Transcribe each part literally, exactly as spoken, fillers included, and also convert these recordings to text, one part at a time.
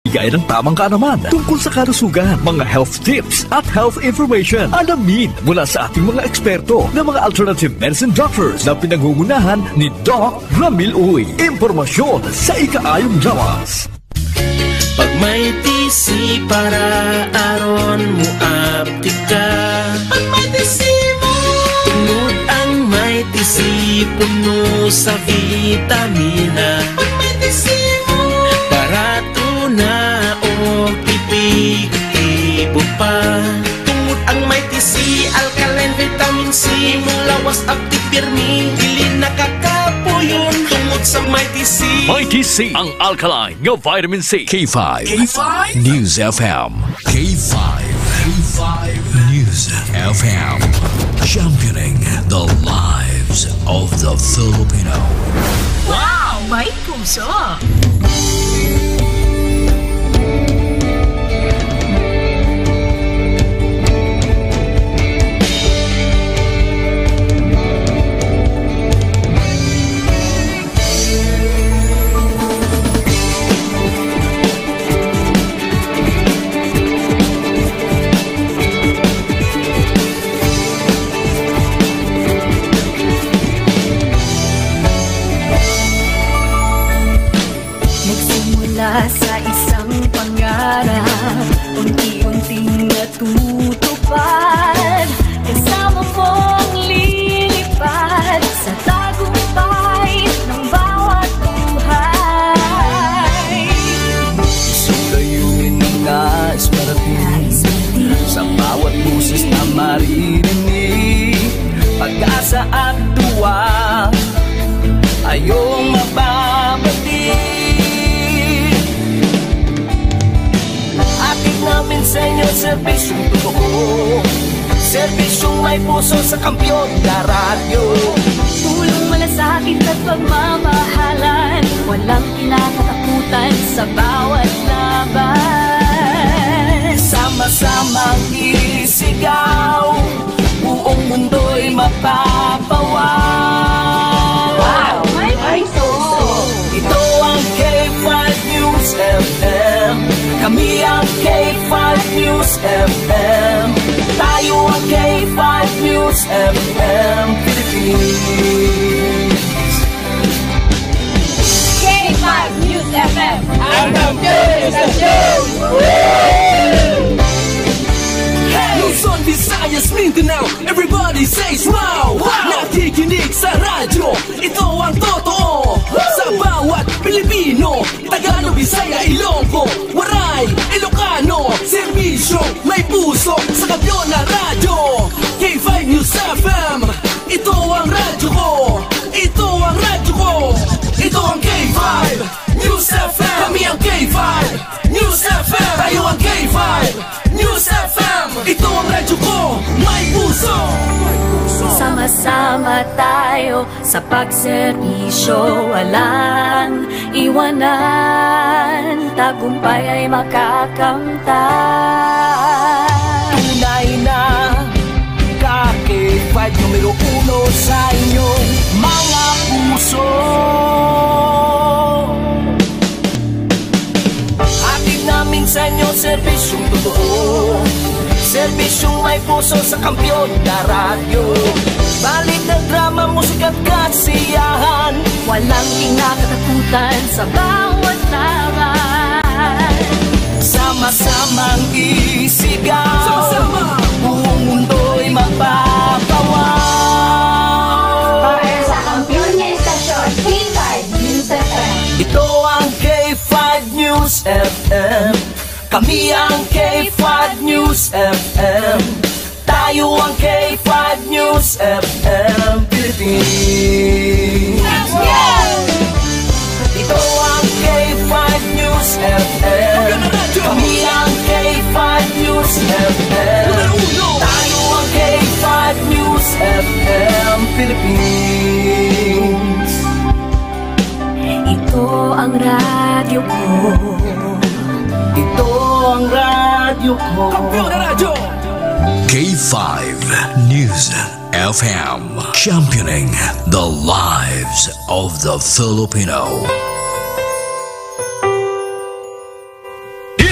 Bigay ng tamang kaalaman tungkol sa kalusugan, mga health tips, at health information. Alamin mula sa ating mga eksperto na mga alternative medicine doctors na pinangungunahan ni Doc Ramil Uy. Impormasyon sa ikaayong lawas. Pag may T C para aron mo aptik ka. Pag may T C mo. Tungod ang may T C puno sa vitamina. Pag may T C mo. Barato na o epektibo pa. Tungod ang may T C, alkaline vitamin C, imong lawas aptik pirmi, dili nakakapuyon. Tungod sa may T C. May T C, ang alkaline nga vitamin C. K five. K five. News F M. K five. K five News F M. Championing the lives of the Filipino. Wow! May puso! Nagsimula sa isang pangarap, unti-unting natutupad. Kasama mong lilipad sa tagumpay ng bawat buhay. Isang layunin ang nais parating. Sa bawat boses na maririnig, pag-asa at tuwa, ayong mapabati. Hatid namin sa inyo serbisyong totoo, serbisyong may puso sa Kampiyon na Radyo. Tulong, malasakit at pagmamahalan, walang kinakatakutan sa bawat laban. Sama-samang isigaw, buong mundo'y mapapawaw. Wow! May puso! Ito ang K five News F M. Kami ang K five News F M. Tayo ang K five News F M Philippines. K five News F M. Ang kampiyon sa show! Luzon, Visayas, Mindanao, everybody says wow! Wow! Nakikinig sa radyo, ito ang totoo. Sa bawat Pilipino, Tagalog, Bisaya, Ilonggo, Waray, Ilocano, serbisyo, may puso, sa kampiyon na radyo. K five News F M, ito ang radyo ko. Ito ang radyo ko. Ito ang K five News F M. Kami ang K five News F M. Tayo ang K five News F M. Ito ang radyo ko. May puso. Sama-sama tayo sa pagserbisyo. Walang iwanan. Tagumpay ay makakamtan. Tunay na ka K five numero uno sa inyong mga puso. Hatid namin sa inyo serbisyong totoo, serbisyong may puso sa kampiyon na radyo. Balita, drama, musika at kasiyahan. Walang kinakatakutan sa bawat laban. Sama-samang isigaw. Sama-sama. Buong mundo'y mapapawaw. Para sa kampiyon nga istasyon, K five News F M. Ito ang K five News F M. Kami ang K five News F M. Tayo ang K five News F M Philippines. Ito ang K five News F M. Kami ang K five News F M. Tayo ang K five News F M Philippines. Ito ang radyo ko. Ito ang radyo ko. Kampiyon na radyo! K five News F M, championing the lives of the Filipino.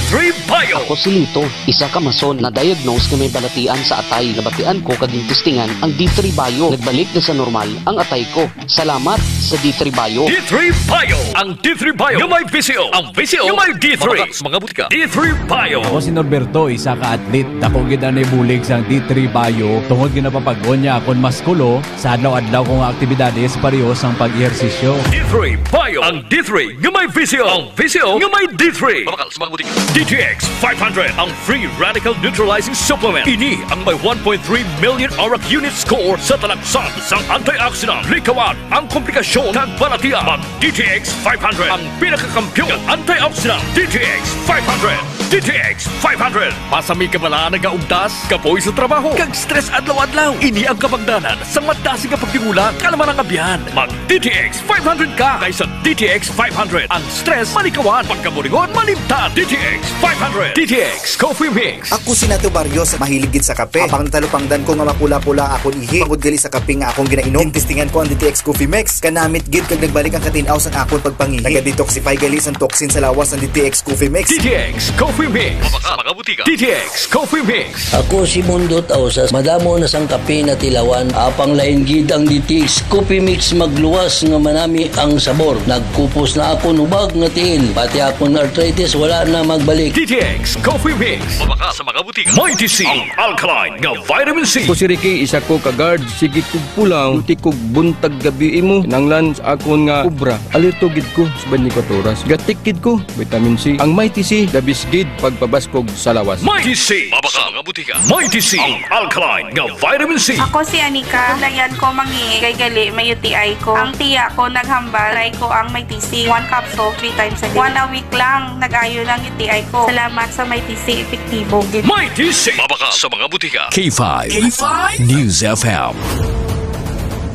three Bio. Ako si Lito, isa ka mason na diagnose nga may balatian sa atay. Nabatian ko kag gintistingan ang D three Bio. Nagbalik na sa normal ang atay ko. Salamat sa D three Bio. D three Bio. Ang D three Bio nga may V C O. Ang V C O nga may D three. Mabakal sa mga butika. D three Bio. Ako si Norberto, isa ka athlete. Dako gid ang nahibulig sang D three Bio tungod ginapapag-on niya akon maskulo sa adlaw-adlaw ko nga aktibidades, pareho sang pag-ehersisyo. D three Bio. Ang D three nga may V C O. Ang V C O nga may D three. Mabakal sa mga butika. D T X five hundred, ang free radical neutralizing supplement. Ini ang may one point three million arak unit score sa talagsa sang antioxidant. Likawan ang komplikasyon kag balatian. Mag D T X five hundred, ang pinakakampiyon nga antioxidant. D T X five hundred. D T X five hundred. Basta may kabalaan nga ugtas, kapoy sa trabaho, kag stress adlaw-adlaw. Ini ang kabangdanan sang madasig nga pagtingulan, kalaman ang abyan. Mag D T X five hundred ka, kay sa D T X five hundred, ang stress malikawan, pagkaburingon malimtan. D T X five hundred. D T X Coffee Mix. Ako si Nato Barrios, mahilig gid sa kape. Apang natalupangdan ko nga mapula-pula akon ihi tungod gali sa kape nga akong ginainom. Gintistingan ko ang D T X Coffee Mix. Kanamit gid kag nagbalik ang katin-aw sang akon pagpangihi. Naga-detoxify gali sang toxin sa lawas ang D T X Coffee Mix. D T X Coffee Mix. Mabakal sa mga butika. D T X Coffee Mix. Ako si Mundo Tausas. Madamo na sang kape natilawan. Apang lain gid ang D T X Coffee Mix, magluwas nga manami ang sabor. Nagkupos na akon hubag nga tiil. Pati akon arthritis wala na magbalik. D T X Coffee Mix. Mabakal sa mga butika. Mighty C, ang alkaline nga vitamin C. Ako si Ricky, isa ko ka guard. Sige kog pulaw, duty kog buntag gabi imo. Kinahanglan sa akon nga obra. Alerto gid ko sa twenty-four oras. Gatik gid ko, vitamin C. Ang Mighty C, the best gid pagpabaskog sa lawas. Mighty C. Mabakal sa mga butika. Mighty C, ang alkaline nga vitamin C. Ako si Anika. Layan ko mangi kay gali may U T I ko. Ang tiya ko naghambal, try ko ang Mighty C. One capsule, three times a day. One a week lang, nag-ayo lang U T I ko. Salamat sa Mighty C, epektibo gid. Mighty C. Mabakal sa mga butika. K five K five News F M.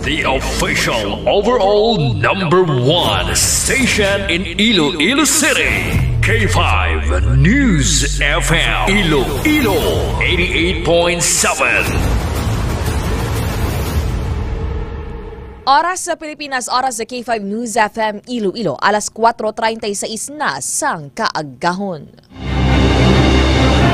The official overall number one station in Iloilo City. K five News F M. Iloilo, eighty-eight point seven. Oras sa Pilipinas, oras sa K five News F M Iloilo, alas kuwatro treinta y seis na sang kaagahon.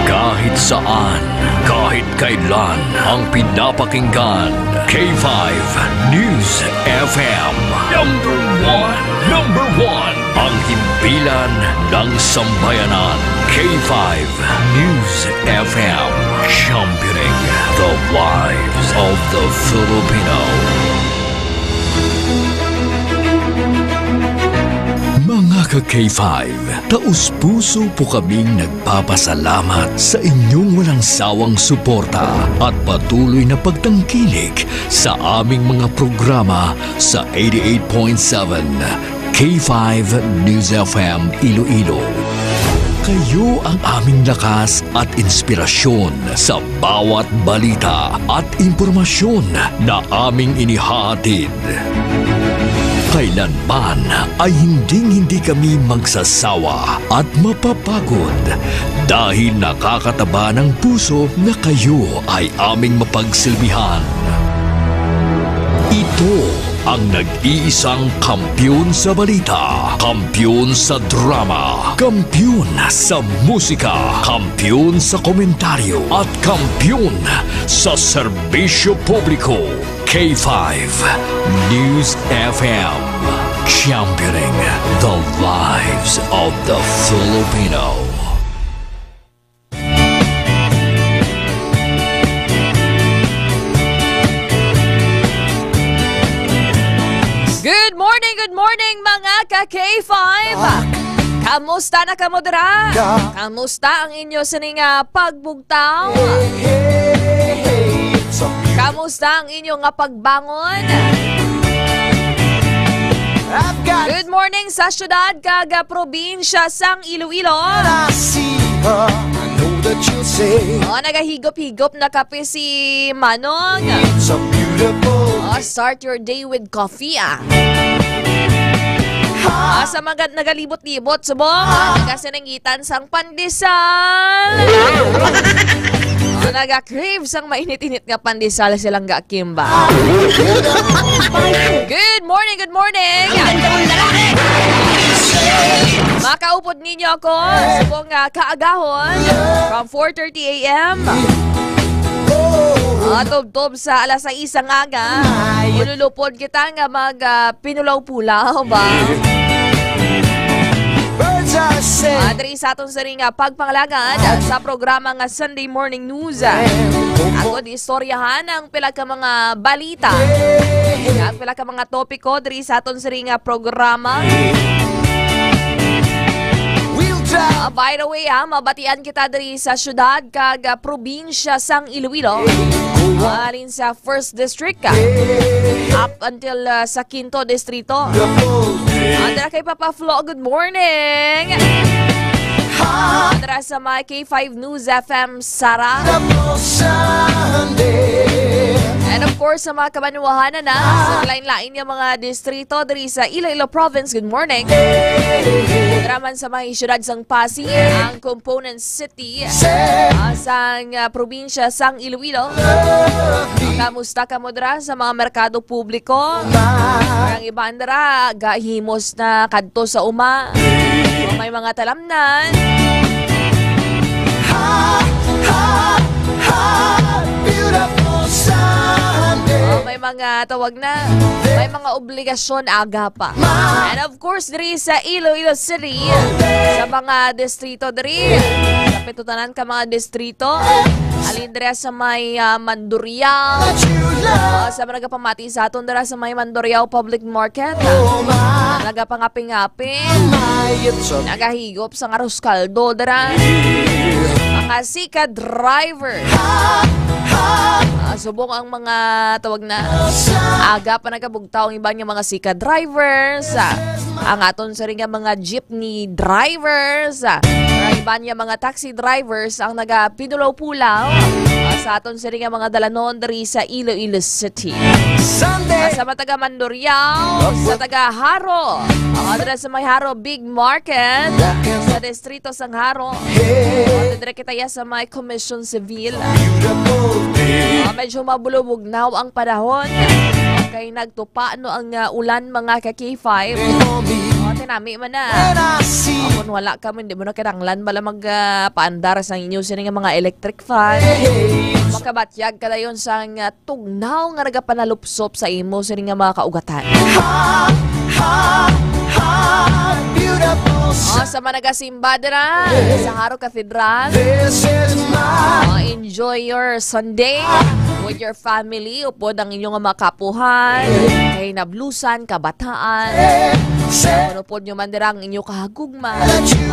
Kahit saan, kahit kailan, ang pinapakinggan, K five News F M. Number one, number one, ang himpilan ng sambayanan, K five News F M, championing the lives of the Filipino. Mga ka K five, taus-puso po kaming nagpapasalamat sa inyong walang sawang suporta at patuloy na pagtangkilik sa aming mga programa sa eighty-eight point seven K five News F M Iloilo. Kayo ang aming lakas at inspirasyon sa bawat balita at impormasyon na aming inihahatid. Kailanman ay hinding-hindi kami magsasawa at mapapagod dahil nakakataba ng puso na kayo ay aming mapagsilbihan. Ito ang nag-iisang kampiyon sa balita, kampiyon sa drama, kampiyon sa musika, kampiyon sa komentaryo, at kampiyon sa serbisyo publiko. K five News F M, championing the lives of the Filipino. Good morning, good morning, mga ka K five. Kamusta na kamo dira? Kamusta ang inyo sining, ah, pagbugtaw? Kamusta ang inyo nga pagbangon? Good morning sa syudad kag, ah, probinsya sang Iloilo. Oh, nagahigop-higop na kape si Manong. Oh, start your day with coffee, ah. Ah, sa mga nagalibot-libot subong, ah, nagasinanggitan sang pandesal. Ah, naga-crave sang mainit-init nga pandesal silang ga Kimba. Good morning, good morning. Makaupod ninyo ako subong nga kaagahon from four thirty a m. Ah, tubtob sa alas sais ang aga. Ululupod kita nga mag, ah, pinulaw-pulaw ba? Ah, diri sa aton sining, ah, pagpangalagad sa programa nga Sunday Morning News. Ako di istoryahan ang pila ka mga balita. Ang pila ka mga topiko diri sa aton sining, ah, programa. Ah, by the way, ah, mabatian kita diri sa syudad kag, ah, probinsya sang Iloilo. Ah, halin sa First District, ah, up until, ah, sa Quinto Distrito. Andra kay Papa Flo, good morning. Andra sa my K five News F M Sara. And of course, sa mga kabanwahanan na sa lain-lain nga mga distrito diri sa Iloilo Province, good morning. Dira man sa mga syudad sang Pasig, ang component city, ah, sang, ah, probinsya sang Iloilo. Kamusta kamo dira sa mga merkado publiko? Ang iban dira gahimos na kadto sa uma. May mga talamnan. Ha, ha, ha, beautiful Sunday. Oh, may mga tawag na. May mga obligasyon aga pa. And of course, diri sa Iloilo City, sa mga distrito diri, sa pitutonan ka mga distrito, alin diri sa may, ah, Mandurriao, ah, sa mga nagapamati sa aton dira sa may Mandurriao Public Market, ah, nagapangapi-ngapi, nagahigop sa arroz caldo dira. Mga sika driver. Ah, subong ang mga tawag na aga pa nagabugtaw ang iban nga mga sika drivers. Ah, ang aton siring nga mga jeepney drivers. Ah, ang iban nga mga taxi drivers ang nagapinulaw-pulaw, ah, sa aton siring nga mga dalanon diri sa Iloilo City. Sunday. Ah, sa mga taga Mandurriao, sa taga Jaro, ah, dira sa may Jaro Big Market, sa distrito sang Jaro. Oh, diri kita ya sa may Commission Civil. Ah, medyo mabulubugnaw ang panahon. Kay nagtupa no ang, ah, ulan, mga ka K five. Oh, tinami man na. Oh, kung wala ka man, di mo na kinahanglan bala mag, ah, paandar sa inyo sini nga mga electric fan. Makabatyag ka dayon sa, ah, tugnaw nga nagapanalupsop sa imo sini nga mga kaugatan. Ha, ha, ha, beautiful. Oh, sa mga nagasimba dira sa Jaro Cathedral. This is my. Oh, enjoy your Sunday with your family, upod ang inyong mga kapuhan, kay nablusan, kabataan. Ano pod nyo man dira ang inyo kahagugma.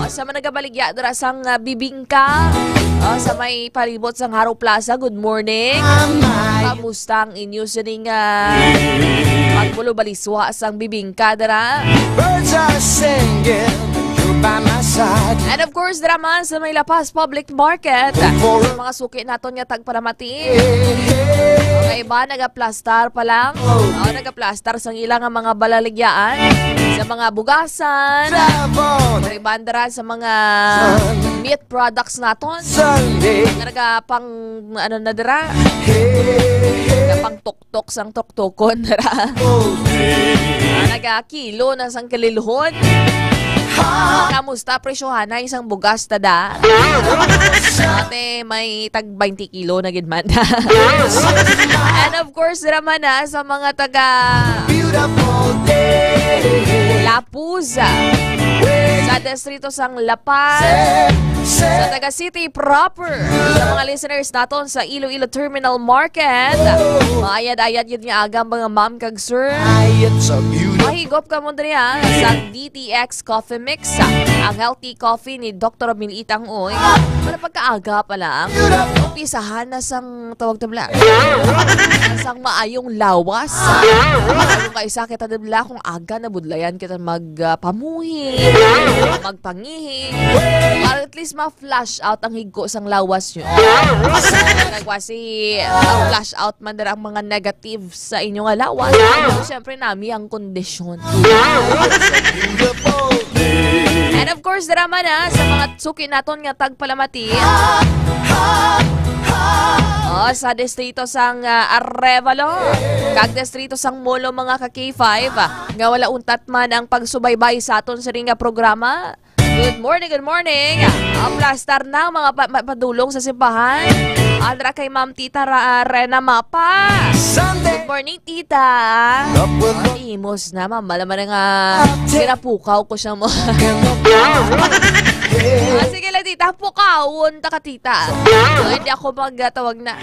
O, sa mga nagabaligya dira sang, ah, bibingka. O, sa may palibot sang Jaro Plaza, good morning. Kamusta ang inyo sining, ah, pagbulo-baliswa sang bibingka dira? Birds are singing, you're by my side. And of course, dira man sa may La Paz Public Market, sa mga suki naton nga tagpalamati. Ang iba nagaplastar pa lang. O, nagaplastar sang ila nga mga balaligyaan, sa mga bugasan. Ang iba dira sa mga meat products naton. Nga nagapang, ano na dira? Nagapang tok-tok sang toktokon dira. Ah, nagakilo na sang kalilhon. Kamusta presyohanay sang bugas, tada? Ate, may tag twenty kilo na gid man. And of course, dira man na sa mga taga Beautiful day. Lapuz, sa distrito sang La Paz, sa taga City proper, sa mga listeners naton sa Iloilo Terminal Market. Maayad-ayad yun nga aga, mga ma'am kag sir. Ay, it's a beautiful. Mahigop ka mo diri, ha, sa D T X Coffee Mix, ang healthy coffee ni Doktor Militang Uy. Wala pagkaaga pa lang. Umpisahan na sang tawag tabla. Sang maayong lawas. Kung kaisa kita tabla, kung aga na budlayan kita mag, ah, pamuhi, magpangihi. Para at least ma-flush out ang higko sang lawas nyo. Kagwasi, ma-flush out man dira ang mga negative sa inyo nga lawas. Siyempre, nami ang kondisyon. And of course, dira man, ah, sa mga suki naton nga tagpalamati. O, O, sa distrito sang, ah, Arevalo, kag distrito sang Molo, mga ka K five, ah, nga wala untat man ang pagsubaybay sa aton sining nga programa. Good morning, good morning. Aplastar na ang mga pa-, ma-, padulong sa simbahan. Andra kay Ma'am Tita Ra-, Rena Mapa. Good morning, Tita. Imos na, ma'am. Alam mo na nga, ginapukaw ko siya mo. Ah, sige lang, Tita. Pukawon ta ka, Tita. So, hindi ako mag, ah, tawag na,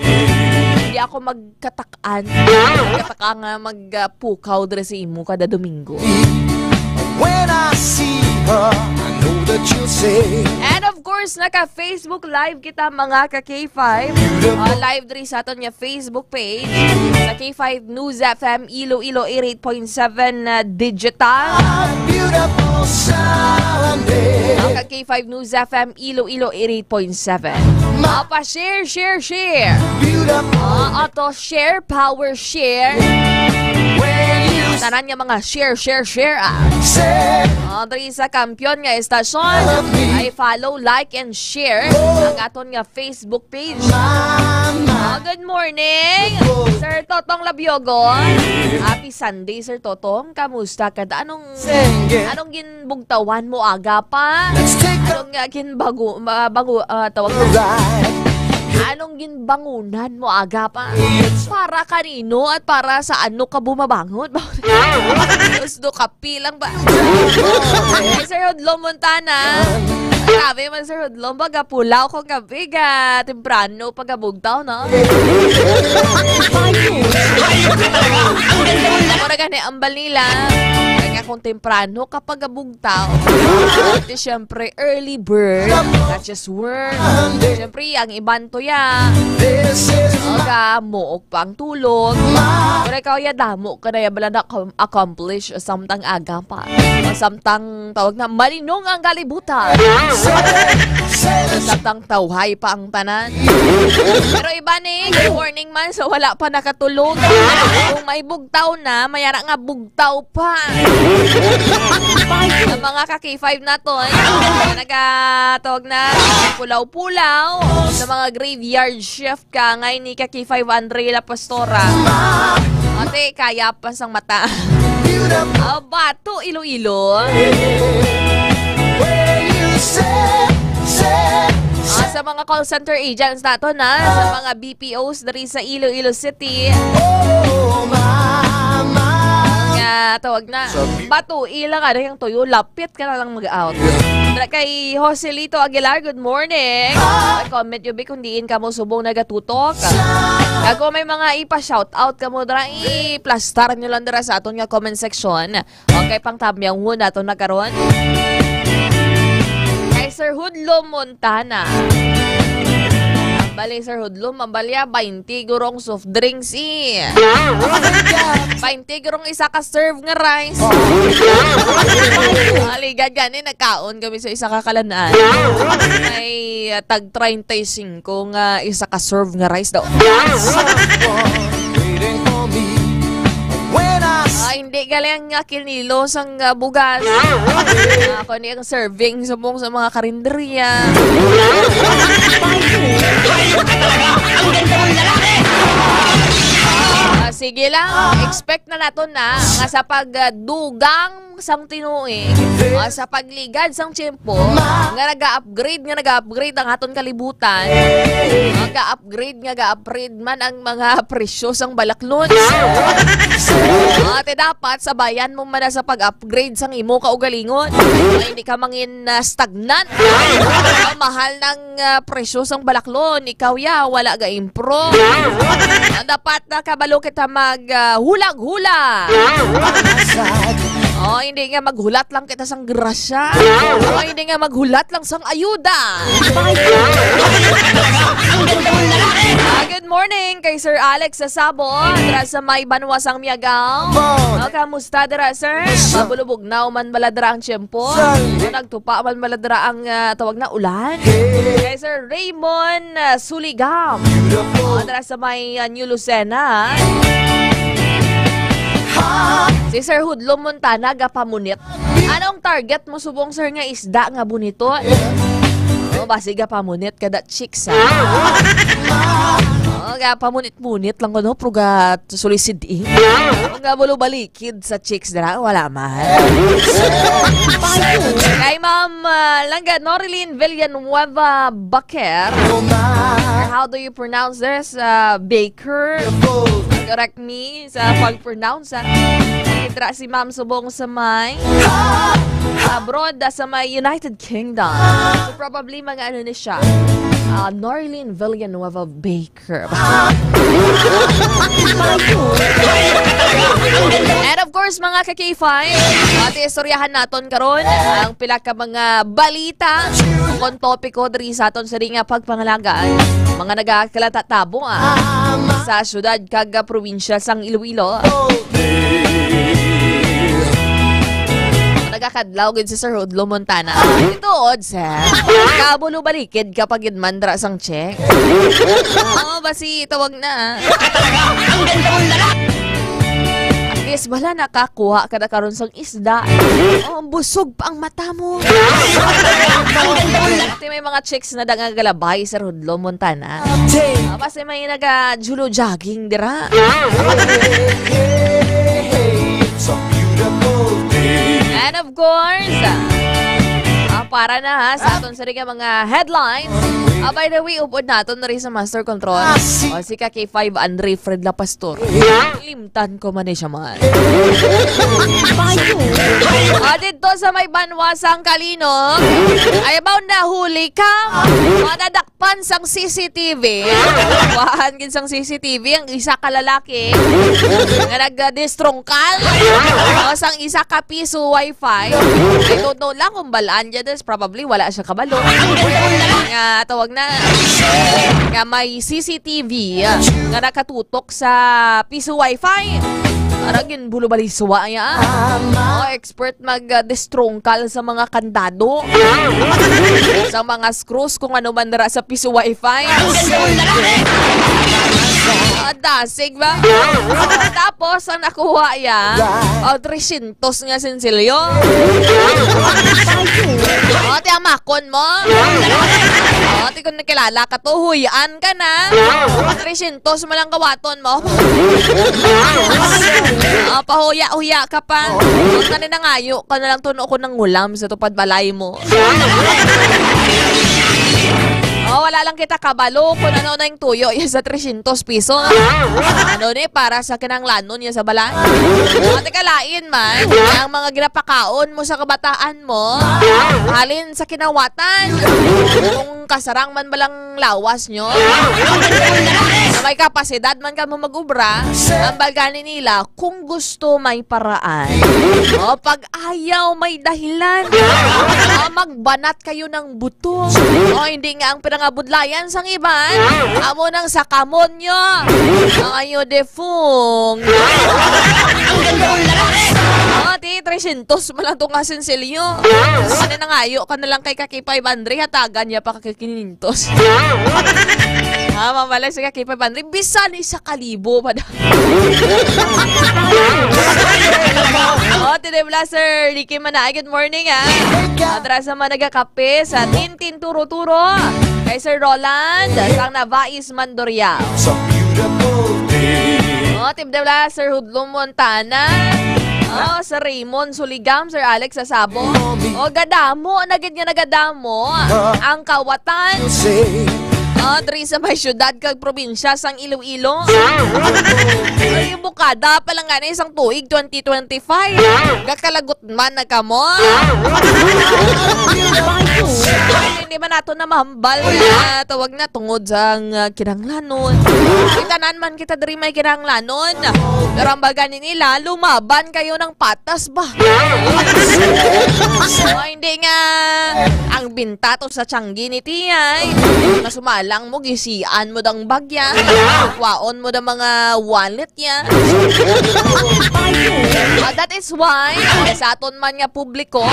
hindi ako magkatak-an. Magkatak-an nga mag, ah, pukaw dre sa imo kada Domingo. When I see her, I know that you'll say. And of course, naka-Facebook Live kita, mga ka K five. Ah, live diri sa aton nga Facebook page, sa K five News F M Iloilo eighty-eight point seven, ah, digital. Beautiful Sunday. Ang ka K five News F M Iloilo eighty-eight point seven. Mapa-share, share, share. Beautiful. Ah, ato share, power share. When you tanan nga mga share, share, share, ah. Say, ah, diri sa kampiyon nga estasyon, I follow, like, and share ang aton nga Facebook page. Ah, good morning, Sir Totong Labiogo. Happy Sunday, Sir Totong. Kamusta ka? Anong, anong ginbugtawan mo aga pa? Anong, ah, ginbago-, ma-, bango-, ah, tawag mo? Anong ginbangunan mo aga pa? Para kanino at para sa ano ka bumabangon? Gusto ka pilang ba? Kay Sir Hudlo Montana. Grabe man, Sir Hudlo. Baga pulaw ko gabi ka. Temprano pagabugtaw, no? Mura gani ang balila. Kaya kung temprano ka pagabugtaw, di syempre early bird, catches worm. Syempre, ang iban to ya. Aga, muok pa ang tulog. Pero ikaw ya, damo ka na ya bala na accom-, accomplish samtang aga pa. Samtang tawag na malinong ang kalibutan. Samtang tawhay pa ang tanan. Pero iba ni, good morning man, so wala pa nakatulog. Kung may bugtaw na, may ara nga bugtaw pa. Sa mga ka K five naton, nagatawag na pulaw-pulaw, sa mga graveyard shift ka, ngay ni ka K five Andre La Pastora. Ate, kaya pa sang mata. Ah, Bato, Iloilo. Ah, sa mga call center agents nato na, sa mga B P Os diri sa Iloilo City. Nga, tawag na. Bato, ila nga na yung tuyo, lapit ka na lang mag-out. Dra kay Joselito Aguilar, good morning. Comment you, Bi, kung diin ka mo subong nagatutok. Kag kung may mga ipa-shout out ka mo dra, i-plastar nyo lang dira sa aton nga comment section. Okay, pang tabyaw mo nato na karon. Kay Sir Hudlo Montana. Ang bali, Sir Hudlo, mabalya, baynte gurong soft drinks, eh. Baynte gurong isa ka serve nga rice. Maligad gani, nagkaon kami sa isa ka kalanaan. May, ah, tag treinta y cinco nga isa ka serve nga rice daw. Ah, hindi galing nga kinilo sang, ah, bugas. Ah, kundi ang serving subong sa mga karinderya. Ah, sige lang, expect na naton na nga sa pagdugang sang tinuig, ah, sa pagligad sang tiyempo, nga naga-upgrade, nga naga-upgrade ang aton kalibutan, nga ga-upgrade, nga ga-upgrade man ang mga presyo sang balaklon. Ah, te, dapat sabayan mo man na sa pag-upgrade sang imo kaugalingon. Ay, hindi ka mangin, ah, stagnant. Ang mahal ng, ah, presyo sang balaklon, ikaw ya, wala ga-improve. Ah, dapat na kabalo kita mag, ah, hulag-hula. Oh, hindi nga maghulat lang kita sang grasya. Oh, hindi nga maghulat lang sang ayuda. Ah, good morning kay Sir Alex sa Sabo, dira sa may banwa sang Miagao. Oh, kamusta dira, sir? Mabulubugnaw man bala dira ang tiyempo? O nagtupa man bala dira ang, ah, tawag na ulan? Kay Sir Raymon, ah, Suligam. Oh, dira sa may, ah, New Lucena. Si Sir Hudlo Montana, gapamunit. Anong target mo subong, sir, nga isda nga bonito? Oh, basi gapamunit kada chicks, ha? O, ga pamunit-munit lang ko, no? Pero ga sulisid, eh. Ang ga bulo balikid sa chicks dira, wala man. Kay Ma'am, ah, Langga Norilyn Villanueva Baker. How do you pronounce this? Ah, Baker? Correct me sa pag-pronounce, ah. Dira si Ma'am subong sa may abroad, ah, sa may United Kingdom. So, probably mga ano ni siya. Ah, Norilyn Villanueva Baker. And of course, mga ka-K five, ati istoryahan naton karon ang pila ka mga balita kon topiko diri sa aton sa ring pagpangalaga, mga nagakalatabo, ah, sa syudad kag, ah, probinsya sang Iloilo. Nagakadlaw gid si Sir Hudlo Montana. Ito, sir. Kabulo balikid ka pa gid man dira sang check. Oh, basi tawag na. At least, wala nakakuha ka na karon sang isda. Oh, busog pa ang mata mo. Ate, may mga chicks na dangagalabay, Sir Hudlo Montana. Ah, basi may naga-julo jogging dira. And of course, ah, para na ha, sa aton sa mga headlines. Ah, by the way, upod naton na rin sa Master Control. O, si ka K five Andre Fred La Pastor. Limtan ko man eh siya man. Ah, dito sa may banwa sang Kalinog, ay about na huli ka. Madadak pan sang C C T V. Kuhaan gid sang C C T V ang isa ka lalaki nga nagdistrongkal o sang isa ka piso wifi. Ay, don't know lang kung balaan dyan is probably wala siya kabalo. Nga tawag na nga may C C T V nga nakatutok sa piso wifi. Parang yun, bulo baliswa ya. Oh, expert mag, ah, distrongkal sa mga kandado. Sa mga screws, kung ano man dira sa piso wifi. Ah, dasig ba? Tapos, ang nakuha ya, oh, tresyentos nga sinsilyo. Oh, ti amakon mo. Oh, ti kung nakilala ka to, huyan ka na. Tresyentos mo lang kawaton mo. Ah, pahuya-huya ka pa. Ang tanin na ngayo ka na lang tuno ko ng ulam sa tupad balay mo. Oh, wala lang kita kabalo kung ano na yung tuyo, yung sa tresyentos piso. Ano ni, para sa kinanglanon niya sa balay. Ate ka lain man, ang mga ginapakaon mo sa kabataan mo, halin sa kinawatan. Kung kasarang man balang lawas nyo. May kapasidad man kamo mag-ubra, ang balgani nila, kung gusto may paraan. O, pag ayaw may dahilan. O, magbanat kayo ng buto. O, hindi nga ang pinangabudlayan sang iban, amo nang sa kamon nyo. Ayo defung. O, ti, tresyentos mo lang itong asensilyo. Ano na ngayo ka na lang kay Kaki five hundred, hatagan niya pa ka quinientos. Ha, mabalik si Kaki five hundred. Bisan isa ka libo pa daw. O, today vlogger, Ricky Manay, good morning, ha. Atrasa man nagakape sa Tintin Turo-Turo. Kay Sir Roland, sang Navais Mandoriao. It's a beautiful day. O, Team Dela, Sir Hudlo Montana. O, Sir Raymond Suligam, Sir Alex Asabo. O, gadamo, nagid nga nagadamo ang kawatan. O, diri sa may syudad kag probinsya sang Iloilo. Ay, bukada pa lang gani sang tuig twenty twenty-five. Gakalagot man na kamo. Hindi man nato na mahambal na tawag na tungod sa, ah, kinahanglanon. Kita nan man kita diri may kinahanglanon. Pero ang baga ni nila, lumaban kayo ng patas ba? O, hindi nga ang binta to sa tiyanggi ni Tiyay. Masumalang mo, gisian mo dang bagya. Kwaon mo dang mga wallet niya. Uh, that is why, uh, sa aton man nga publiko,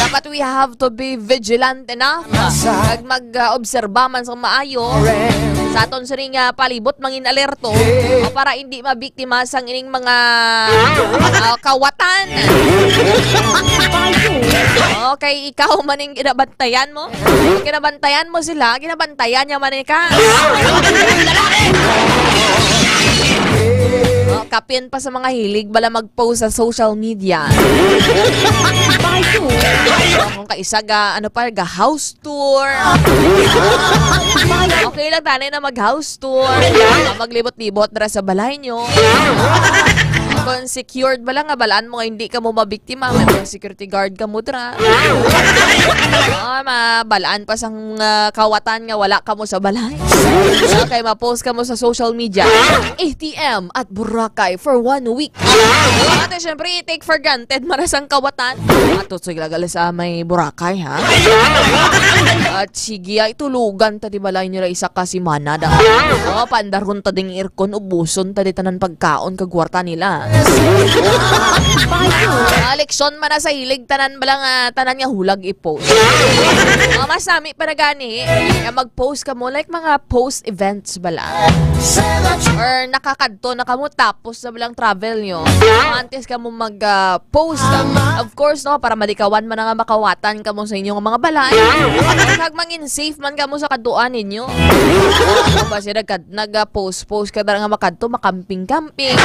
dapat we have to be vigilant enough. Kag mag-obserba man sa maayo. sa aton sini nga palibot, mangin alerto, o para hindi mabiktima sang ining mga, ah, kawatan. Okay, ikaw man ning ginabantayan mo. Kung ginabantayan mo sila, ginabantayan niya man ka. Oh, kapin pa sa mga hilig bala mag-post sa social media. Kung kaisa ga, ano pa, ga house tour. Okay lang tani na mag-house tour. Ah, maglibot-libot dira sa balay nyo. Kung secured bala nga balaan mo nga hindi ka mo mabiktima, may mga security guard ka mo dira. Ah, mabalaan pa sang, ah, kawatan nga wala ka mo sa balay. Okay, ma-post ka mo sa social media. A T M at Boracay for one week. Ate, syempre, take for granted, marasang kawatan. Ato, sige, lagal sa may Boracay, ha? At sige, ay tulugan ta, di ba, lain nila isa ka simana, da. Oh, pandarhon ta ding aircon, ubuson ta di tanan pagkaon kag kwarta nila. Ah, leksyon man na sa hilig, tanan bala nga, tanan nga hulag i-post. Ah, mas nami pa na gani, nga mag-post ka mo, like, mga post events bala. Or nakakadto na ka mo, tapos na lang travel nyo. Antes ka mo mag, ah, post. Of course, no, para malikawan man nga makawatan ka mo sa inyong mga balay. Kag mangin safe man ka mo sa kaduan ninyo. Kung ba siya nagka-, nag-post-post ka dara nga makadto, makamping-kamping.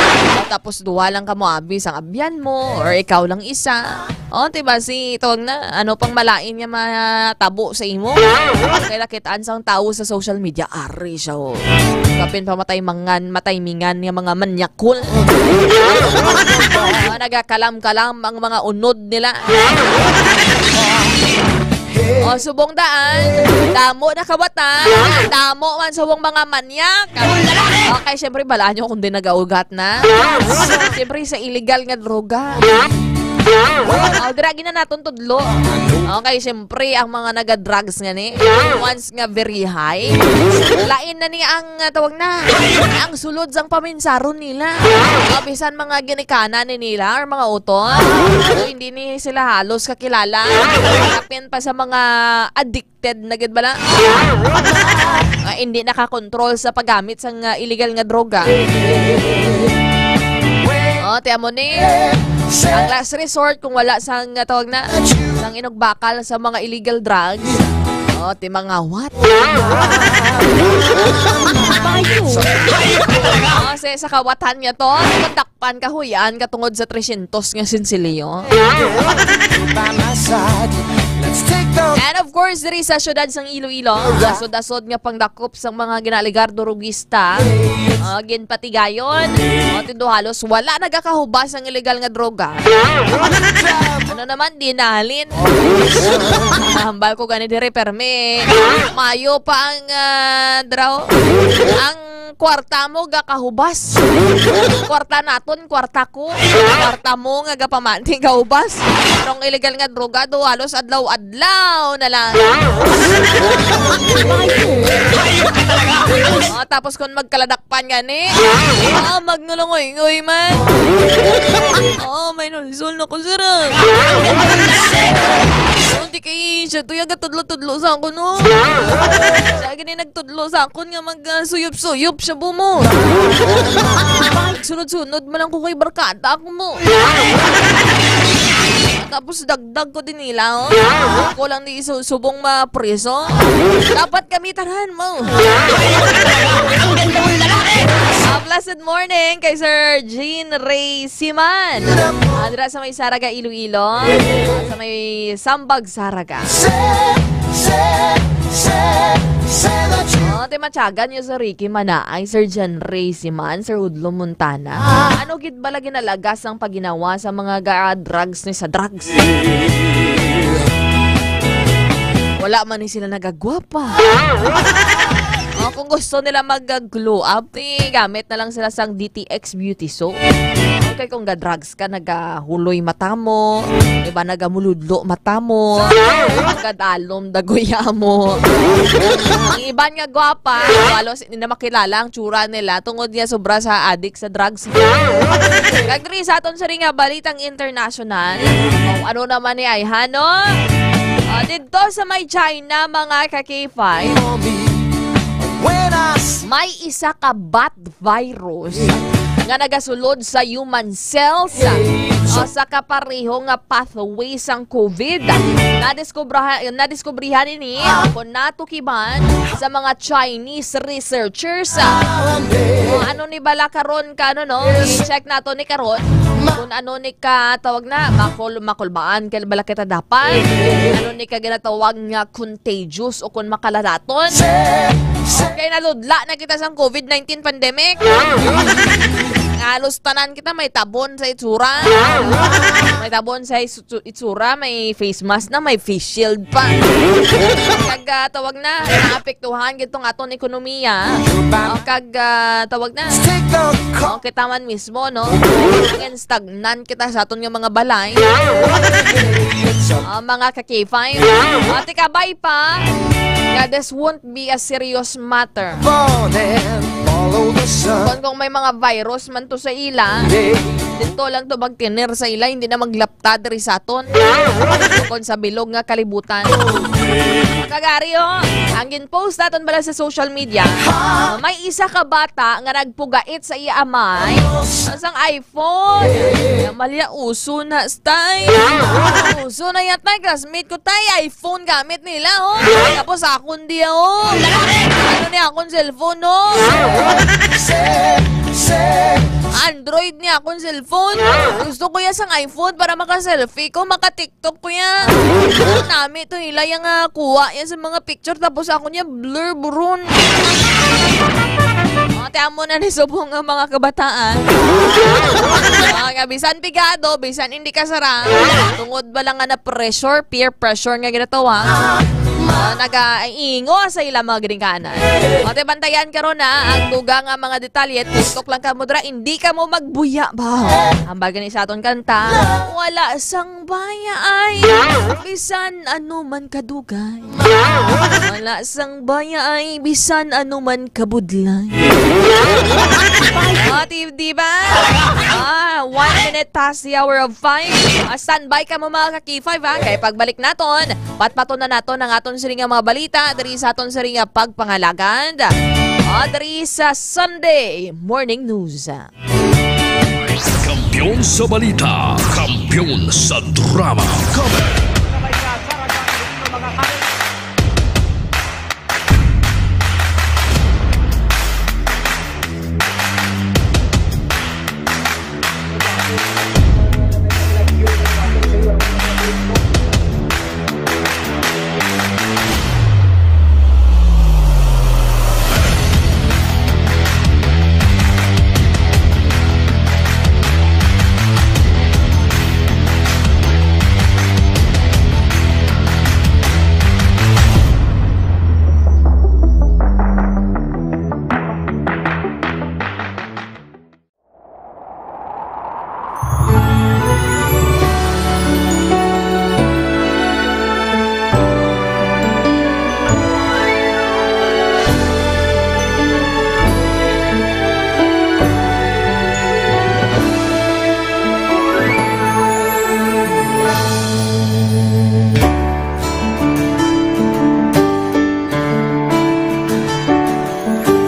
Tapos duha lang ka mo abi sang abyan mo, or ikaw lang isa. O, diba, si, tawag na, ano pang malain nga matabo sa imo? Kaya nakitaan sang tawo sa social media, ari siya, oh. Kapin pa matay mangan, matay mingan nga mga manyakol. Ah, nagakalam-kalam ang mga unod nila. O, subong daan, damo na kawatan, damo man subong mga manyak. Okay, syempre, balaan nyo kung di nagaugat na. Syempre, sa illegal nga droga. O, dira gina naton tudlo. Okay, syempre, ang mga naga-drugs nga ni, once nga very high, lain na ni ang, ah, tawag na, ang sulod sang paminsaron nila. O, bisan mga ginikanan ni nila or mga utod, o, hindi ni sila halos kakilala. Kapin pa sa mga addicted na gid bala. Ah, hindi nakakontrol sa paggamit sang, ah, illegal nga droga. O, ti amo ni ang last resort kung wala sang, ah, tawag na, sang inugbakal sa mga illegal drugs. O, ti mga what? O, sa, sa kawatan niya to, pankahuyan ka tungod sa tresyentos nga sinsilyo. And of course, diri sa syudad sang Iloilo, asod-asod nga pangdakop sang mga ginaalegar drugista, ah, ginpatigayon. O, tindo halos wala nagakahubas ang illegal nga droga. Ano naman, di nahalin. Hambal ko gani diri, permi. Mayo pa ang, ah, draw. Ang kwarta mo gakahubas. Kwarta naton, kwarta ko. Kwarta mo nga gapamati gahubas. Pero ang illegal nga droga do, halos adlaw-adlaw na lang. O, tapos kung magkaladakpan gani, o, magnulungoy-ngoy man. O, may nulsol na ko, sir, ah. O, di kay siya, tuya, gatudlo-tudlo sa ako, no? Siya, gani nagtudlo sa akon nga mag, ah, suyop-suyop siya, bumo. Sunod-sunod man lang ko kay barkada ako mo. Tapos dagdag ko din nila, oh. Ako lang di su-, subong mapriso. Dapat kami tanan mo. Ah, blessed morning kay Sir Jean Ray Siman. Andra sa may Saraga, Iloilo. Sa may Sambag, Saraga. Oh, ti matyagan niyo sa Ricky Manaay, Sir John Ray Siman, Sir Hudlo Montana. Ano gid bala ginalagas ang paginawa sa mga ga-, drugs ni sa drugs? Wala man ni sila nagagwapa. Oh, kung gusto nila mag-glow up, ti gamit na lang sila sang D T X Beauty Soap. Okay, kung ga-drugs ka, nagahuloy mata mo, iba nagamuludlo mata mo, nagadalom daguya mo. Ang iban nga gwapa, halos hindi na makilala ang tsura nila tungod niya sobra sa adik sa drugs. Kag diri sa aton sa ring nga balitang international, kung ano naman ni ay, hano? Ah, didto sa may China, mga ka-K five. When I May isa ka bat virus nga nagasulod sa human cells, ah, sa kapareho nga pathway sang COVID. Nadiskubraha-, nadiskubrihan ini kon natukiban sa mga Chinese researchers. Ah, kung ano ni bala karon ka, ano, no? I-check nato ni karon kung ano ni ka tawag na makul makulbaan kay bala kita dapat. Ano ni ka ginatawag nga contagious o kung makalalaton. Okay, naludla na kita sang COVID nineteen pandemic. Halos tanan kita may tabon sa itsura. May tabon sa isu- itsura, may face mask na, may face shield pa. Kag, ah, tawag na, naapektuhan gid tong aton ekonomiya. O, kag, ah, tawag na, o, kita man mismo, no? Ang stagnant kita sa aton nga mga balay. Ah, mga ka-K five. Ate, kabay pa nga this won't be a serious matter. Fall and follow the sun. Kung, kung may mga virus man to sa ila, dito lang to magtinir sa ila, hindi na maglapta diri sa aton. Kung sa bilog nga kalibutan. Kagari, oh, ang gin-post naton bala sa social media, may isa ka bata nga nagpugait sa iya amay sang iPhone. Malya, uso na, tay. Uso na yan, tay. Classmate ko, tay, iPhone gamit nila, oh. Tapos akon di, oh. Ano ni akon cellphone, oh? Android ni akon cellphone. Gusto ko ya sang iPhone para maka-selfie ko, maka-TikTok ko ya. Nami to ila yang, ah, kuha yan sa mga picture, tapos ako niya blur buron. Mga ti amo na ni subong nga mga kabataan. Mga bisan pigado, bisan hindi kasara. Tungod ba lang nga na pressure, peer pressure nga ginatawag. Ah, nagaingo sa ila mga ginikanan. Pati bantayan karon na ang dugang nga mga detalye. TikTok lang kamo dira, hindi kamo magbuya ba? Ang bagay ni sa aton kanta, wala sang baya ay bisan ano man kadugay. Wala sang baya ay bisan ano man kabudlay. Ah, di, di ba? Ah, one minute past the hour of five. Ah, standby kamo mga ka-K five, ha? Kay pagbalik naton, patpaton na naton ang aton sini nga mga balita diri sa aton sini nga pagpangalagad. Ah, diri sa Sunday Morning News. Kampiyon sa balita, kampiyon sa drama. Cover.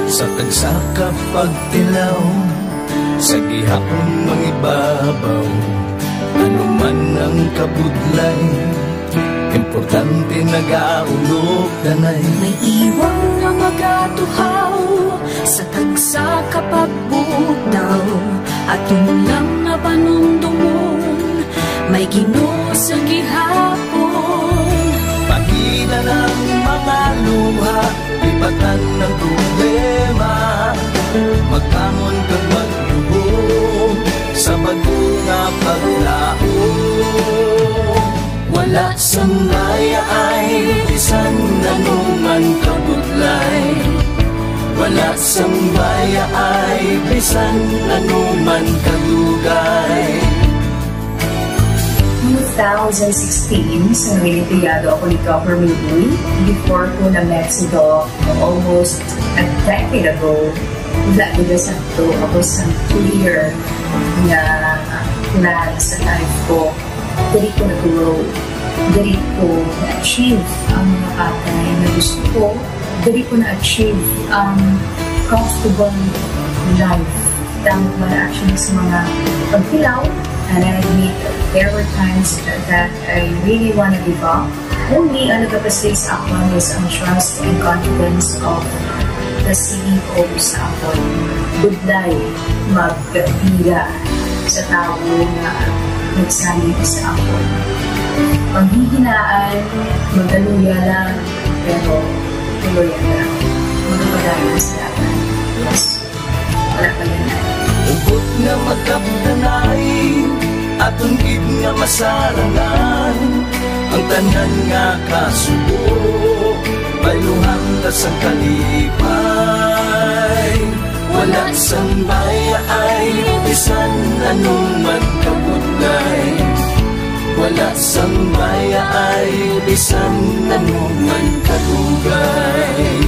Sa tagsa ka pagtilaw, sa gihapon mangibabaw, ano man ang kabudlay, importante nagaulog danay. May iwang nga magatuhaw sa tagsa ka pagbutaw, aton lang nga panumdomon, may Ginoo sa gihapon. Pahina ang mga luha, lipatan ang problema, magbangon kag magluhod sa bag-o nga paglaom. Wala sang baya ay bisan ano man kabudlay, wala sang baya ay bisan ano man kadugay. Two thousand sixteen, sa nangin-empleyado ako ni Governor Uy, before ko na Mexico, almost a decade ago, wala ko sa to, ako sa clear nga plan sa life ko. Diri ko na-grow. Diri ko na-achieve ang mga bagay na gusto ko. Diri ko na-achieve ang Comfortable life. Tama man actually sa mga paghilaw, and I admit there were times that I really want to give up. Only ang nagapastig sa akon is ang trust and confidence of the C E O sa akon. Budlay, magpira sa tawo nga nagsalig sa akon. Panghihinaan, magaluya lang, pero tuloy lang. Magpadayon sila. Yes. Wala pa yan. Hugot nga magkapdanay, aton gid nga masarangan ang tanan nga kasubo. Bayluhan ta sang kalipay, wala sang bayaay, bisan anuman kabudlay. Wala sang bayaay, bisan anuman kadugay.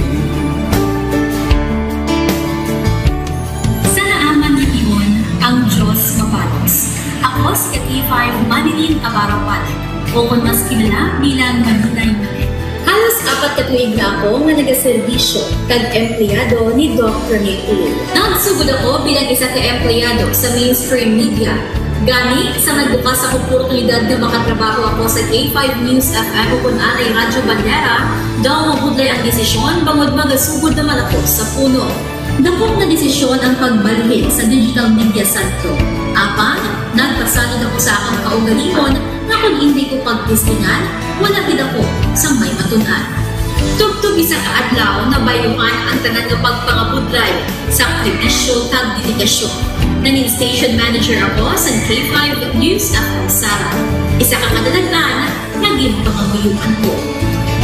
Sa naaman nga tion, ang Diyos mabalos. Ako si K five Manilin Abarapan, o kon mas kilala bilang Manilay Manilin. Halos apat ka tuig na ako nga nagaserbisyo kag empleyado ni Doc Rene Uy. Nagsugod ako bilang isa ka empleyado sa mainstream media. Gani, sa nagbukas ang oportunidad nga makatrabaho ako sa K five News F M o kon anay Radyo Bandera, daw mabudlay ang desisyon bangod magasugod naman ako sa puno. Dako nga desisyon ang pagbalhin sa digital media center. Apan, nagpasalig ako sa akong kaugalingon nga kon indi ko pagtestingan, wala gid ako sang may matun-an. Tubtob isa ka adlaw, nabayluhan ang tanan nga pagpangabudlay, sakripisyo, kag dedikasyon. Nangin station manager ako sa K five News F M Sara. Isa ka kadalaghan nga ginpangamuyoan ko.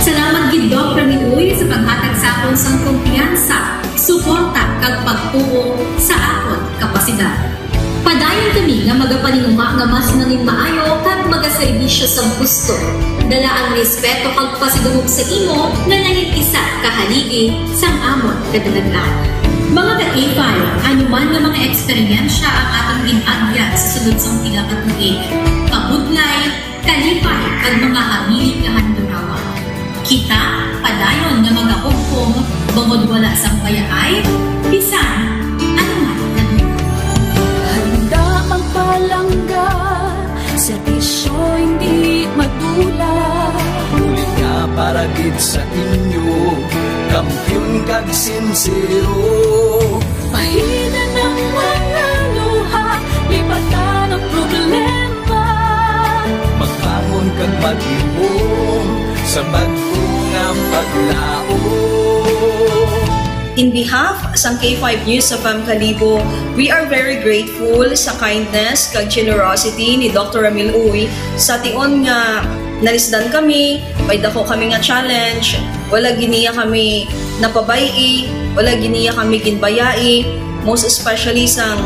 Salamat gid, Doc Rene Uy, sa paghatag sa akon sang kumpiyansa, suporta, kag pagtuo sa akon kapasidad. Padayon kami nga magapaninguha nga mas nangin maayo kag magaserbisyo sa gusto. Dala ang respeto kag pasidungog sa imo nga nangin isa ka haligi sang amon kadalagan. Mga ka-K five, ano man nga mga eksperyensya ang aton gin-agyan sa sulod sang pila ka tuig, kabudlay, kalipay, kag mga habilin nga handurawan. Kita padayon nga magahugpong bangod wala sang bayaay, bisan ano man kadugay. Handa magpalangga, serbisyo hindi madula. Ulit nga para gid sa inyo, kampiyon kag sinsero. Pahinan ang mga luha, lipatan ang problema. Magbangon kag maghimom sa bag-o nga paglaom. In behalf sang K five News F M Kalibo, we are very grateful sa kindness kag generosity ni Doctor Ramil Uy sa tion nga nalisdan kami, may dako kami nga challenge, wala gid niya kami napabay-i, wala gid niya kami ginbayai, most especially sang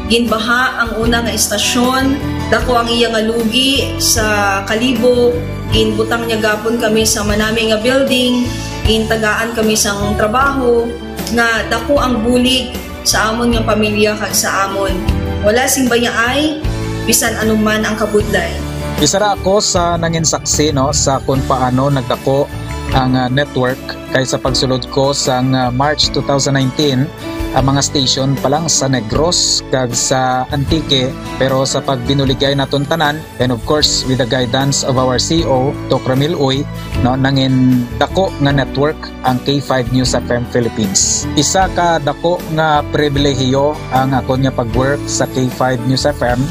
ginbaha ang una nga istasyon, dako ang iya nga lugi sa Kalibo, ginbutang niya gapon kami sa manami nga building, gintagaan kami sang trabaho, nga dako ang bulig sa amon nga pamilya kag sa amon. Wala sing bayaay, bisan anuman ang kabudlay. Isa ra ako sa nangin saksi, no, sa kung paano nagdako ang, ah, network, kay sa pagsulod ko sang, ah, March two thousand nineteen, ang mga station pa lang sa Negros kag sa Antique, pero sa pagbinuligay naton tanan, and of course, with the guidance of our C E O, Doc Ramil Uy, no, nangin dako nga network ang K five News F M Philippines. Isa ka dako nga pribilehiyo ang akon nga pag-work sa K five News F M,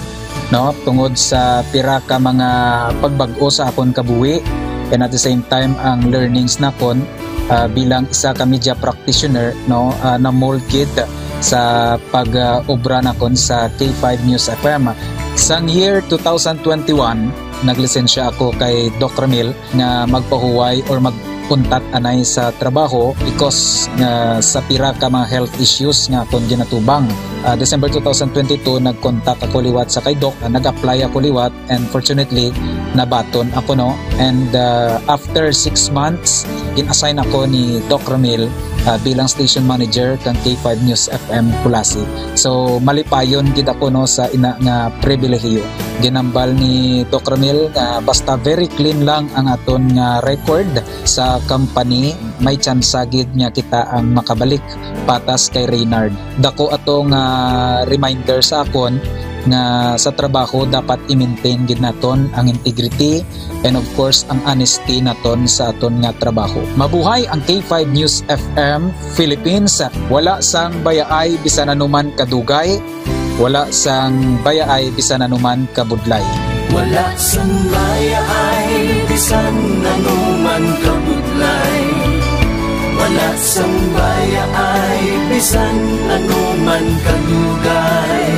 no, tungod sa pira ka mga pagbag-o sa akon kabuhi, and at the same time ang learnings nakon, ah, bilang isa ka media practitioner, no, ah, na-mold gid sa pag, ah, obra nakon sa K five News F M. Sang year two thousand twenty-one, naglisensya ako kay Doc Ramil nga magpahuway or mag-untat anay sa trabaho because nga sa pira ka mga health issues nga akon ginatubang. Ah, December two thousand twenty-two, nag-contact ako liwat sa kay Doc, ah, nag-apply ako liwat, and fortunately, nabaton ako, no? And, ah, after six months, gin-assign ako ni Doc Ramil, ah, bilang station manager kang K five News F M Culasi. So, malipayon gid ako, no, sa ina nga pribilehiyo. Ginambal ni Doc Ramil nga basta very clean lang ang aton nga record sa company, may tsansa gid nga kita ang makabalik patas kay Reynard. Dako ato nga reminder sa akon nga sa trabaho dapat i-maintain gid naton ang integrity and of course ang honesty naton sa aton nga trabaho. Mabuhay ang K five News F M Philippines. Wala sang bayaay bisan anuman kadugay, wala sang bayaay bisan anuman kabudlay. Wala sang bayaay bisan anuman kabudlay. Wala sang bayaay bisan anuman kadugay.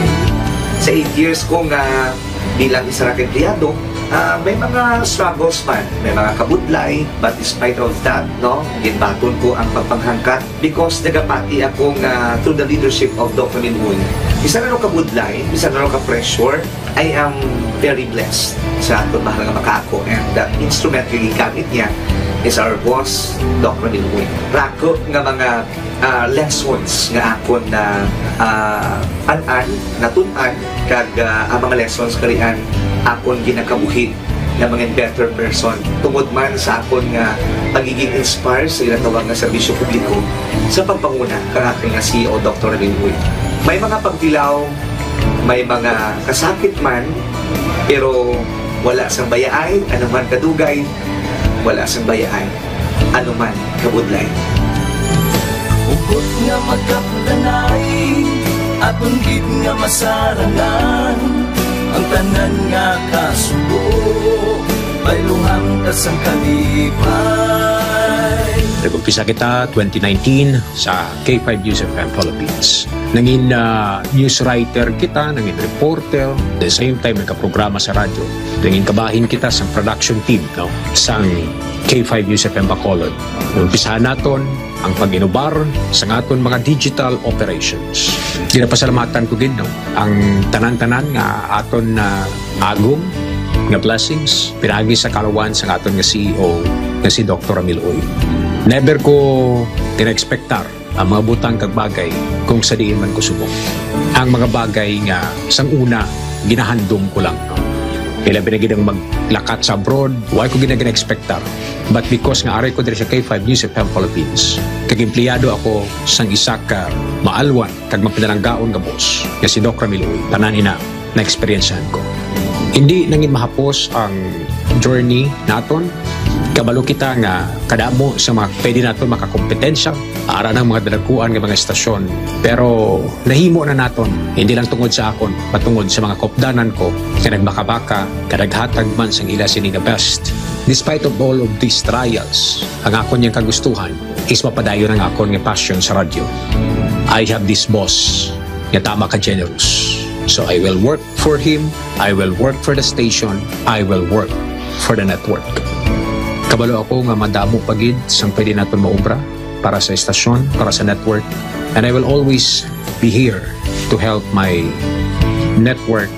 Sa eight years ko nga bilang isa ra ka empleyado, ah, may mga struggles man, may mga kabudlay, but despite of that, no, ginbaton ko ang pagpanghangkat because nagapati ako nga through the leadership of Doc Ramil Uy, bisan ano kabudlay, bisan ano ka-pressure, I am very blessed sa aton mahal nga makaako, and the instrument nga gigamit niya is our boss, Doc Ramil Uy. Rako nga mga, ah, lessons nga akon na, ah, an-an, natun-an, kag, ah, ang mga lessons karian akon ginakabuhi nga mga better person tungod man sa akon nga pagiging inspire sa ginatawag nga serbisyo publiko sa pagpanguna kang akon nga C E O, Doctor Ramil Uy. May mga pagtilaw, may mga kasakit man, pero wala sang bayaay, anuman kadugay, wala sang bayaay, anuman kabudlay. Hugot nga magkapdanay, aton gid nga masarangan ang tanan nga kasubo, bayluhan ta sang kalipay. Nag-umpisa kita twenty nineteen sa K five News F M Philippines. Nangin, ah, news writer kita, nangin reporter, the same time nagkaprograma sa radyo. Nangin kabahin kita sa production team, no, sang K five News F M Bacolod. Umpisahan naton ang pag-inubar sa aton mga digital operations. Ginapasalamatan ko gid, no, ang tanan-tanan nga aton na agom nga blessings pinaagi sa kalawan sa aton nga C E O nga si Doctor Ramil Uy. Never ko gina-expectar ang mga butang kag bagay kung sa diin man ko subong. Ang mga bagay nga sang una ginahandom ko lang, no? Ilabi na gid ang maglakat sa abroad, wa ko gid na gina-expectar. But because nga ari ko diri sa K five News F M Philippines, kag empleyado ako sang isa ka maalwan kag mapinalanggaon nga boss nga si Doc Ramil Uy, tanan ina na-eksperyensyahan ko. Hindi nangin mahapos ang journey naton. Kabalo kita nga kadamo sa mga pwede naton makakompetensya ara ng mga dalaguan nga mga estasyon. Pero nahimo na naton, hindi lang tungod sa akon, patungod sa mga kopdanan ko nga nagbakabaka, nga naghatag man sang ila sini nga best. Despite of all of these trials, ang akon yang kagustuhan is mapadayon ang akon nga passion sa radyo. I have this boss nga tama ka generous. So I will work for him, I will work for the station, I will work for the network. Kabalo ako nga madamo pa gid sang pwede naton maobra para sa estasyon, para sa network, and I will always be here to help my network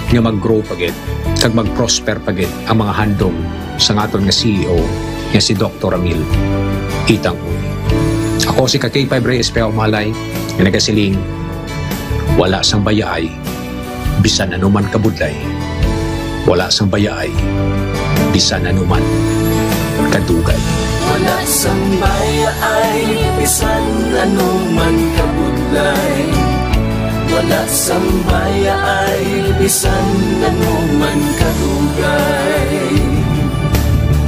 nga mag-grow pa gid kag mag-prosper pa gid ang mga handom sang aton nga C E O nga si Doctor Ramil Itang Uy. Ako si ka K five Rey Espejo Malay nga nagasiling, wala sang bayaay bisan anuman kabudlay, wala sang bayaay bisan anuman kadugay. Wala sang bayaay bisan anuman kabudlay, wala sang bayaay bisan anuman kadugay.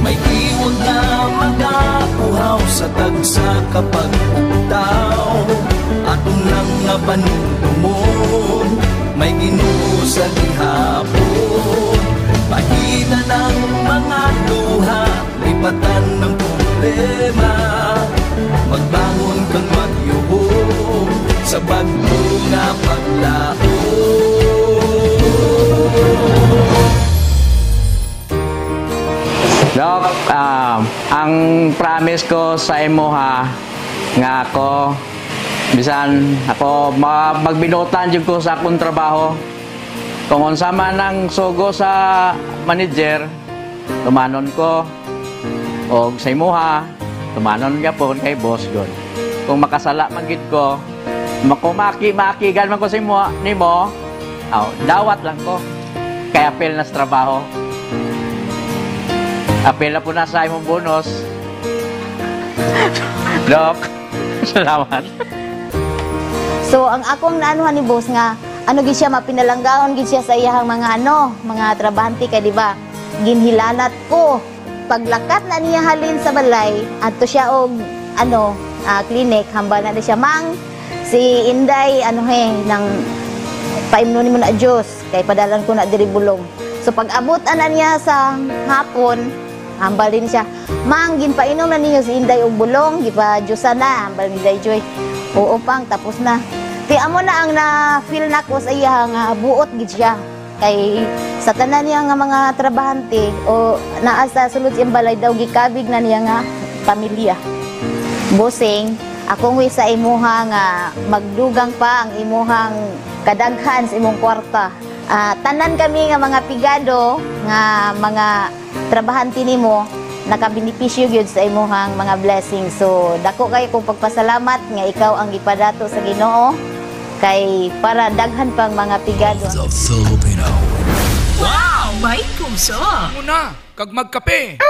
May tiwag nga magapuhaw sa tagsa ka pag-ugtaw. Aton lang nga panumdumon, may Ginoo sa gihapon. Pahitan ang mga luha, lipatan ang problema. Magbangon kag magyuhong sa bag-o nga paglaom. Doc, ah, ang promise ko sa imo ha, nga ako, bisan ako, ma-, magbinuotan jud ko sa akong trabaho. Kung unsa man ang sugo sa manager, tumanon ko. Og sa imuha, tumanon gyapon kay boss gud. Kung makasala man gid ko, makumaki, maakigan man ko sa imo, nimo, aw, dawat lang ko. Kay apil na sa trabaho. Apil na po na sa imong bonus. Doc, salamat. So, ang akong naanuhan ni boss nga, ano gid siya, mapinalanggaon gid siya sa iyahang mga ano, mga trabahante kay, di ba, ginhilanat ko. Paglakat na niya halin sa balay, adto siya og, ano, ah, clinic, hambal na ni siya, "Mang, si Inday, ano he, nang paimnon nimo na juice, kay padalan ko na diri bulong." So, pag-abot ana niya sa hapon, hambal din siya, "Mang, ginpainom na ninyo si Inday og bulong, gipa-juice na," hambal ni Day Joy. "Oo, Pang, tapos na." Kay amo na ang na-feel nako sa iya nga buot gid siya. Kay sa tanan niya nga mga trabahante o naa sa sulod sa iyang balay daw, gikabig na niya nga pamilya. Bossing, akong wish sa imuha nga magdugang pa ang imuhang kadaghan sa imong kwarta. Ah, tanan kami nga mga pigado nga mga trabahante nimo, nakabenepisyo gyud sa imuhang mga blessings. So, dako kayo kong pagpasalamat nga ikaw ang gipadato sa Ginoo, kay para daghan pang mga pigado. The Filipino. Wow! May puso! Muna, kag magkape!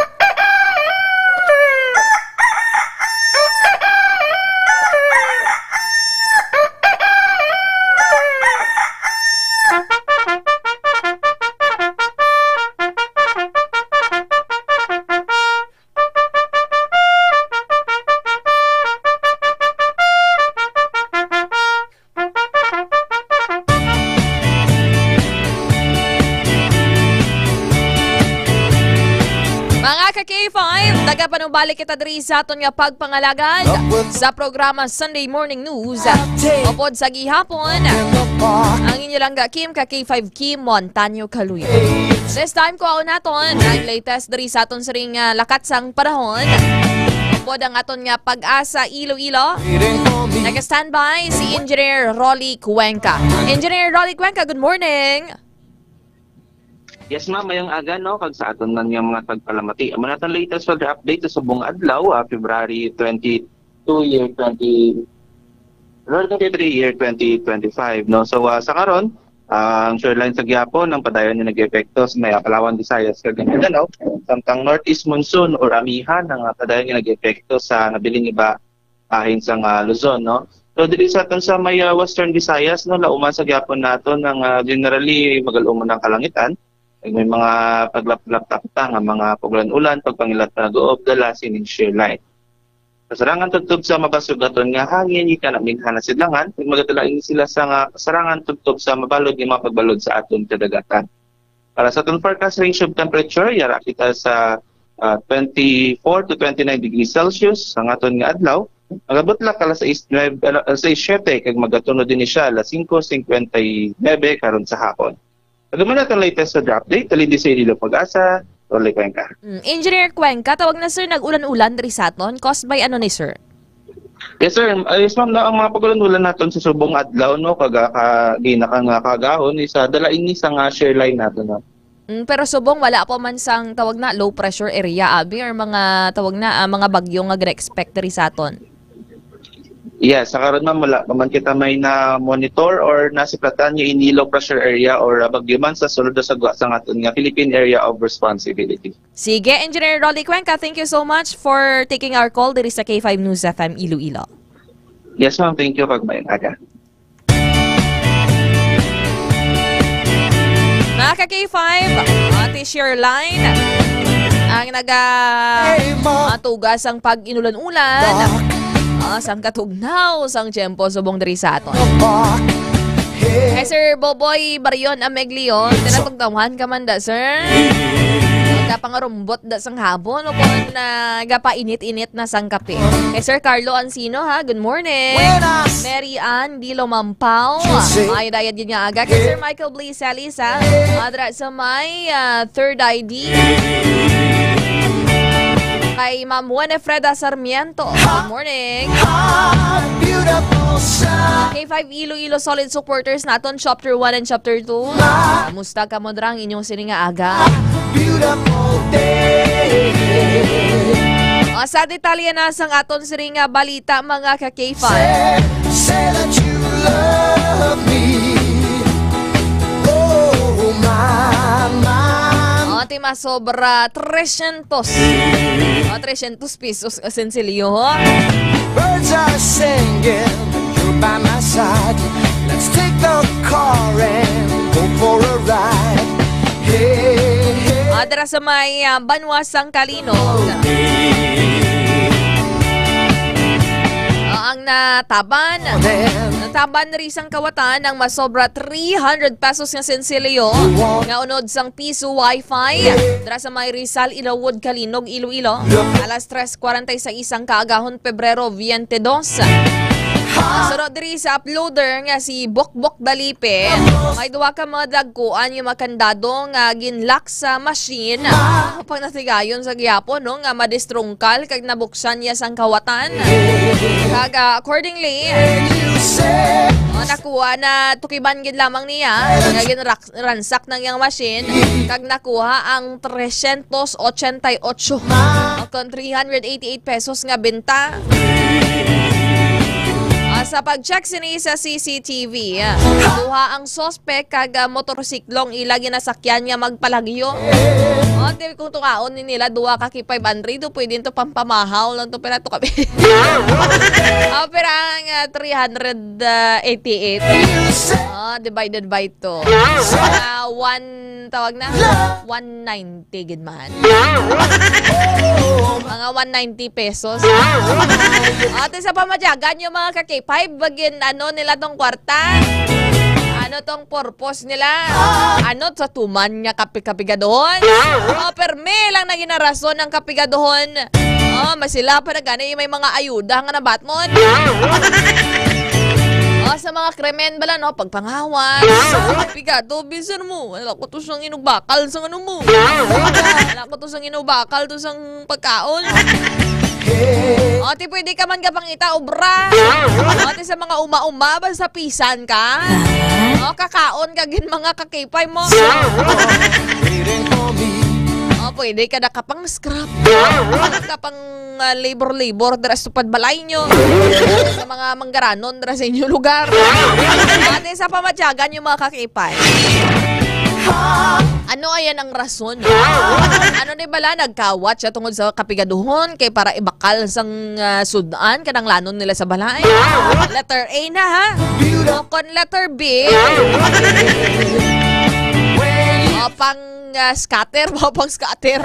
Mga ka K five, nagapanumbalik kita diri sa aton nga pagpangalagad sa programa Sunday Morning News. Upod sa gihapon, ang inyo lang ga Kim ka K five Kim Montaño Kaluyo. This time, kuhaon naton ang latest diri sa aton siring, ah, lakat sang panahon. Upod ang aton nga Pag-asa Iloilo. Nag-standby si Engineer Rolly Cuenca. Engineer Rolly Cuenca, good morning. Yes, ma'am, mayong aga, no, kag sa aton man nga mga tagpalamati. Amo na atong latest weather update sa subong adlaw, ah, February twenty-two, year twenty, February twenty-three, year twenty twenty-five, no. So, ah, sa karon, ah, ang shoreline sa gihapon ang padayon nga nag-epekto sa may Palawan, Visayas, kag Mindanao, samtang northeast monsoon or amihan ang, ah, padayon nga nag-epekto sa nabiling iba bahin sang, ah, Luzon, no? So, diri sa aton sa may, ah, Western Visayas, no, lauman sa gihapon naton ang, ah, generally magal-umon ang kalangitan. May mga paglaplap tapta nga mga pag-ulan-ulan, pagpangilat pa nag-uob, dala sining shear line. Kasarangan tubtob sa mabasugaton nga hangin, ika na minhan na sidlangan, kag magadala ini sila sa nga kasarangan tubtob sa mabalod nga mga pagbalod sa aton kadagatan. Para sa aton forecast range of temperature, yara kita sa, ah, twenty-four to twenty-nine degrees Celsius ang aton nga adlaw. Magabot lang alas sais nuebe, ala-, alas sais siyete, kag magatunod din siya alas singko singkwenta y nuebe karon sa hapon. Kag amo na atong latest weather update, halin diri sa Iloilo Pag-asa, Rolly Cuenca. Mm, Engineer Cuenca, tawag na, sir, nag-ulan-ulan diri sa aton. Caused by ano ni, sir? Yes, sir. Ah, yes, ma'am, na ang mga pag-ulan-ulan naton sa subong adlaw, no, kaga-, ka-, ginaka nga kagahon, is, ah, dala ini sa nga shear line naton, no? Mm, pero subong wala pa man sang tawag na low pressure area, abi, or mga tawag na, ah, mga bagyo nga gina-expect diri sa aton? Yes, sa karon, ma'am, wala pa man kita may na-monitor or nasiplatan nga ini low pressure area or, ah, bagyo man sa sulod sa gwa sang aton nga Philippine Area of Responsibility. Sige, Engineer Rolly Cuenca, thank you so much for taking our call diri sa K five News F M Iloilo. Yes, ma'am. Thank you. Kag maayong aga. Mga ka K five, Ate Sherline, ang naga-, matugas ang pag-inulan-ulan. Ah, sang katugnaw, sang tiyempo, subong diri sa aton. Kay Sir Boboy Barion Ameglio, tinatugnawan ka man da, sir? Nagkapangarumbot da sang habon, o kung nagapainit-init na sang kape. Kay Sir Carlo Ancino, ha, good morning. Buenas. Mary Ann Dilo Mampaw, Juicy. Ay, dayad yun nga aga. Kay Sir Michael Blaze Salisa, madra sa may, ah, Third I D. Kay Ma'am Winifreda Sarmiento, good morning. Hot, beautiful sun. K five Iloilo solid supporters naton, chapter one and chapter two. Kamusta kamo dira ang inyong sini nga aga? Beautiful day. O, sa detalye na sang aton sini nga balita, mga ka K five. Say, say that you love me. Oh, my, my, O, Ti masobra trescientos. O, trescientos pesos ang sensilyo, ho? Birds are singing, you're by my side. Let's take the car and go for a ride. Hey, hey. Ah, dira sa may, ah, Banwa, Sangkalinog. Ah, ang nataban, nataban diri sang kawatan ang masobra three hundred pesos nga sensilyo nga unod sang piso wifi dira sa may Rizal, Ilawod, Calinog, Iloilo. Alas tres cuarenta y seis ang kaagahon, Pebrero veintidós. Sunod diri sa uploader nga si Bokbok Dalipe, may duha ka mga dagkuan nga mga kandado nga ginlock sa machine. Pag natigayon sa gihapon, no, nga madistrungkal kag nabuksan niya sang kawatan. Kag, ah, accordingly, oh, nakuha na tukiban gid lamang niya nga ginrak-, ransak ng iyang machine kag nakuha ang trescientos ochenta y ocho o kon three hundred eighty-eight pesos nga benta. Ah, sa pag-check sini sa C C T V, ah, duha ang suspek kag, ah, motorsiklong ila ginasakyan nga magpalagyo. Oh, di kung tukaon ni nila duha ka K five hundred, o pwede to pampamahaw lang to, pera to kami. Oh, pera ang, ah, three hundred eighty-eight. Oh, divided by two. Ah, one, tawag na, one ninety gid man. Mga one ninety pesos. Ate, sa pamadyagan yung mga ka-K five, bagin ano nila tong kwarta? Ano tong purpose nila? Ano sa tuman nga kapigaduhon? Oh, permi lang na ginarason ang kapigaduhon. Oh, masila pa na gani may mga ayuda nga nabatmon. Oh, sa mga krimen bala, no, pagpangawat. Pigado, bisan mo, wala ko to sang inugbakal sang ano mo. Wala ko to sang inubakal to sang pagkaon. O, ti pwede ka man ka pangita obra. O, ti sa mga uma-uma, basta pisan ka. O, kakaon ka gid mga kakipay mo. O, pwede ka na ka pang scrap. Ka pang, ah, labor-labor dira sa tupad balay nyo. Sa mga manggaranon dira sa inyong lugar. Ate, sa pamatyagan yung mga kakipay. Ano ayan ang rason? Ano ni bala, nagkawat siya tungod sa kapigaduhon kay para ibakal sang, ah, sudan kanang lanon nila sa balay? Letter A na, ha? O kon letter B, o pang, ah, scatter, o pang scatter.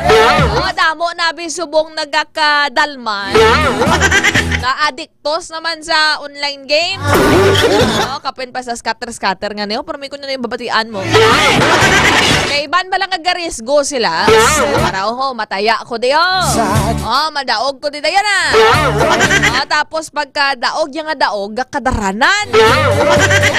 O, damo na bi subong nagakadalman. Na-addict tos naman sa online game. No, kapin pa sa scatter-scatter nga niyo, pero may kuno na yung babatian mo. Kay iban ba lang agarisgo sila? Para, oho, mataya ko diyo. Oh, madaog ko di dayan, ah. Ah, tapos pagka daog, yung nga daog, kadaranan.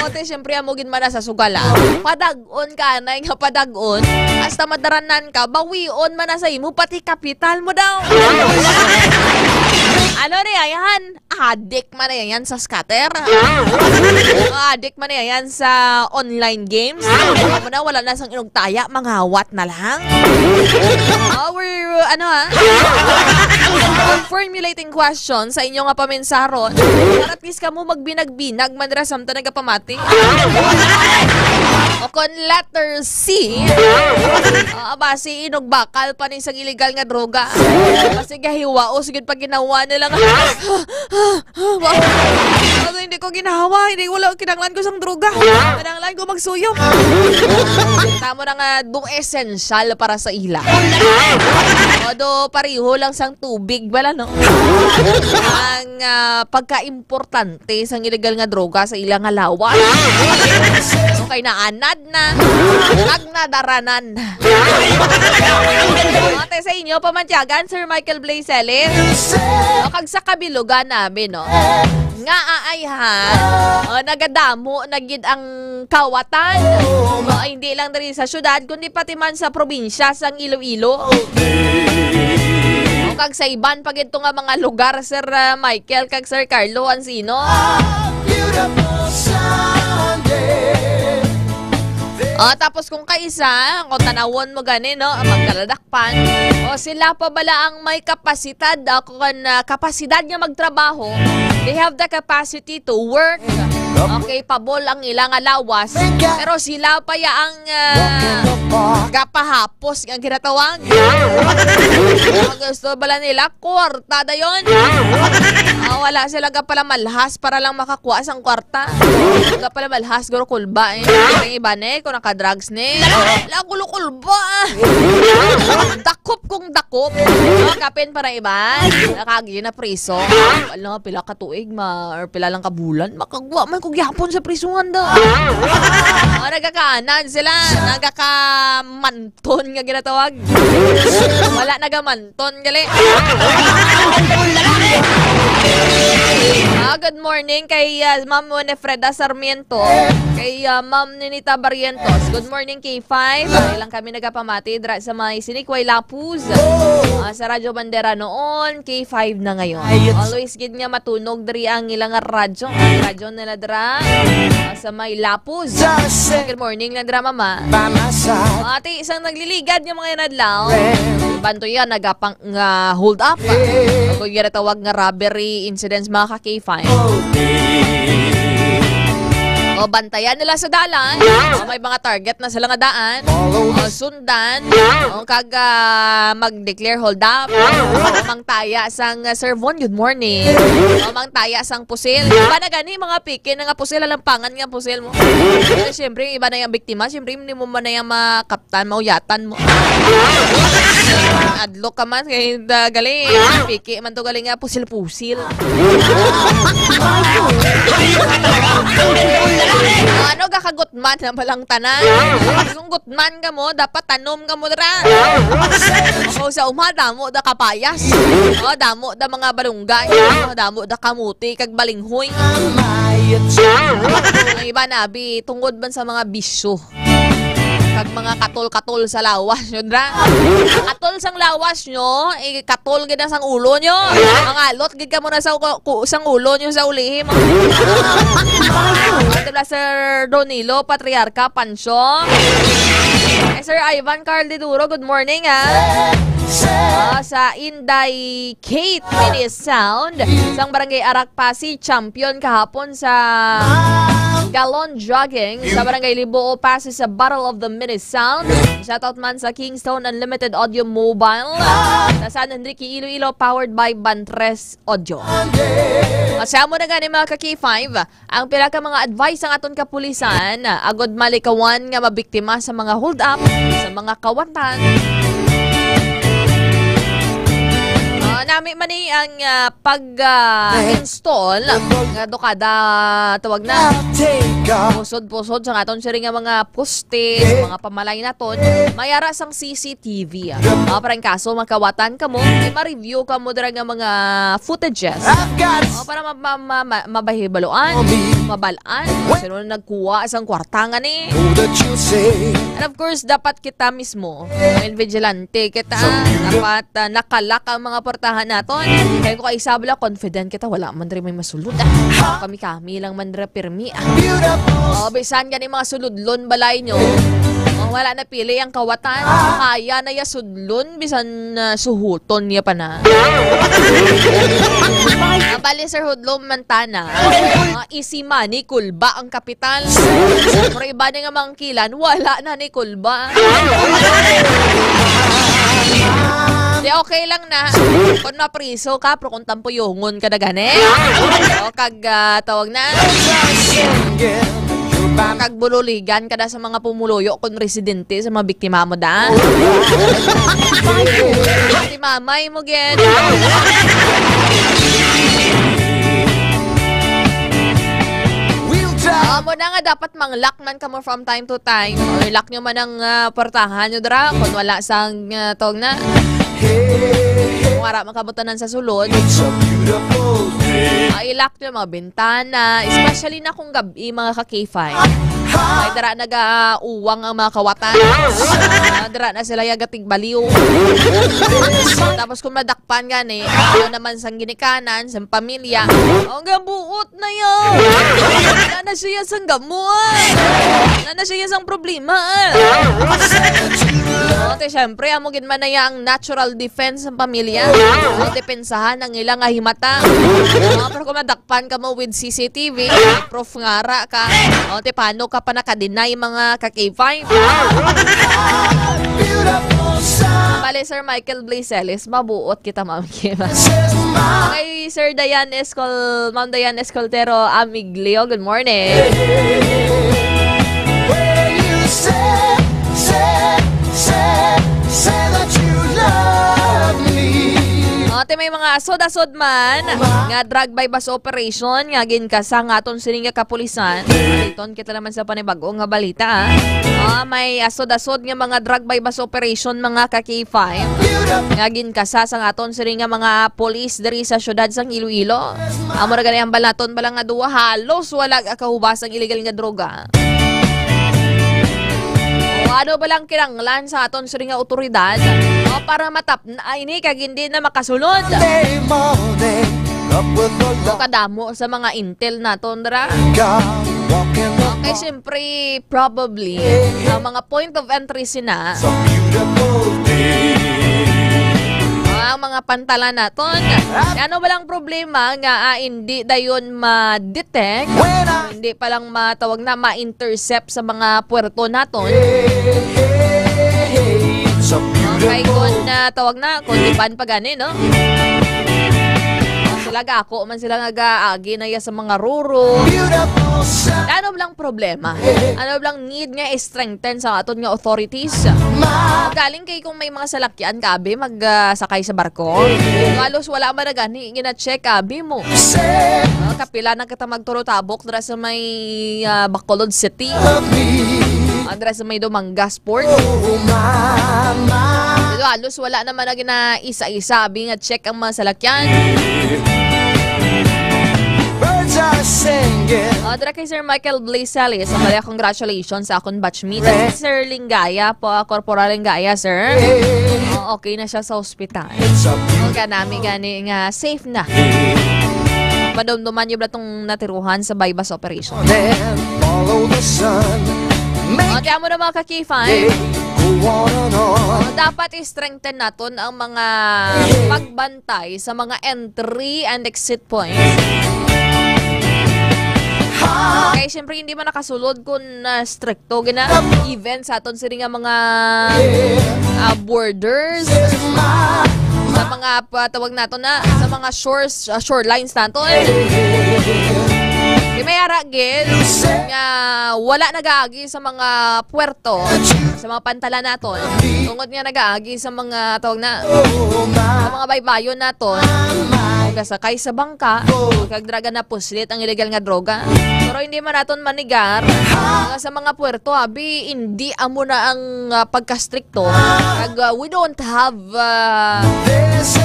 O, ti, siyempre, amo gid man na sa sugal, ah. Padag-on ka, anay nga padag-on. Hasta madaranan ka, bawion man na sa imo, pati kapital mo daw. Ano ni, ayan? Adik man na yan sa scatter. Adik man na yan sa online games. Ano na, wala na sang inugtaya, mangawat na lang. Our, ano ha? Our formulating question sa inyo nga pamensaron. Para at least kamo magbinag-binag man ra samtang nagapamati. O kon letter C. Ah, basi inugbakal pa ni sang illegal nga droga. Basi gahiwaos gid pag ginawa nila nga. Ano, hindi ko ginawa, hindi, wala, kinanglan ko sang droga. Kinanglan ko magsuyop. Tamo na nga do essential para sa ila. O do pareho lang sang tubig bala, no? Ang, ah, pagka-importante sang illegal nga droga sa ila nga lawas. Okay, naanad na. Kag nadaranan. Ate, sa inyo, pamantyagan, Sir Michael Blay Celis. O, kag sa kabilugan namin, no? Nga aay ha. O, nagadamo na gid ang kawatan. O, hindi lang diri sa syudad, kundi pati man sa probinsya sang Iloilo. O, kag sa iban pa gid to nga mga lugar, Sir, ah, Michael, kag Sir Carlo Ancino. O, tapos kung kaisa, kung tanawon mo gani, no, magkaladak pan. O sila pa bala ang may kapasidad, ah, kung, ah, kapasidad nga magtrabaho? They have the capacity to work, Okay, pabol ang ila nga lawas. Pero sila pa ya ang, ah, gapahapos nga ginatawag. Ang gusto bala nila, kwarta dayon. Ah, wala sila gapalamalhas para lang makakuha sang kwarta. Gapalamalhas, guro, kulba, eh. Ang iba, ne, kung naka-drugs, ne. Wala, gulo, kulba. Dakop kung dakop. Ah, kapin para iba. Nakagi na priso. Wala, pila ka tuig, ma, or pila lang ka bulan. Makagwa man ko gyapon sa prisuhan da. Ah, nagakaanan sila. Nagakamanton nga ginatawag. Wala nagamanton, gali. Ah, good morning kay, ah, Ma'am Winifreda Sarmiento, kay, ah, Ma'am Ninita Barrientos. Good morning, K five. Ah, ilang kami nagapamati dira sa may Sinikway Lapuz. Ah, sa Radyo Bandera noon, K five na ngayon. Always gid nga matunog diri ang ilang radyo. Ang radyo nila dira, ah, sa may Lapuz. Good morning lang dira, mama. Ati, isang nagliligad nga mga inadlaw. Bantoyan, nagapang nga hold up. Kung ginatawag nga robbery incidents, mga ka-K five. O, bantayan nila sa dalan. O, may mga target na sila nga daan. O, sundan. O, kag, ah, mag-declare hold up. O, mangtaya sang, ah, Sir Von, good morning. O, mangtaya sang pusil. Iba na gani, mga piki na nga pusil, alampangan nga pusil mo. Pero siyempre, iba na yung biktima. Siyempre, hindi mo man na yung makap- tan, mauyatan mo. Adlok ka man, kay da, gali, piki man to, gali nga, pusil-pusil. Ano, gakagutman na palang tanan? Kung gutman ka mo, dapat tanom ka mo dira. O sa uma, damo da kapayas. O, damo da mga balunggay. O, damo da kamuti, kag balinghoy. Ang iba na, abi, tungod man sa mga bisyo. Kag mga katol-katol sa lawas nyo, dra. Katol sang lawas nyo, eh, katol gid na sang ulo nyo. Mangalot gid kamo na sa ku-, ku-, sang ulo nyo sa ulihim. Ito na, Sir Donilo Patriarca Pancho. Eh, Sir Ivan Carl de Duro, good morning, ah. Ah, sa Inday Kate Mini Sound, sang Barangay Arak Pasi, champion kahapon sa Galon Jogging sa Barangay Liboo, Pasi sa Battle of the Mini Sound. Shoutout man sa Kingston Unlimited Audio Mobile, sa San Enrique, Iloilo, powered by Bantres Audio. At sa amo na gani, mga ka-K five, ang pila ka mga advice sang aton kapulisan, ah, agod malikawan nga mabiktima sa mga hold-up sa mga kawatan. Ah, nami man ni ang, ah, pag, ah, install nga do kada tawag na pusod-pusod sa aton siring nga mga poste, sa mga pamalay naton, mayara sang C C T V, ah. Ah, para in kaso makawatan kamo, may ma-review kamo dira nga mga footages. Oh, para ma-, ma-, ma-, ma-, mabahibaluan, mabal-an, kung sino na nagkuha sang kwarta nga ni. And of course, dapat kita mismo, mga vigilante kita, dapat, ah, nakalak ang mga portahan naton. Kaya ko kay sabla, confident kita, wala man rin may masulod, ah. Kami-kami lang man ra pirmi, ah. Oh, bisan gani mga suludlon balay nyo. Oh, wala na pili ang kawatan. Kaya na ya sudlon, bisan, ah, suhuton niya pa na. Ah, bali, Sir Hudlom Mantana. Ah, easy money, kulba ang kapital. Pero iba na nga mangkilan, wala na ni kulba. Di, okay lang na. Kung mapriso ka, pero kung tampuyongon ka na gani. O, kag, ah, tawag na. Kag bululigan ka na sa mga pumuluyo kung residente sa mga biktima mo da. Si mamay mo, gid. Amo na nga dapat mang-lock man kamo from time to time. O, i-lock nyo man ang, ah, portahan nyo dira kung wala sang, ah, tawag na. Kung wala man kamo tanan sa sulod. Ah, i-lock nyo mga bintana, especially na kung gab-i, mga ka-K five. Ay, dira naga-uwang ang mga kawatan. Ah, dira na sila yagatigbaliw. Tapos kung madakpan gani, ano naman sang ginikanan, sang pamilya. Ang gabuot na yan. Wala na siya sang gamuan. Wala na siya sang problema. O, te, syempre, amo gid man na ya ang natural defense sang pamilya. O, depensahan ang ila nga himata. O, pero kung madakpan ka mo with C C T V, may proof nga ra ka. O, te, paano ka pa naka-deny, mga ka-K five? Bale, Sir Michael Blaiseles, mabuot kita, Ma'am Kim. Okay, Sir Dayan Escol-, Ma'am Dayan Escoltero Amiglio, good morning. Where you say, say, say, say that you love me. O, te, may mga asod-asod man nga drug buy-bust operation nga ginkasa nga aton sini nga kapulisan. Iton kita naman sa panibag-o nga balita, ah. Ah, may asod-asod nga mga drug buy-bust operation, mga ka-K five, nga ginkasa sang aton sini nga mga pulis diri sa siyudad sang Iloilo. Amo na gani ang balaton bala nga duwa, halos wala ka kahubas ang illegal nga droga. O ano ba lang kinahanglan sa aton sini nga awtoridad, o, para matapna ini kag hindi na makasulod? Monday morning, up with the O kadamo sa mga intel naton dira. Walking the Okay, siyempre, probably, ang mga point of entry sina, It's a beautiful day. Ang mga pantalan naton. Ano ba lang problema nga, ah, hindi dayon ma-detect? When I Hindi pa lang matawag na ma-intercept sa mga puerto naton. Hey, hey, hey, it's a Okay, beautiful kung, ah, tawag na, kung iban pa gani, no? Sila ga ako man sila nga gaagi na ya sa mga ruro. Beautiful sun. Ano lang problema? Ano lang need nga i-strengthen sa aton nga authorities? Ma- Galing kay kung may mga salakyan ka, abi, mag, ah, sakay sa barko. Halos wala man na gani gina-check, abi mo. Say Ah, kapila na kita magtulo tabok dira sa may, ah, Bacolod City. Love me. Ah, dira sa may Dumangas Port. Oh, mama. Pero halos wala naman na gina-isa-isa, abi nga check ang mga salakyan. Birds are singing. Ah, dira kay Sir Michael Blaiseles, ang kaya congratulations sa akong batchmate. Red. Si Sir Lingaya po, ah, Corporal Lingaya, sir. Red. Ah, okay na siya sa ospital. It's a beautiful Ang kanami gani nga safe na. Madumduman niyo ba tong natiruhan sa buy-bust operation? Then follow the sun. O, Make ti amo na, mga ka-K five. Day go on and on. O, dapat i-strengthen naton ang mga pagbantay sa mga entry and exit points. Ha? Okay, syempre, hindi man nakasulod kung, ah, stricto gina. Even sa aton sini nga mga, ah, borders, sa mga, pa, tawag nato na, sa mga shores, ah, shorelines nato, eh. Di may ara gid nga wala nagaagi sa mga puerto, sa mga pantalan naton. Tungod nga nagaagi sa mga, tawag na, sa mga baybayon naton. Ang gasakay sa bangka, kag draga na puslit ang illegal nga droga. Pero hindi man naton manigar nga sa mga puerto, abi, hindi amo na ang, ah, pagkastrikto. Kag, ah, we don't have, ah,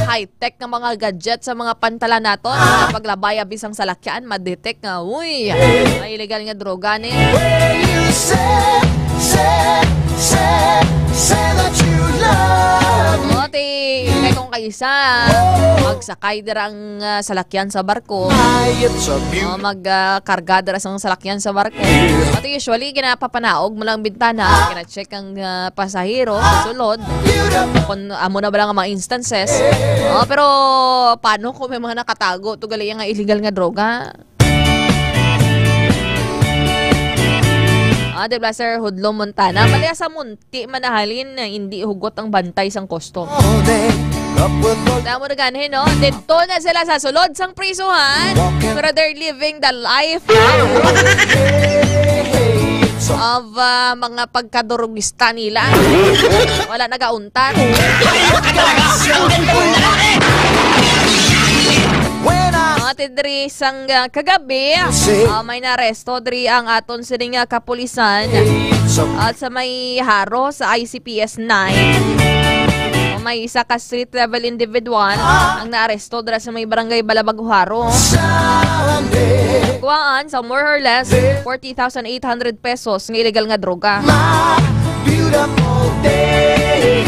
high-tech nga mga gadget sa mga pantalan naton. Paglabay, abi, sang salakyan, ma-detect nga, uy, may illegal nga droga ni. Where you say, say, say, say that you love me. O, ti, kay kung kaisa, magsakay dira ang, ah, salakyan sa barko. Ay, it's a beautiful O, mag, ah, karga dira sang salakyan sa barko. Ato usually, ginapapanaog mo lang bintana, gina-check ang, ah, pasahero sa sulod. Kung amo na ba lang ang mga instances. O, pero paano kung may mga nakatago to gali nga illegal nga droga? Ah, di ba, Sir Hudlo Montana? Bali, sa Munti man nahalin na hindi hugot ang bantay sang custom. All day, up with the Tamo na ganhi, no? Dito na sila sa sulod sang prisuhan. Walking. Pero they're living the life Hey, hey, hey, it's a of, ah, mga pagkadurugista nila. Wala nagauntat. When I Mga tidri sang, ah, kagabi, Say ah, may naresto diri ang aton sining, ah, kapulisan. It's a At sa may Jaro sa I C P S nine, may isa ka street level individual ang naaresto dira sa may barangay Balabag, Jaro. Sunday. Kuwaan sa more or less forty thousand eight hundred pesos nga illegal nga droga. My beautiful day.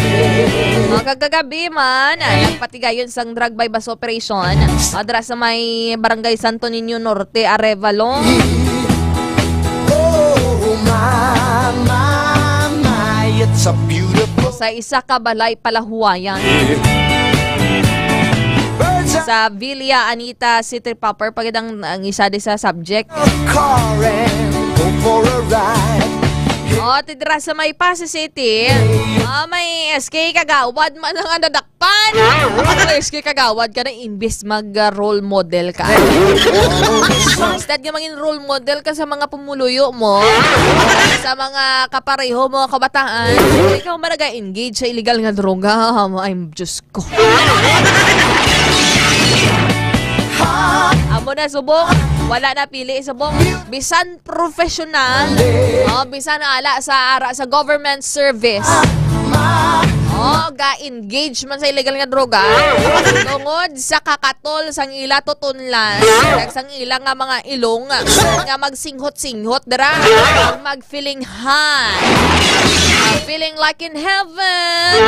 Mga kagagabi man, ah, nagpatigayon sang drug buy-bust operation, ah, dira sa may barangay Santo Niño Norte, Arevalo. Oh, my, my, my, it's a beautiful sa isa ka balay palahuwayan. Sa Villa Anita City Proper, pagid ang, ang isa di sa subject. O, tidra sa may Passi City, ah, may S K Kagawad man ang nadakpan. Ang S K Kagawad ka na, imbis mag, ah, role model ka. Instead nga maging role model ka sa mga pumuluyo mo, sa mga kapareho mo, kabataan, ikaw man nag-engage sa illegal nga droga. Ay, Diyos ko. Amo na, subong. Wala na pili, subong. Bisan professional, oh, bisan ala sa ara sa government service, oh, ga-engage man sa illegal nga droga, tungod sa kakatol sang ila tutunlan, kag sang ila nga mga ilong, nga magsinghot-singhot dira, kag mag-feeling high, ah, feeling like in heaven.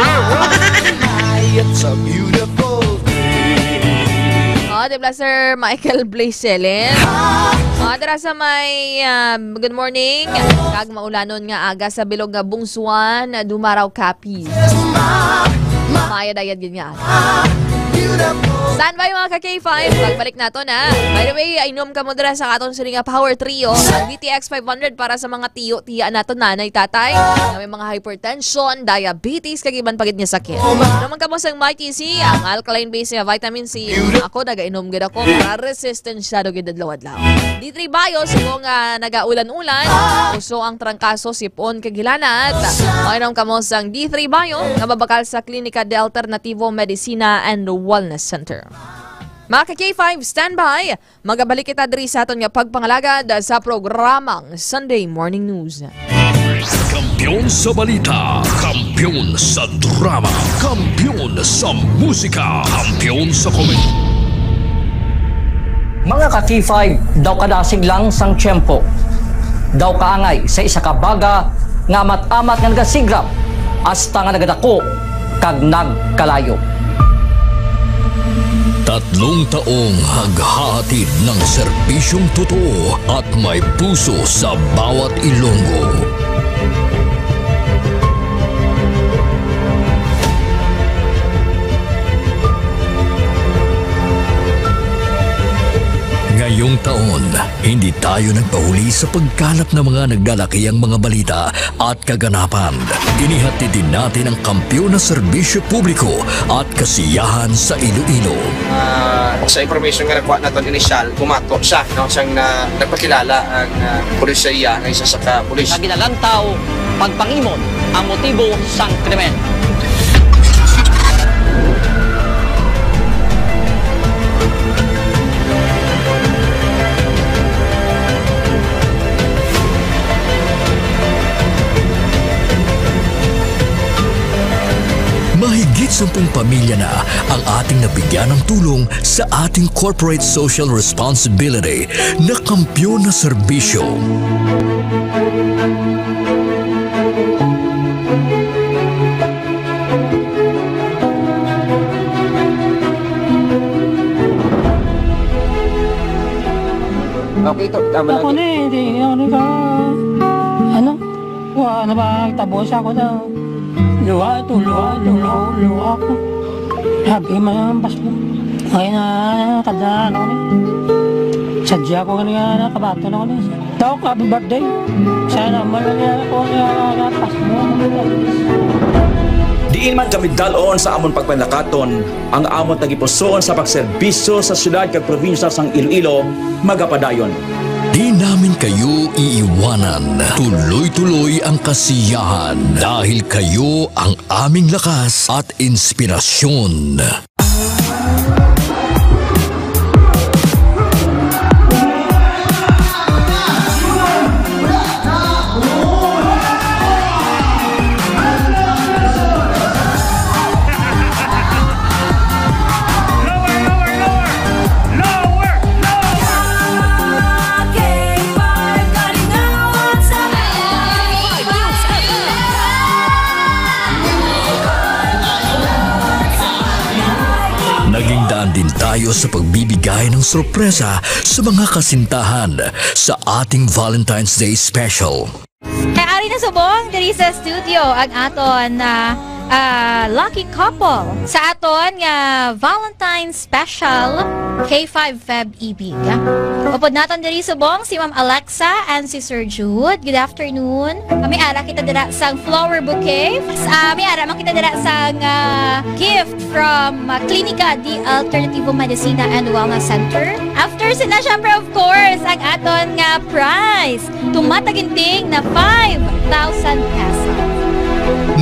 It's a beautiful day. Oh, di ba, Sir Michael Blaiselen? Oh, dira sa may, ah, good morning. Kag maulanon nga aga sa bilog nga Bungsuan, Dumaraw, Capiz. Mayad-ayad gid nga aga. Standby, mga ka K five. Pagbalik nato na. By the way, inom kamo dira sa aton sini nga Power Trio. Ang D T X five hundred para sa mga tiyo, tiya nato, nanay, tatay, nga may mga hypertension, diabetes, kag iban pa gid nga sakit. Inom man kamo sang Mighty C, ang alkaline base nga vitamin C. Ako, nagainom gid ako para resistensyado gid adlaw-adlaw. D three Bio, subong nga nagaulan-ulan, uso ang trangkaso, sipon, kag hilanat. Mainom kamo sang D three Bio nga mabakal sa Klinika de Alternativo Medicina and Wellness Center. Mga ka K five, standby! Magabalik kita diri sa aton nga pagpangalagad sa programang Sunday Morning News. Kampiyon sa balita, kampiyon sa drama, kampiyon sa musika, kampiyon sa komedya. Mga ka K five, daw kadasig lang sang tiyempo. Daw kaangay sa isa ka baga nga amat-amat nga nagasigrap hasta nga nagadako kag nagkalayo. Tatlong taong naghahatid ng serbisyong totoo at may puso sa bawat Ilonggo. Ngayong taon, hindi tayo nagpahuli sa pagkalap ng mga naglalakihang mga balita at kaganapan. Inihatid din natin ang kampiyon na serbisyo publiko at kasiyahan sa Iloilo. Ah, sa information nga nakuha naton initial, bumato siya, no, siyang na, nagpakilala ang, ah, pulis sa iya nga isa sa ka pulis. Nga ginalantaw, pagpangimon ang motibo sang krimen. Mahigit sampung pamilya na ang ating nabigyan ng tulong sa ating corporate social responsibility na kampiyon na serbisyo. Okay, to, tama lang. Ako ni, hindi, ano ka, ano? Wa na ba, tabo siya ko daw. Luha ito, luha ito, luha, luha ako. Sabi man ang pasbo. Ngayon na, kada ano ni. Sadya ko nga nakabato na ko ni. Tawag ko, "Happy birthday." Sana malala ko nga pasbo. Diin man kami dalon sa amon pagpanakaton, ang amon tagipusoon sa pagserbisyo sa siyudad kag probinsya sang Iloilo magapadayon. Di namin kayo iiwanan. Tuloy-tuloy ang kasiyahan dahil kayo ang aming lakas at inspirasyon. Naging daan din tayo sa pagbibigay ng sorpresa sa mga kasintahan sa ating Valentine's Day special. Kay ari na subong diri sa studio ang aton, ah, ah, lucky couple sa aton nga Valentine's Special, K five Feb Ibig. Upod naton diri subong si Ma'am Alexa and si Sir Jude. Good afternoon. Kami ara kita dira sang flower bouquet. Ah, may ara man kita dira sang, ah, gift from, ah, Klinika de Alternativo Medicina and Wellness Center. After sila, syempre, of course, ang aton nga prize. Tumataginting na five thousand pesos.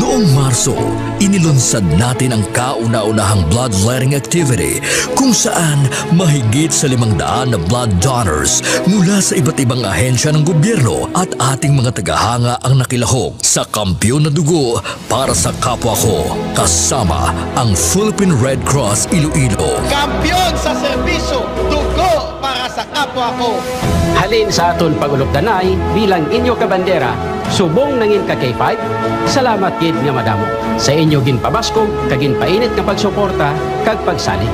Noong Marso, inilunsad natin ang kauna-unahang bloodletting activity, kung saan mahigit sa limang daan na blood donors mula sa iba't ibang ahensya ng gobyerno at ating mga tagahanga ang nakilahok sa Kampiyon na Dugo para sa Kapwa Ko, kasama ang Philippine Red Cross Iloilo. Kampiyon sa serbisyo, dugo para sa kapwa ko. Halin sa aton pag-ulupdanay bilang inyo kabandera, subong nangin ka K five, salamat gid nga madamo sa inyo ginpabaskog kag ginpainit nga pagsuporta kag pagsalig.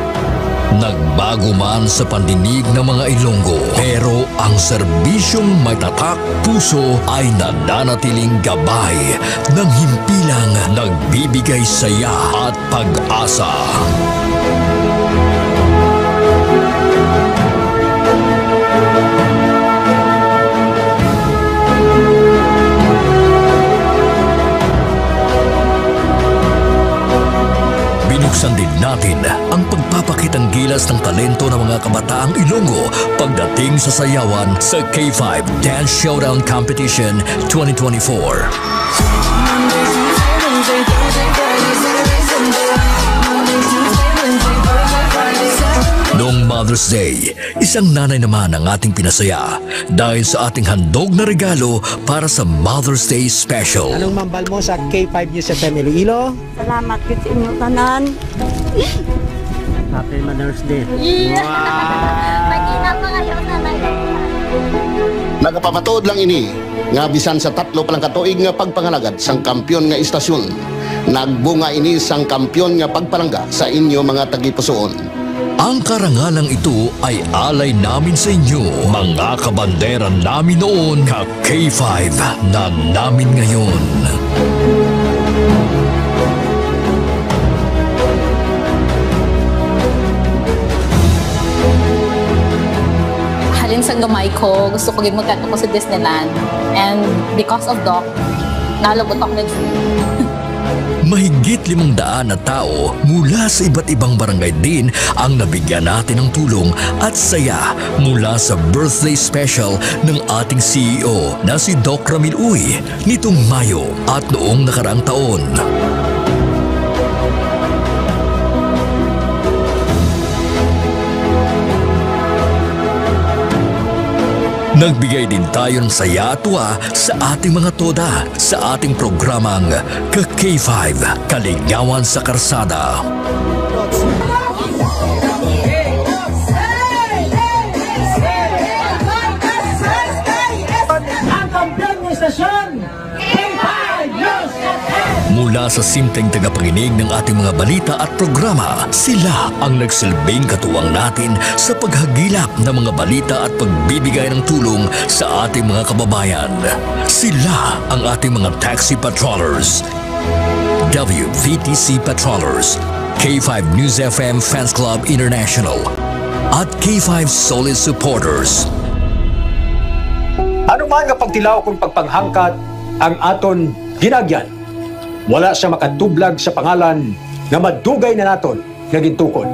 Nagbago man sa pandinig ng mga Ilonggo, pero ang serbisyong may tatak puso ay nananatiling gabay ng himpilang nagbibigay saya at pag-asa. Binuksan din natin ang pagpapakitang gilas ng talento ng mga kabataang Ilonggo pagdating sa sayawan sa K five Dance Showdown Competition twenty twenty-four. Noong Mother's Day, isang nanay naman ang ating pinasaya dahil sa ating handog na regalo para sa Mother's Day Special. Anong mambal mo sa K five News F M Iloilo? Salamat gid sa inyo tanan. Happy Mother's Day. Yeah. Wow. Pag-ina pa kayo, nanay. Nagapamatuod lang ini nga bisan sa tatlo pa lang ka tuig nga pagpangalagad sang kampiyon nga istasyon, nagbunga ini sang kampiyon nga pagpalangga sa inyo mga tagipusoon. Ang karangalang ito ay alay namin sa inyo, mga kabandera namin noon, ka K five na namin ngayon. Halin sang gamay ko, gusto ko gid magkadto ko sa Disneyland. And because of Doc, nalabot ako na. Mahigit limang daan na tao mula sa iba't ibang barangay din ang nabigyan natin ng tulong at saya mula sa birthday special ng ating C E O na si Doc Ramil Uy nitong Mayo at noong nakaraang taon. Nagbigay din tayo ng saya at tuwa sa ating mga toda sa ating programang Ka K five, Kaligawan sa Karsada. Ang kampiyon ng estasyon, K five News F M. Mula sa simpleng tagapakinig ng ating mga balita at programa, sila ang nagsilbing katuwang natin sa paghagilap ng mga balita at pagbibigay ng tulong sa ating mga kababayan. Sila ang ating mga taxi patrollers, W V T C patrollers, K five News F M Fans Club International, at K five Solid Supporters. Ano man nga pagtilaw kung pagpanghangkat ang aton ginagyan, wala siya makatublag sa pangalan nga madugay na naton nga gintukod.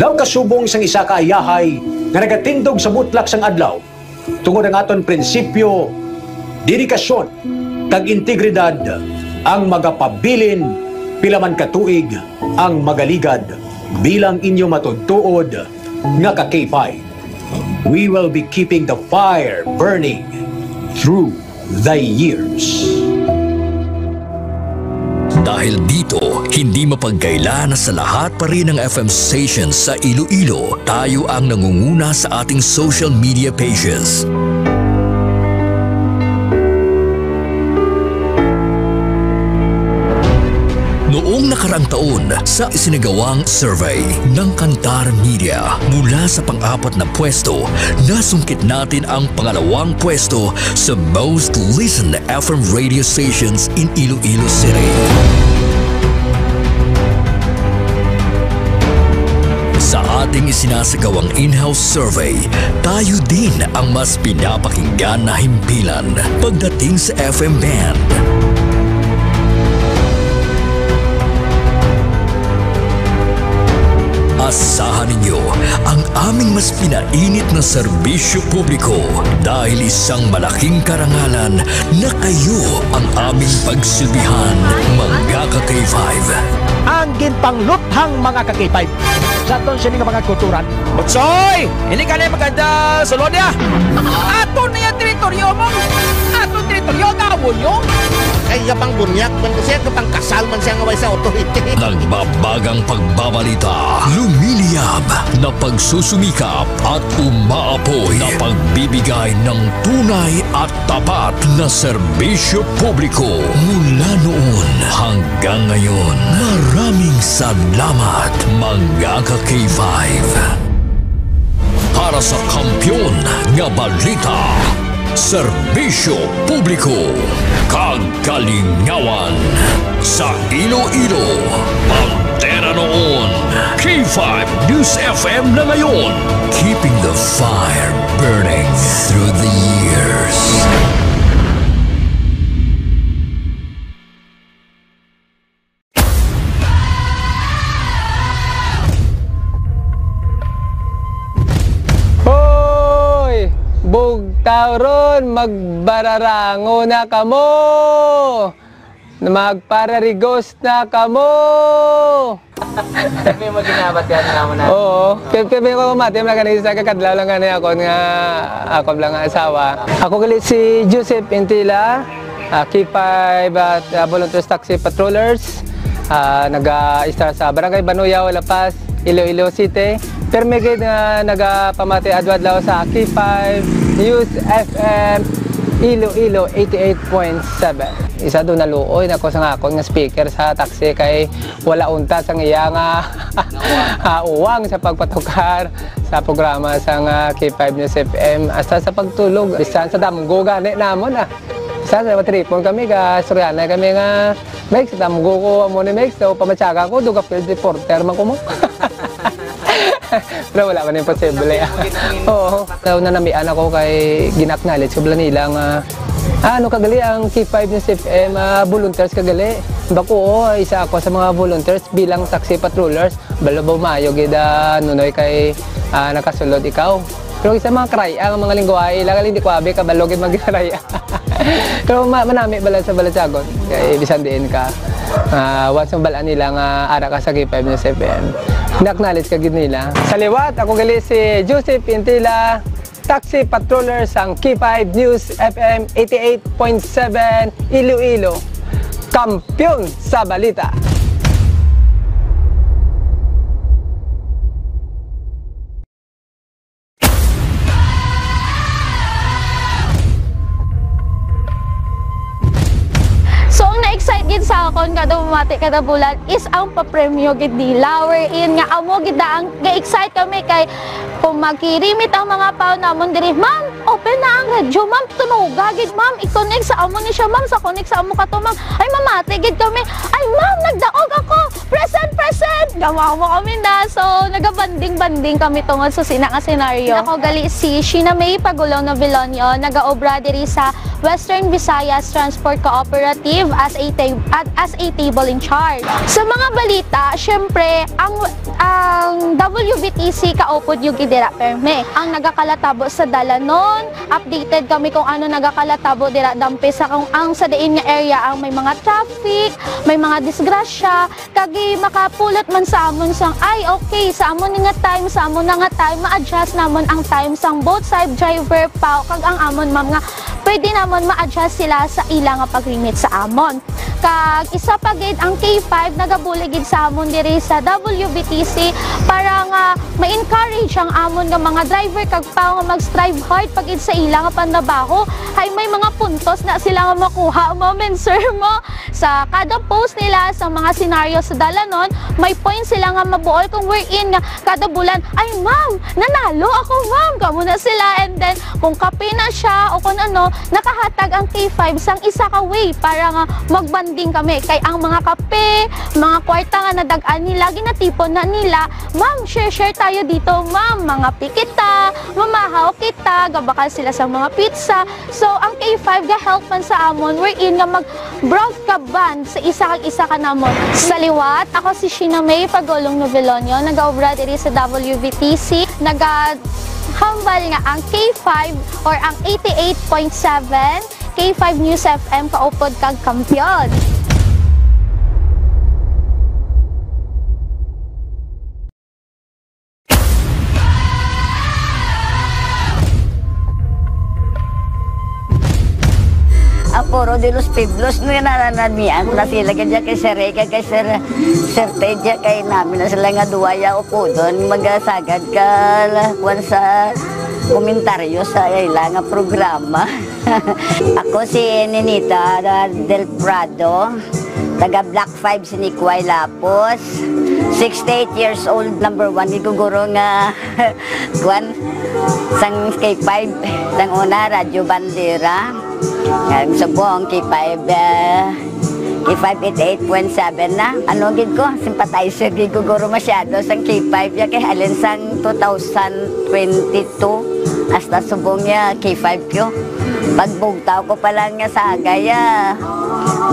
Daw kasubong sang isa ka ayahay nga nagatindog sa butlak sang adlaw, tungod ang aton prinsipyo, dedikasyon, kag integridad ang magapabilin pila man ka tuig ang magaligad bilang inyo matuod-tuod nga ka K five. We will be keeping the fire burning through the years. Dahil dito, hindi mapagkaila na sa lahat pa rin ng F M stations sa Iloilo, tayo ang nangunguna sa ating social media pages. Noong nakaraang taon, sa isinagawang survey ng Kantar Media, mula sa pang-apat na pwesto, nasungkit natin ang pangalawang pwesto sa most listened F M radio stations in Iloilo City. Ang isinasagawang in-house survey, tayo din ang mas pinapakinggan na himpilan pagdating sa F M band. Asahan ninyo ang aming mas pinainit na serbisyo publiko dahil isang malaking karangalan na kayo ang aming pagsilbihan, mga ka-K five. Ang ginpangluthang, mga ka-K five. Sa aton sini nga mga kulturan. Utsoy! Hindi ka na maganda, sulod niya! Ato na yung teritoryo mo! Ato teritoryo, gawon nyo! Kay kapang bunyag, man ko siya, kapang kasal man siya nga way sa authority. Nagbabagang pagbabalita, lumiliyab na pagsusumikap at umaapoy na pagbibigay ng tunay at tapat na serbisyo publiko mula noon hanggang ngayon. Maraming salamat, mga ka-K five. Para sa kampiyon nga balita, serbisyo publiko, kag kalingawan sa Iloilo. Bandera noon, K five News F M na ngayon. Keeping the fire burning through the years. Hoy! Bugtaw ron, magbararango na kamo! Magpararigos na kamo! May maginabat yan nga mo na. Oo. Kaya, kaya may ko mati, mga kanisa, kakadlaw lang gani ako nga, ako lang nga asawa. Ako gali si Joseph Intila, ah, K five at, ah, Volunteers Taxi Patrollers. Ah, naga-istar sa Barangay Banuyaw, La Paz, Iloilo City. Permi gid nga nagapamati adlaw-adlaw sa K five News F M Iloilo eighty-eight point seven. Isa do naluoy na ko sa akon nga speaker sa taxi kay wala untat sang iya nga, ah, uwang sa pagpatukar sa programa sang, ah, K five News F M, hasta sa pagtulog, bisan sa damgo gani namon, ah. Bisan sa matripon kami, ga-istoryahanay kami nga, "Mex, damgo ko amo ni Mex, so pamatyaga ko, duga field reporter man ko mo." Pero wala man imposible. Oo. Daw nanamian ako kay gina-acknowledge ko bala nila nga, "Ah, ano ka gali ang K five News F M, ah, volunteers ka gali?" Bako, oo, isa ako sa mga volunteers bilang taxi patrollers. Balo ba maayo gid, ah, Nunoy, kay, ah, nakasulod ikaw? Pero isa mga karay-a nga mga lingwahe, ila gali hindi ko abi kabalo gid magkaray-a. Pero ma-, manami bala sa balatyagon. Kay bisan diin ka, ah, once mabal-an nila nga ara ka sa K five News F M, na-acknowledge ka gid nila. Sa liwat, ako gali si Joseph Intila, taxi patroller sang K five News F M eighty-eight point seven Iloilo, kampiyon sa balita. So, ang na-excite gid sa akon kada bumati kada bulan is ang papremyo gid nila, wherein nga amo gid na ang ga-excite kami kay kung maghirimit ang mga pao namon diri, "Ma'am, open na ang radyo, ma'am, tunoga gid, ma'am, i-connect sa amo ni siya, ma'am, sa connect sa amo ka to, ma'am." Ay, mamati gid kami, "Ay, ma'am, nagdaog ako." Present, present! Gamaw mo kami na. So, nagabanding-banding kami tungod sa sina nga senaryo. Ako gali si Sheena May Pagulong Novilonio, nagaobra diri sa Western Visayas Transport Cooperative as a ta-, at as a table in charge. Sa mga balita, syempre, ang, ang W V T C kaupod nyo gid dira perme. Ang nagakalatabo sa dalanon, updated kami kung ano nagakalatabo dira dampe sa kung ang sa diin nga area ang may mga traffic, may mga disgrasya, kag makapulit man sa amon sang, "Ay, okay, sa amon ni nga time, sa amon na nga time, ma-adjust namon ang time sang both side driver pa, kag ang amon, ma'am, nga pwede namon ma-adjust sila sa ila nga pag-remit sa amon." Kag isa pa gid, ang K five nagabulig gid sa amon diri sa W V T C para nga ma-encourage ang amon nga mga driver kag pao nga mag-strive hard pa gid sa ila nga panrabaho. Hay may mga puntos na sila nga makuha, ma'am and sir, mo. Sa Kada post nila sa mga senaryo sa dalanon, may point sila nga mabuol, kung wherein nga kada bulan, "Ay, ma'am, nanalo ako, ma'am." Kamo na sila. And then, kung kape na siya o kung ano, nakahatag ang K five sang isa ka way para nga magbanding kami. Kay ang mga kape, mga kwarta nga nadag-an nila, ginatipon na nila, "Ma'am, share-share tayo dito, ma'am. Mangape kita, mamahaw kita." Gabakal sila sa mga pizza. So, ang K five ga-help man sa amon, wherein nga mag-broad ka band sa isa kag isa ka namon. Sa liwat, ako si Sheena May Pagulong Novelonio, nagaobra diri sa W V T C. Nagahambal nga ang K five or ang eighty-eight point seven K five News F M kaupod kag kampiyon. Ang Foro de los Pueblos, no, yan na, na, na, na sila, kaya kay Sir Ray, kay Sir, Sir Ted, kay namin na sila nga duwa ya upodon, magasagad ka, la, kuwan sa komentaryo sa ila nga programa. Ako si Ninita Del Prado, taga Block five, Sinikway, Lapos. Sixty-eight years old, number one, giguguro nga, kwan, sang K five, sang una, Radyo Bandera. Nga, subong, K five, eh, K five eighty-eight point seven na. Ano gid ko, sympathizer gid ko guro masyado sang K five ya kay halin sang two thousand twenty-two hasta subong ya K five ko. Pagbugtaw ko pa lang nga sagay, ah,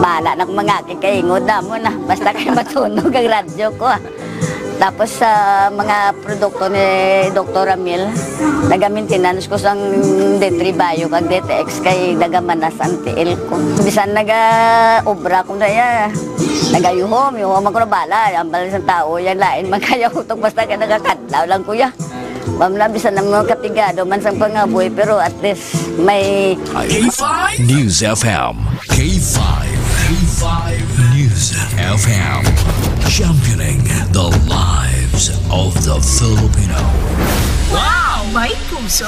bahala na kung mga kikaingod na mo na. Basta kay matunog ang radyo ko, ah. Tapos sa mga produkto ni Doktor Ramil, naga-maintenance ko sang D three Bio kag D T X kay nagamanas ang tiil ko. Bisan naga-obra ko na ya, nagayuhom, yuhom ako na bala. Ang bala sang tao, yan lain man kaya utok basta ka nagakadlaw lang kuya. Ma'am na, bisan ang mga kapigado man sang pangabuhi, pero at least may K five News F M. K five. K five News F M. Championing the lives of the Filipino. Wow! May puso!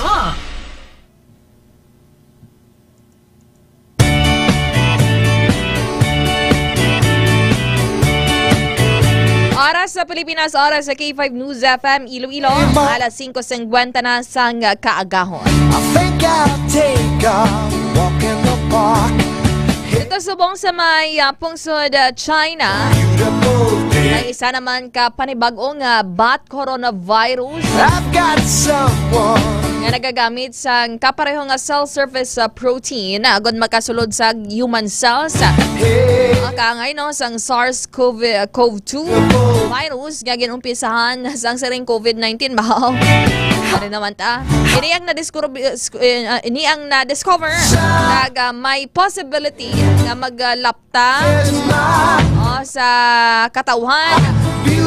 Oras sa Pilipinas, oras sa K five News F M Iloilo, alas singko singkwenta na sang kaagahon. I think I'll take a walk in the park. Dito subong sa may, ah, pungsod, ah, China, beautiful day, may isa naman ka panibag-ong, ah, bat coronavirus I've got someone nga nagagamit sang kapareho nga cell surface, ah, protein, ah, agod makasulod sa human cells. Hey. Ang kaangay, no, sang SARS-CoV, ah, CoV two virus nga ginumpisahan sang siring COVID nineteen, bahaw. Ano naman ta? Ini ang nadiskubre-, eh, ah, ini ang na-discover nga may possibility nga maglap ta, oh, sa katawhan,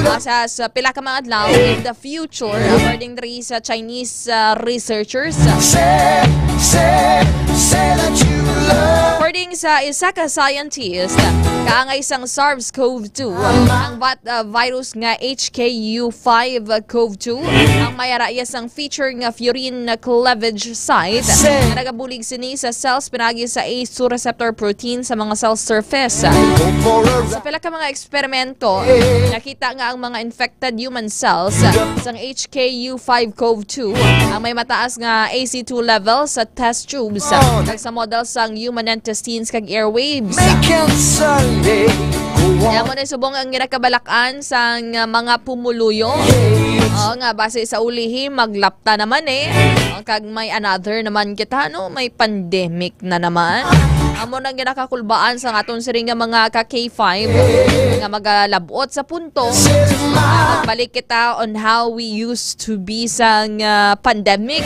oh, sa, sa pila ka mga adlaw in the future, according diri sa Chinese, uh, researchers. Say, say, say that you love. According sa isa ka scientist, kaangay sang SARS-CoV two ang bat, uh, virus nga H K U five CoV two ang may ara iya sang feature nga furin cleavage site nga nagabulig sini sa cells pinagi sa A C E two receptor protein sa mga cell surface. Sa pila ka mga eksperimento, nakita nga ang mga infected human cells sang H K U five CoV two ang may mataas nga A C E two level sa test tubes kag sa model sang human intestines kag airwaves. Kaya mo na subong ang ginakabalak-an sang mga pumuluyo. Oo nga, base sa ulihi, maglapta naman eh. O, kag may another naman kita, no? May pandemic na naman. Amo nang ginakakulbaan sa aton siring nga mga ka K five nga magalabot sa punto. Magbalik kita on how we used to be sang, ah, pandemic.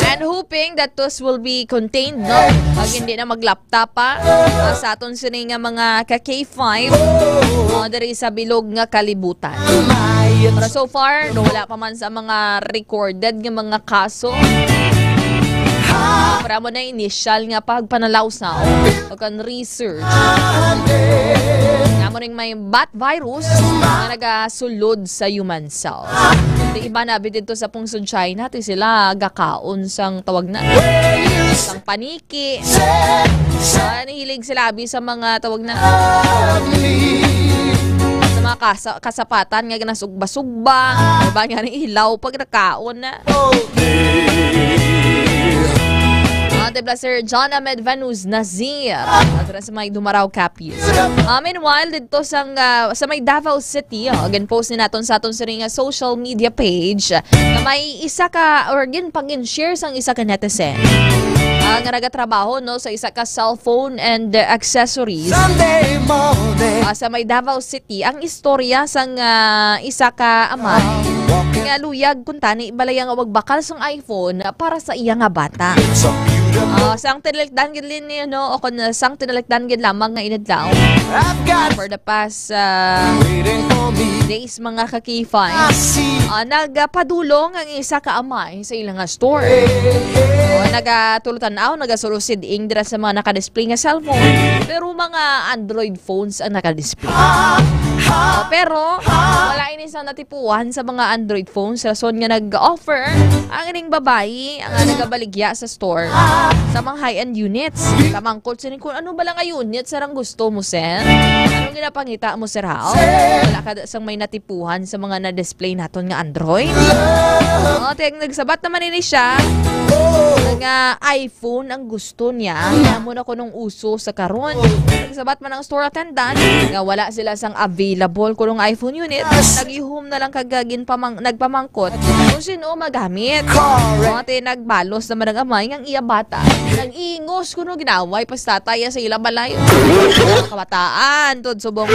And hoping that this will be contained, no? Pag hindi na maglapta pa, ah, sa aton sini nga mga ka K five, ah, diri sa bilog nga kalibutan. Pero so far, no, wala pa man sa mga recorded nga mga kaso. Pero amo na initial nga pagpanalawsaw o kan research. Amo ning may bat virus nga nagasulod sa human cells. Iba na abi didto sa pungsod China, ti sila gakaon sang tawag na, sang paniki. Ah, nahilig sila abi sa mga tawag na, sa mga kasa-, kasapatan nga ginasugba-sugba. Iba nga ni hilaw pag nakaon na. Ah, di ba, Sir John Ahmed Venus Nazir? Address may Dumaraw, Capiz. Ah, meanwhile, dito sang, ah, sa may Davao City, oh, again, post ni naton sa aton siring nga social media page na may isa ka, or gin pag-share sang isa ka netizen, ah, nga nagatrabaho, no, sa isa ka cellphone and, uh, accessories. Sunday morning. Ah, sa may Davao City, ang istorya sang, ah, isa ka amay nga luyag kuntani balay nga magbakal sang iPhone para sa iya nga bata. Ah, sang tinalikdan gid ni, no, o kon, ah, sang tinalikdan gid lamang nga inadlaw. For the past, ah, days, mga ka-K five, ah, nagapadulong ang isa ka amay sa ila nga store. O, nagatultan-aw, nagasulosid-ing dira sa mga nakadisplay nga cellphone, pero mga Android phones ang nakadisplay. O, pero wala ini sang natipuhan sa mga Android phones, rason nga nag-offer ang ining babayi nga nagabaligya sa store sa mga high-end units. Kamangkot sini kung ano bala nga unit, sir, ang gusto mo, sir? Anong ginapangita mo, sir, ha? Wala ka da-, sang may natipuhan sa mga na-display naton nga Android? O, te, nagsabat naman ini siya nga iPhone ang gusto niya. Amo na kunong uso sa karon. Nagsabat man ang store attendant nga wala sila sang available kunong iPhone unit. Nagihom na lang kag ginpamang-, nagpamangkot kung sino magamit. Correct. O, te, nagbalos naman ang amay nga ang iya bata nag-ingos kuno, ginaway pa sa tatay sa ila balay. Kabataan, tod subong.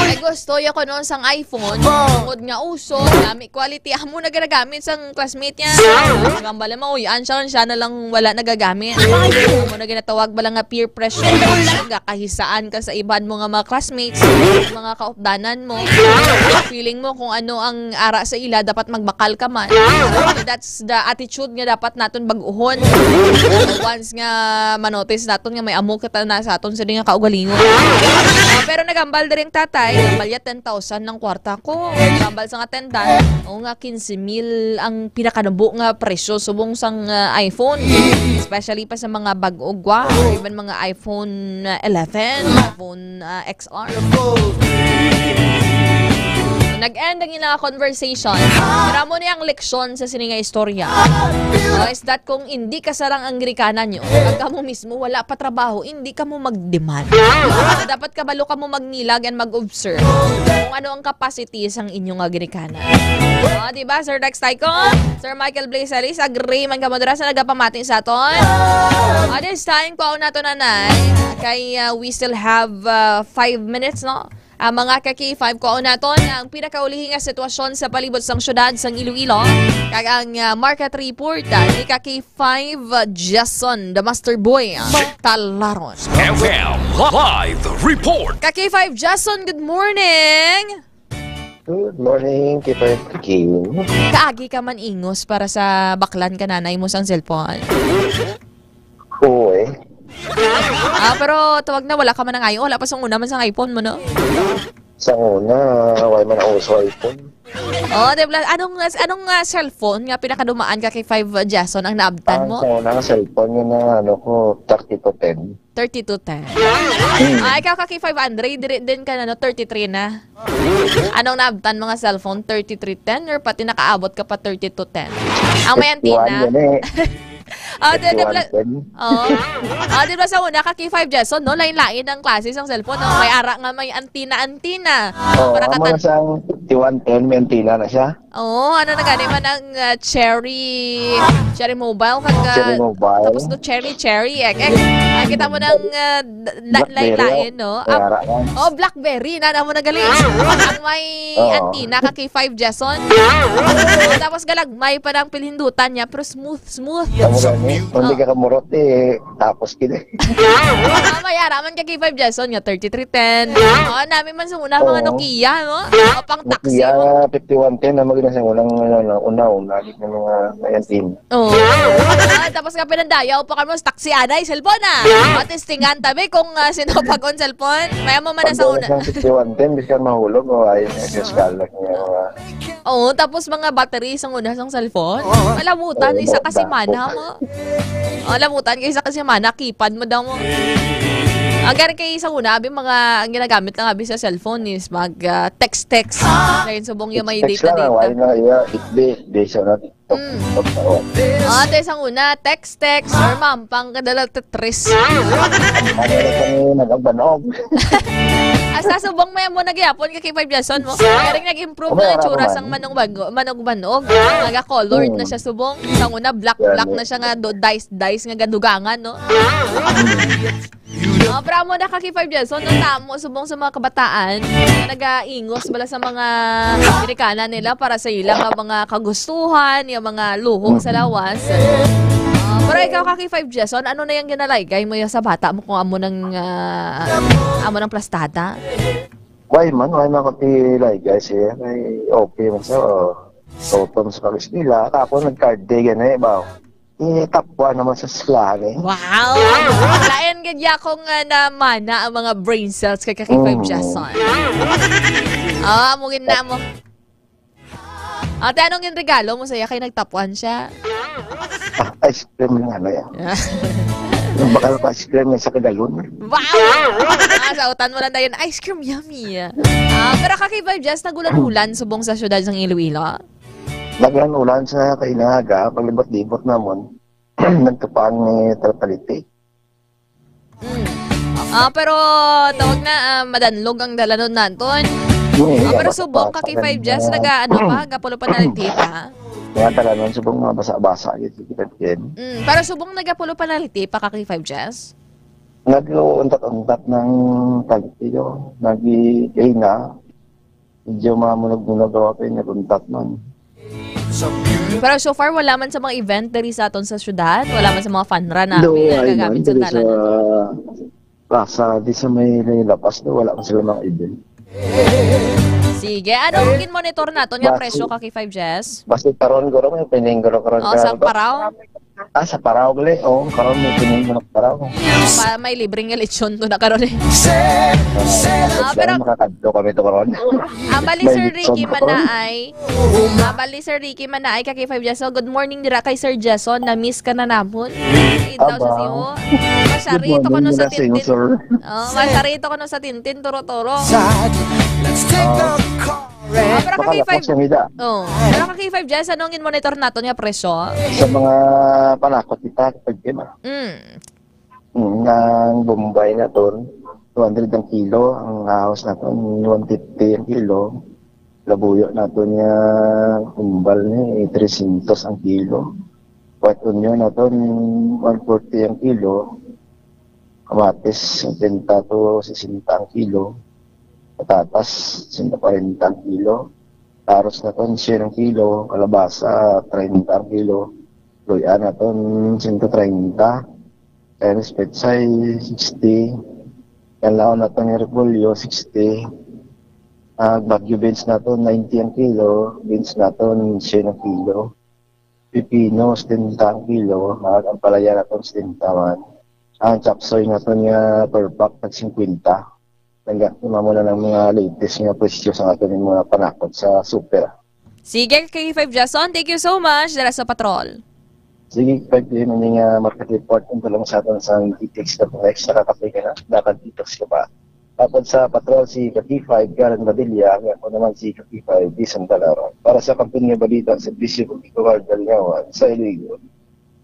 Ay, gusto ya kuno sang iPhone. Tungod nga uso, dami quality. Amo na ginagamit sang classmate niya. Ang bala, mauyan siya, siya na lang wala nagagamit. Amo na ginatawag bala nga peer pressure. Gakahisaan ka sa iban mo nga mga classmates, mga kaupdanan mo. Feeling mo kung ano ang ara sa ila, dapat magbakal ka man. So, that's the attitude nga dapat naton bag-uhon. Once nga manotice naton nga may amo kita na sa aton sini nga kaugalingon. Ah, pero nagambal diri ang tatay, nagambal ya ten thousand ang kwarta ko. Nagambal sa nga attendant, o nga quince mil ang pinakanubo nga presyo subong sang, ah, iPhone. Especially pa sa mga bag-o gwa, or even mga iPhone, ah, eleven, iPhone, ah, X R. Nag-end ang ilang conversation. Pero amo ni ang leksyon sa sini nga istorya. O, is that kung hindi ka sarang ang ginikanan nyo, pag kamo mismo wala pa trabaho, hindi kamo mag-demand. Dapat kabalo kamo magnilag and mag-observe kung ano ang capacity sang inyo nga ginikanan. O, di ba, Sir Dex Tyco? Sir Michael Blazelis, agree man kamo dira sa nagapamati sa aton. O, this time, kuhaon nato, nanay. Kay, uh, we still have, uh, five minutes, no? Ah, mga ka-K five, kuhaon naton ang pinakaulihi nga sitwasyon sa palibot sang syudad sang Iloilo. Kag ang, ah, market report, ah, ni ka-K five, ah, Jason, the Master Boy, ah, Talaron. F M Live Report. Ka-K five Jason, good morning! Good morning, K five Kim. Kaagi ka man ingos para sa baklan ka nanay mo sang cellphone. Oo, eh. Ah, pero tawag na, wala ka man ang iPhone. Wala pa sang una man sang iPhone mo, no? Sa una, wala man ang uso iPhone. Oh, di ba? Anong, anong, ah, cellphone nga pinakadumaan ka kay five, ah, Jason ang naabtan mo? Ang sa una nga cellphone nga na, ano ko, thirty-two ten. Thirty-two ten. Mm. Ah, ikaw ka kay five Andre, diri din ka na, no? Thirty-three na. Anong naabtan mo nga cellphone? Thirty-three ten or pati nakaabot ka pa thirty-two ten? Ang may antenna. Fifty-one yun eh. Oh, di, di, Fifty-one ten. Oh. Oh, di ba sa una ka kay five Jason, no? Lain-lain ang klase sang cellphone, no? May ara nga may antenna-antenna. Oh, para ang mga katan- sang fifty-one ten, may antenna na siya. Oo, ano na gani man ang, ah, Cherry, Cherry Mobile, kag, ah, Cherry Mobile. Tapos no, Cherry, Cherry, eh. Eh, ah, kita mo nang, ah, d-, la-, BlackBerry, lain-lain, no? May Ah, ara lang. Oh, BlackBerry, na, na mo na gali. Ang may Oo. antenna ka kay five Jason. Oh, tapos galagmay pa ng pilhindutan niya, pero smooth, smooth. Amo gani. Kung di ka kamurot, eh, tapos gid, eh. Mamaya, raman ka K five Jason nga thirty-three ten. Oo, nami man sa una, mga Oo. Nokia, no? O, pang taxi Nokia mo. Fifty-one ten na magina sa unang, ano, na, una, una, gid ng mga nineteen. Oo. Ah, tapos nga pinandayaw pa kamo sa taxi, anay, cellphone, ah. Testingan tabi kung, ah, sino pag-on cellphone. Maya mo man na sa Pag una. Sa fifty-one ten, bisan mahulog, o, ay, Diyos, kalak niya, mga Oo, tapos mga battery sang una sang cellphone. Oo. Malabutan, Oo, isa ka semana mo. Oh, labutan kay isa ka semana, keypad mo daw mo. Ang gani kay sa una, abi, mga, ang ginagamit lang, abi, sa cellphone is mag, ah, text-text. Ah! Dahil subong yung may Text-text data, lang, ah, data. Wala na, iya, F B, di siya na TikTok, Mm. TikTok na, oh. Ah, tayo sa una, text-text, or mampang, kadala, Tres. Ano na kami nag-agbanog? Hasta subong may mo nagyapon ka kay Five Jason mo. Kaya rin nag-improve Umay, na itsura araw sang man. Manong bago, manog-manog. Naga-colored na Hmm. siya subong. Sang una, black-black Yan, na eh. siya nga do, dice-dice nga gadugangan, no? Oh, pero amo na ka kay Five Jason, ang tamo subong sa mga kabataan na nagaingos bala sa mga ginikanan nila para sa ila nga mga kagustuhan, yung mga luho sa lawas. Ah, pero ikaw, Kaki Five Jason, ano na yung ginalaygay mo yung sa bata mo kung amo nang, ah, amo nang plastada? Why man, why man ko ti laygay siya? Ay, okay man siya, oh. Totom sa pag-eskwela. Ako nag-card day gani, ba? Eh, top one naman sa eskwelahan, eh. Wow! Lain gid ya kung, ah, namana ang mga brain cells kay Kaki Five Mm. Jason. Ah, amo gid na mo. Ate, anong ginregalo mo sa iya kay nagtapuan siya? Ah, ice cream lang, ano, yan. Yung bakal pa ice cream, yung sa kagalon. Wow! Ah, sautan mo lang dayon, ice cream, yummy. Ah, pero Kaki Five Jason, nagulan-ulan subong sa syudad sang Iloilo? Nagulan-ulan sa kainaga, paglibot-libot namon. Nagkapang ni Tratalite. Mm. Ah, pero tawag na, ah, madanlog ang dalanon naton. Mm, Ah, pero yeah, subong basta ka kay Five Jazz, ganun, naga-, ano pa, gapulo pa na lang tape, ha? Mga dalanon, subong mga basa-basa, yun, yun, yun. Mm, pero subong nagapulo pa na lang tape, pa ka kay Five Jazz? Nag-uuntat-untat ng tagpi, yun. Nag-, eh, na, Medyo mamunog-munog ako kay naguntat man. Pero so far, wala man sa mga event diri sa aton sa syudad, wala man sa mga fun run na Do, ay, nagagamit man, sa diri sa dalanan. Plaza, di sa may lapas, do, wala man sila mga event. Sige, anong gin-monitor naton nga Basi-, presyo ka kay Five Jazz? Basta karon, guro, may pining, guro, karon, Oh, sa karon. Paraw? Ah, sa Paraw gali. Oh, karon may pining manok Paraw. Pa, may libre nga lechon to na karon eh. Ah, pero makakadto kami to karon. Ah, bali, May Sir lechon Ricky karon. Manaay. Ah, bali, Sir Ricky Manaay, ka K five Jason. Good morning dira kay Sir Jason. Na-miss ka na namon. Ito sa Aba. Siho. Masari Good ito morning kuno sa muna sa iyo, Tintin. Sir. Oh, masari ito kuno sa Tintin, Turo-turo. Let's take the car. Ah, pero ka K five, Bakalas na mida. Oh, pero ka K five Jazz, anong in-monitor naton nga presyo? Sa mga panakot kita, kapag yun, ah. Mm. Mm, ang Bombay naton, two hundred ang kilo, ang ahos naton, one fifty ang kilo. Labuyo naton nga kumbal ni, eh, three hundred ang kilo. White onion naton, one forty ang kilo. Kamatis, setenta to sesenta ang kilo. Patatas, sento kwarenta ang kilo. Carrots naton, syen ang kilo. Kalabasa, treinta ang kilo. Luy-an naton, sento treinta. Chinese pechay, sixty. Kanlaon naton nga repolyo, sixty. Ah, Baguio beans naton, ninety ang kilo. Beans naton, syen ang kilo. Pipino, setenta ang kilo. Ah, ang palaya naton, setenta man. Ang chapsoy naton nga per pack, tag singkwenta. Nagkakita mo na ng mga latest nga presyo sa aton yung mga panakot sa super. Sige, K five Jason, thank you so much. Dara sa patrol. Sige, K five, yun yung, ah, market report. Ang tulong sa aton sa Ditex na po, next, nakakape ka na. Dapat detox ka pa. Tapos sa patrol, si K five, Karen Padilla. Ako naman si K five, Vincent Talaron. Para sa kampanya balita, sa Bisyo Publiko, Guard Galingawan, sa Iloilo.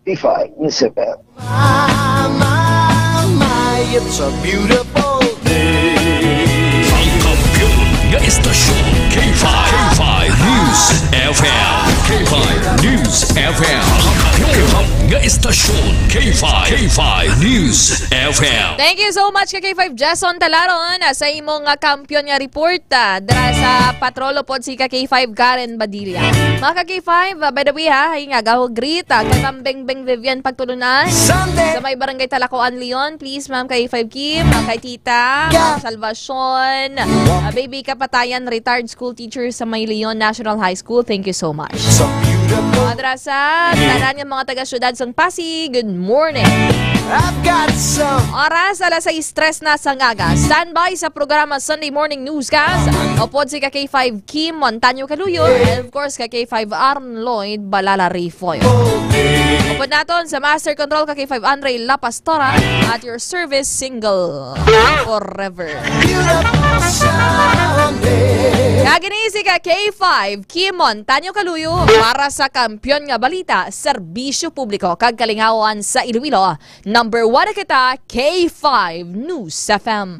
P five News F M. My, my, my, it's a beautiful day. Ang kampiyon nga estasyon, K five, K five News F M. K five News F M. Ang kampiyon. nga istasyon, K five, K five News F M. Thank you so much ka K five Jason Talaron, ah, sa imong, ah, kampiyon nga report, ah, dira sa patrol upod si ka K five Karen Badilla. Mga ka K five, ah, by the way ha, hay nga, gaho greet, ah, kay Ma'am Bengbeng Vivian Pagtulunan. Sa may Barangay Talacoan, Leon, please, Ma'am, kay five Kim, ah, kay Tita, Ma'am Salvacion, ah, Baby Kapatayan, retired school teacher sa may Leon National High School. Thank you so much. Mga drasa, tanan nga mga taga-syudad sang Pasig, good morning. I've got some. Oras, alas sais tres na sang aga. Standby sa programa Sunday Morning Newscast. Upod si ka K five Kim Montaño Caluyo, and of course, ka K five Arn Lloyd Balala Rifoy. Upod naton sa Master Control, ka K five Andre La Pastora, at your service single forever. Kagini si ka K five Kim Montaño Caluyo para sa Kampiyon nga Balita, Serbisyo Publiko kag Kalingawan sa Iloilo. Number one na kita, K five News F M.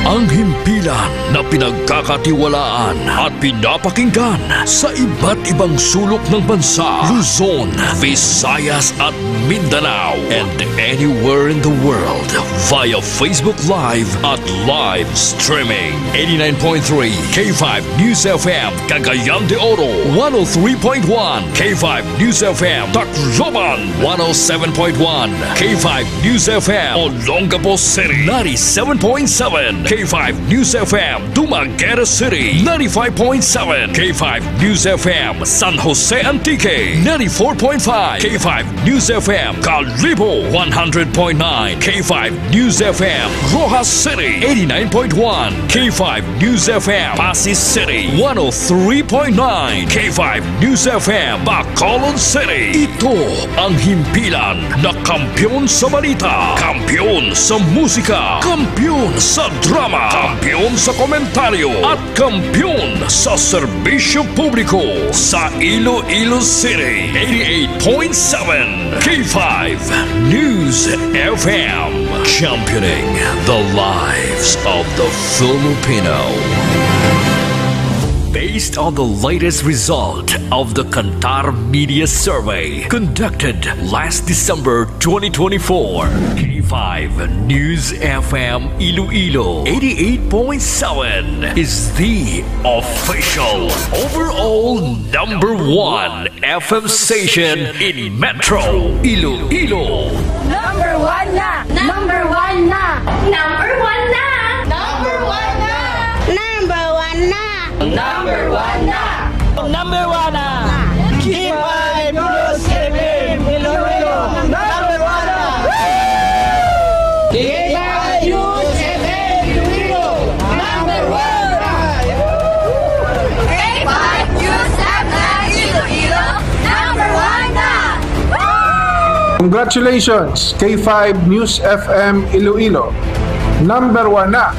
Ang himpilan na pinagkakatiwalaan at pinapakinggan sa iba't ibang sulok ng bansa, Luzon, Visayas at Mindanao, and anywhere in the world via Facebook Live at live streaming. Eighty-nine point three K five News F M, Cagayan de Oro, one oh three point one K five News F M, Tacloban, one oh seven point one K five News F M, Olongapo City, ninety-seven point seven K five News F M, Dumaguete City, ninety-five point seven K five News F M, San Jose Antique, ninety-four point five K five News F M, Kalibo, one hundred point nine K five News F M, Roxas City, eighty-nine point one K five News F M, Passi City, one oh three point nine K five News F M, Bacolod City. Ito ang himpilan na kampiyon sa balita, kampiyon sa musika, kampiyon sa drama, kampiyon sa komentaryo, at kampiyon sa serbisyo publiko sa Iloilo City. Eighty-eight point seven K five News F M, championing the lives of the Filipino. Based on the latest result of the Kantar Media Survey conducted last December twenty twenty-four, K five News F M Iloilo eighty-eight point seven is the official overall number one F M station in Metro Iloilo. Number one na! Number one na! Number one na! Number one na! Number one na! Number one na! Number one na! K five News F M Iloilo, number one na! K five News F M Iloilo, number one na! K five News F M Iloilo, number one na! Congratulations, K five News F M Iloilo. Number one na.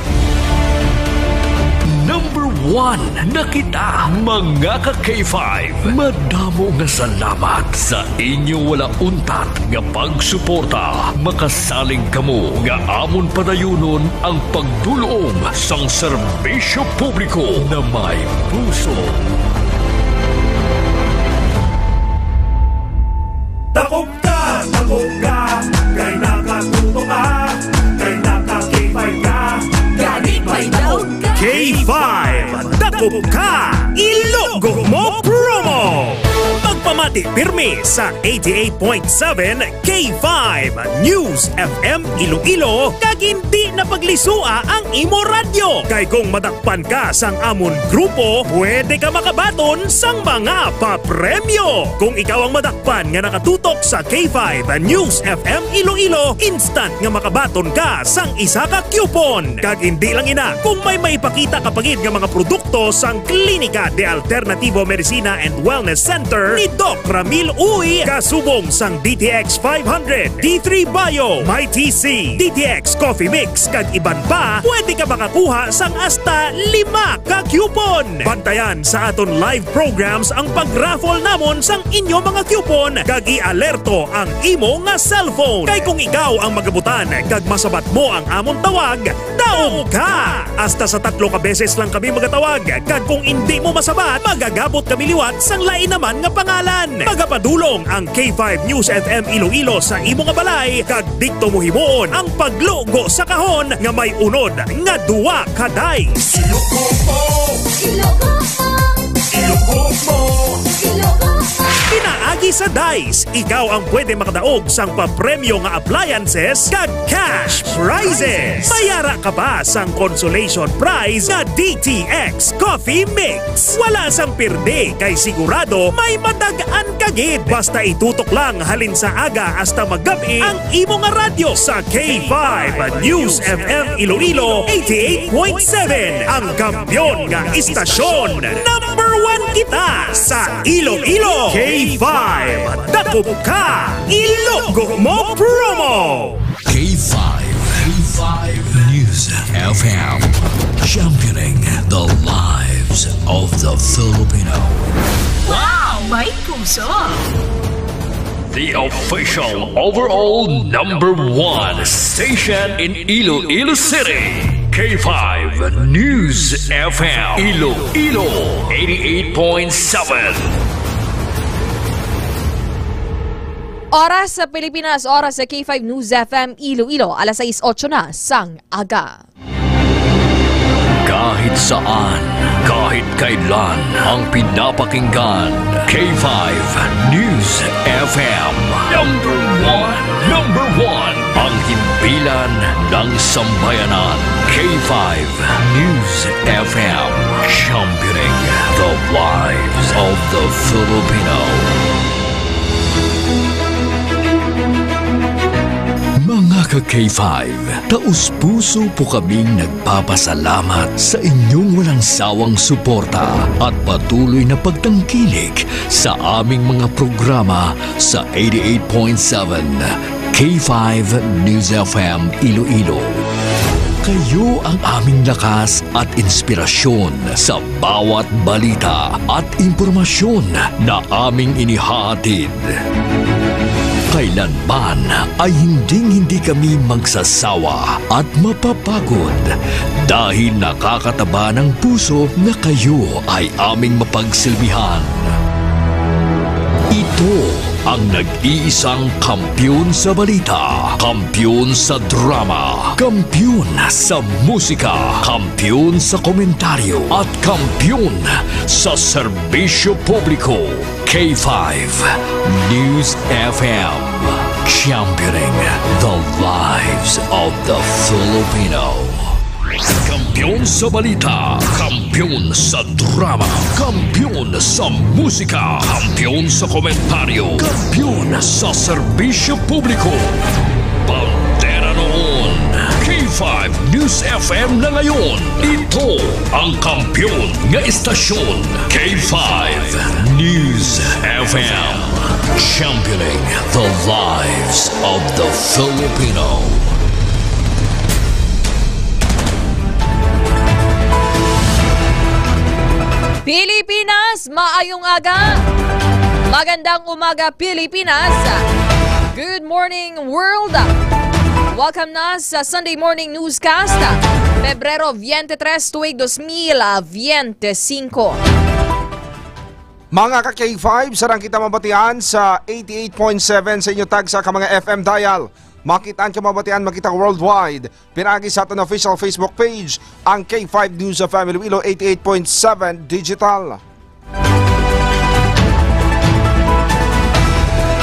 Number one na kita, mga ka K five. Madamo nga salamat sa inyo wala untat nga pagsuporta. Makasalig kamo nga amon padayunon ang pagdul-ong sang serbisyo publiko na may puso. Takop ka, takop ka, kay nakatuto ka, kay naka-K five ka, gani may daog ka. K five, takop ka, ilogo mo promo. Magpamati pirmi sa eighty-eight point seven K five News F M Iloilo, kag hindi na paglisua ang imo radyo. Kay kung madakpan ka sang amon grupo, pwede ka makabaton sang mga papremyo. Kung ikaw ang madakpan nga nakatutok sa K five News F M Iloilo, instant nga makabaton ka sang isa ka coupon. Kag hindi lang ina, kung may maipakita ka pa gid nga mga produkto sang Klinika de Alternativo Medicina and Wellness Center ni Doc Ramil Uy, kasubong sang D T X five hundred, D three Bio, My T C, D T X Coffee Mix, kag iban pa, pwede ka makakuha sang hasta lima ka coupon. Bantayan sa aton live programs ang pag-raffle namon sang inyo mga coupon, kag i-alerto ang imo nga cellphone. Kay kung ikaw ang magabutan kag masabat mo ang amon tawag, Taog ka! Hasta sa tatlo ka beses lang kami magatawag, kag kung indi mo masabat, magagabot kami liwat sang lain naman nga pangalan. Magapadulong ang K five News F M Iloilo sa imo nga balay, kag didto mo himuon ang paglugo sa kahon nga may unod nga duwa ka dice. Ilogo mo! Ilogo mo! Ilogo mo! Ilogo mo! Pinaagi sa dice, ikaw ang pwede makadaog sang papremyo nga appliances kag cash prizes. May ara ka pa sang consolation prize nga D T X Coffee Mix. Wala sang pirdi kay sigurado may matag-an ka gid. Basta itutok lang halin sa aga hasta magab-i ang imo nga radyo sa K five News F M Iloilo eighty-eight point seven, ang kampiyon nga istasyon. Number one kita sa Iloilo. K five, dakop ka, ilogo mo promo. K five, K five News F M, championing the lives of the Filipino. Wow! May puso! The official overall number one station in Iloilo City. K five News F M Iloilo eighty-eight point seven. Oras sa Pilipinas, oras sa K five News F M Iloilo, alas sais otso na sang aga. Kahit saan, kahit kailan, ang pinapakinggan, K five News F M. Number one, number one, ang himpilan ng sambayanan, K five News F M, championing the lives of the Filipino. Mga ka-K five, taos-puso po kaming nagpapasalamat sa inyong walang sawang suporta at patuloy na pagtangkilik sa aming mga programa sa eighty-eight point seven K five News F M Iloilo. Kayo ang aming lakas at inspirasyon sa bawat balita at impormasyon na aming inihahatid. Kailanman ay hinding-hindi kami magsasawa at mapapagod dahil nakakataba ng puso na kayo ay aming mapagsilbihan. Ito ang nag-iisang kampiyon sa balita, kampiyon sa drama, kampiyon sa musika, kampiyon sa komentaryo, at kampiyon sa serbisyo publiko. K five News F M, championing the lives of the Filipino. Kampiyon sa balita, kampiyon sa drama, kampiyon sa musika, kampiyon sa komentaryo, kampiyon sa serbisyo publiko. Bandera noon, K five News F M na ngayon. Ito ang kampiyon nga istasyon, K five News F M. Championing the lives of the Filipino. Pilipinas, maayong aga. Magandang umaga, Pilipinas. Good morning, world. Welcome na sa Sunday Morning Newscast, Pebrero twenty-three, tuig dos mil veinticinco. Mga ka-K five, sarang kita mabatian sa eighty-eight point seven sa inyo tagsa ka mga F M dial. Makitaan ka mabatian, makita worldwide. Pinaagi sa aton official Facebook page, ang K five News F M Iloilo eighty-eight point seven Digital.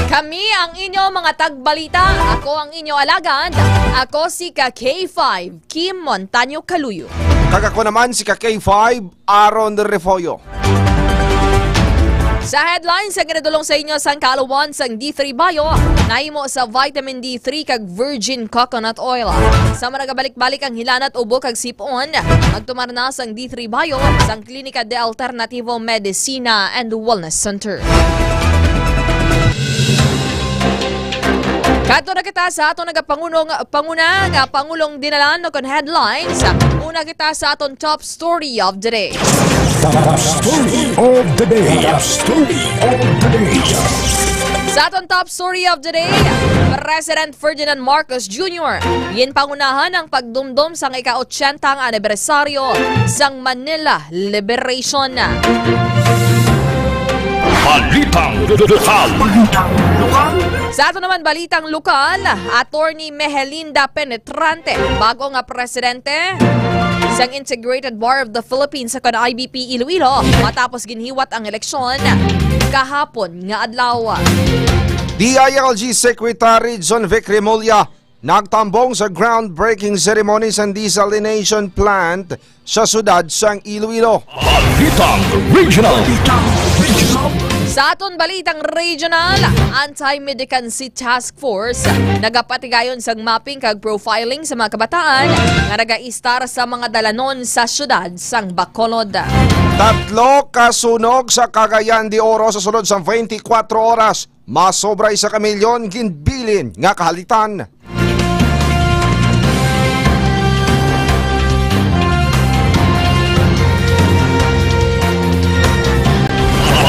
Kami ang inyo mga tagbalita. Ako ang inyo alagad. Ako si ka K five, Kim Montaño Caluyo. Kag ako naman si ka K five, Aaron Refollo. Sa headlines, ang ginadulong sa inyo sang kaalawan sang D three Bio, nahimo sa vitamin D three kag virgin coconut oil. Sa mga nagabalik-balik ang hilanat, ubo kag sip-on, magtumar na sang D three Bio, sang Klinika de Alternativo Medicina and Wellness Center. Kadto na kita sa aton nagapangunong panguna nga pangulong dinalan, no, kon headlines. Una kita sa aton top story of the day. Top story of the day. Top story of the day. Sa aton top story of the day, President Ferdinand Marcos Junior ginpangunahan ang pagdumdom sang ika-ochenta nga anibersaryo sang Manila Liberation. Balitang lokal. Sa ato naman balitang lokal, Attorney Mehelinda Penetrante, bago nga presidente sang Integrated Bar of the Philippines sa I B P Iloilo, matapos ginhiwat ang eleksyon kahapon nga adlaw. D I L G Secretary John Vic Remulla nagtambong sa groundbreaking ceremony sa desalination plant sa siyudad sang Iloilo. Balitang Regional. Sa aton balitang regional, Anti-Mendicancy Task Force nagapatigayon sang mapping kag profiling sa mga kabataan nga nagaistar sa mga dalanon sa siyudad sang Bacolod. Tatlo ka sunog sa Cagayan de Oro sa sulod sang twenty-four oras. Masobra isa ka milyon ginbilin nga kahalitan.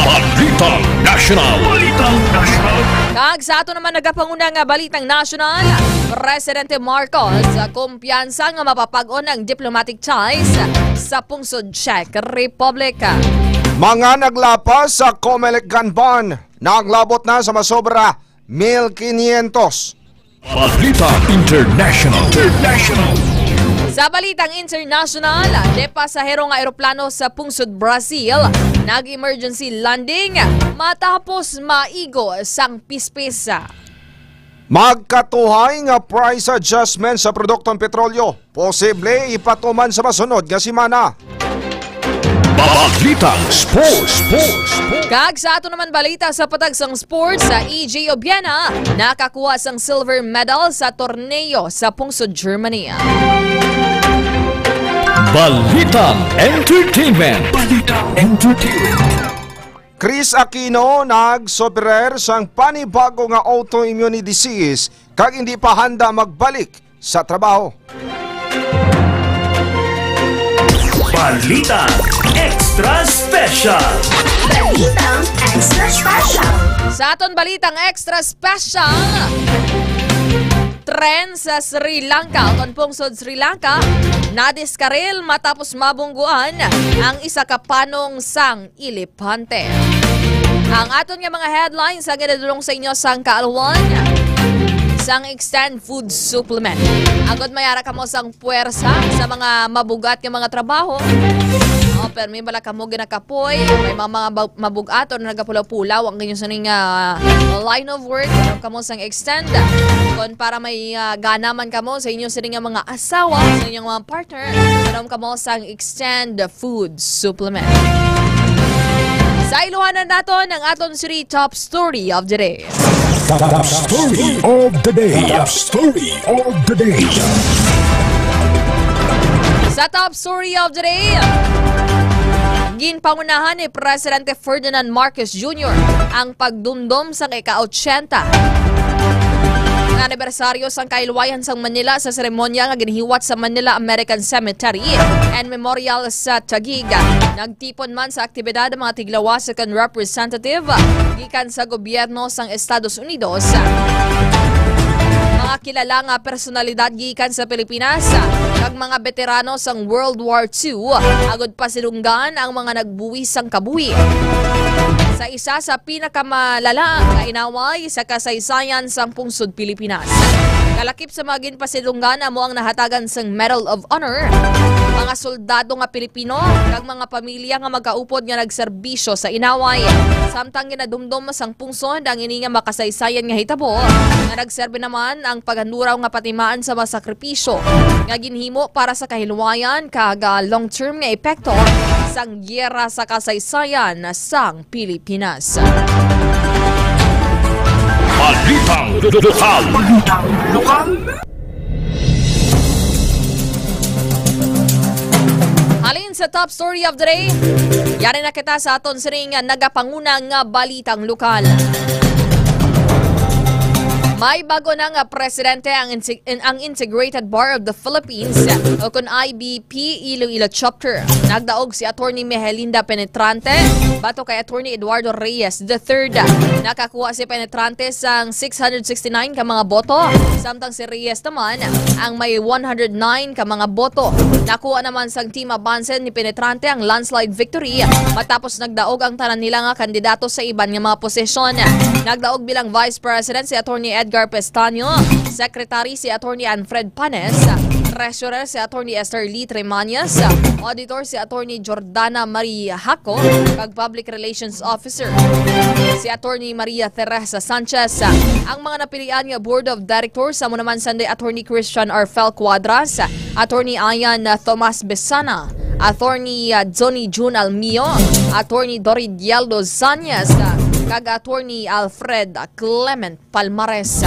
Balitang National. Balitang National. Kag sa ato naman nagapanguna nga balitang nasyonal, Presidente Marcos kumpiyansa nga mapapag-on ang diplomatic ties sa pungsod Czech Republic. Mga naglapas sa Comelec gun ban, naglabot na sa masobra mil quinientos. Balita International. International. Sa balitang international, de pasahero nga eroplano sa pungsod Brazil nag-emergency landing matapos maigo sang pispis. Magkatuhay nga price adjustment sa produktong petrolyo posible ipatuman sa masunod nga semana. Balitang Sports. Sports. Sports. Kag sa ato naman balita sa patag sang sports, sa E J Obiena nakakuha sang silver medal sa torneo sa pungsod Germany. Balitang Entertainment. Balitang Entertainment. Chris Aquino nagsuperar sang panibago nga autoimmune disease kag hindi pa handa magbalik sa trabaho. Balita Extra Special. Balitang Extra Special. Sa aton balitang extra special, tren sa Sri Lanka, kon pungsod Sri Lanka, nadiskaril matapos mabungguan ang isa ka panong sang elepante. Ang aton nga mga headlines ang ginadulong sa inyo sang kaalwan sang Extend Food Supplement. Agod mayara kamo sang puwersa sa mga mabugat nga mga trabaho. Oh, permi bala kamo ginakapoy, may mga, mga bab-, mabug-aton na nagapulaw-pulaw ang inyo sining, ah, line of work. Kamo sang Extend. Kon para may, ah, gana man kamo sa inyo sining nga mga asawa, sa inyong mga partner, kanom kamo sang Extend Food Supplement. Sa iluhanan naton ang aton three top story of the day. Top story of the day. Top story of the day. Sa top story of the day, ginpangunahan ni Presidente Ferdinand Marcos Junior ang pagdumdom sa ika-ochenta nga anibersaryo sang kahilwayan sang Manila sa seremonya nga ginhiwat sa Manila American Cemetery and Memorial sa Taguig. Nagtipon man sa aktibidad ang mga tiglawas kag representative gikan sa gobyerno sang Estados Unidos, mga kilala nga personalidad gikan sa Pilipinas, kag mga beterano sang World War Two, agod pasidunggan ang mga nagbuwis sang kabuhi sa isa sa pinakamalala nga inaway sa kasaysayan sang pungsod Pilipinas. Kalakip sa mga ginpasidunggan amo ang nahatagan sang Medal of Honor, mga soldado nga Pilipino, kag mga pamilya nga magkaupod nga nagserbisyo sa inaway. Samtang ginadumdom sang pungsod ang ini nga makasaysayan nga hitabo, nga nagserbi naman ang paghanduraw nga patimaan sa mga sakripisyo nga ginhimo para sa kahilwayan kag, ah, long-term nga epekto sang giyera sa kasaysayan sang Pilipinas. Balitang lokal. Balitang lokal. Halin sa top story of the day, yari na kita sa aton sining nagapanguna nga balitang lokal. Ay bago na nga presidente ang, insi- in- ang Integrated Bar of the Philippines o kon I B P Iloilo Chapter. Nagdaog si Attorney Mehelinda Penetrante, bato kay Attorney Eduardo Reyes the third. Nakakuha si Penetrante sang six hundred sixty-nine ka mga boto, samtang si Reyes naman ang may one hundred nine ka mga boto. Nakuha naman sang Team Abanse ni Penetrante ang landslide victory matapos nagdaog ang tanan nila nga kandidato sa iban nga mga posisyon. Nagdaog bilang Vice President si Attorney Edgar Pestaño, Secretary si Attorney Alfred Panes, Treasurer si Attorney Esther Lee Tremañas, Auditor si Attorney Jordana Marie Jaco, kag Public Relations Officer si Attorney Maria Teresa Sanchez. Ang mga napilian nga Board of Directors amo naman sanday Attorney Christian Arfel Cuadras, Attorney Ian Tomas Besana, Attorney, uh, Johnny Jun Almio, Attorney Doridialdo Zanyas, uh, kag Attorney Alfred Clement Palmares.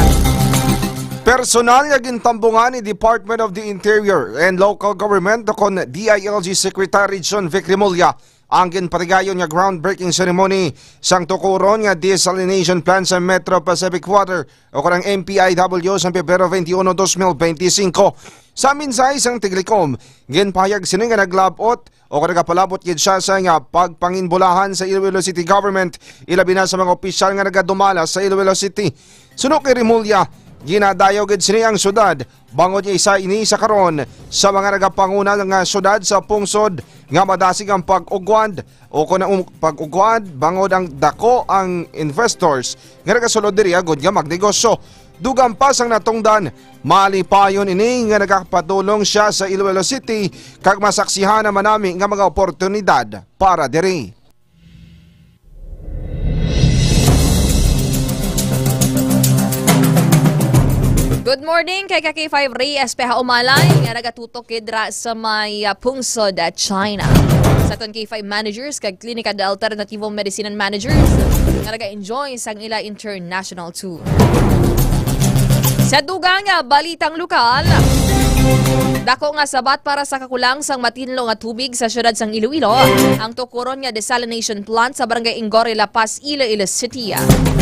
Personal nga gintambungan ni Department of the Interior and Local Government o kon D I L G Secretary John Vic Remulla ang ginpatigayon nga groundbreaking ceremony sang tukuron nga desalination plant sa Metro Pacific Water o kon ang M P I W sa Pebrero twenty-one, twenty twenty-five. Sa mensahe sang Tiglicom, ginpahayag sini nga naglab-ot o kon nagapalabot gid siya sa nga pagpanginbulahan sa Iloilo City Government, ilabi na sa mga opisyal nga nagadumala sa Iloilo City. Suno kay Remulla, ginadayaw gid sini ang syudad bangod nga isa ini sa karon sa mga nagapanguna nga syudad sa pungsod nga madasig ang pag-ugwad o kon ang um, pag-ugwad bangod ang dako ang investors nga nagasulod diri agud nga magnegosyo. Dugang pa sang natungdan, malipayon ini nga nagapadulong siya sa Iloilo City kag masaksihan naman nami nga mga oportunidad para diri. Good morning kay ka K five Ray Espeha Umalay nga nagatutok kidra sa may, ah, pungsod, ah, China. Sa aton K five managers kag Clinica de Alternativo Medicine managers nga naga-enjoy sang ila international tour. Sa dugang nga balitang lokal, dako nga sabat para sa kakulang sang matinlo nga tubig sa siyudad sang Iloilo ang tukuron nga desalination plant sa Barangay Ingorio, La Paz, Iloilo City.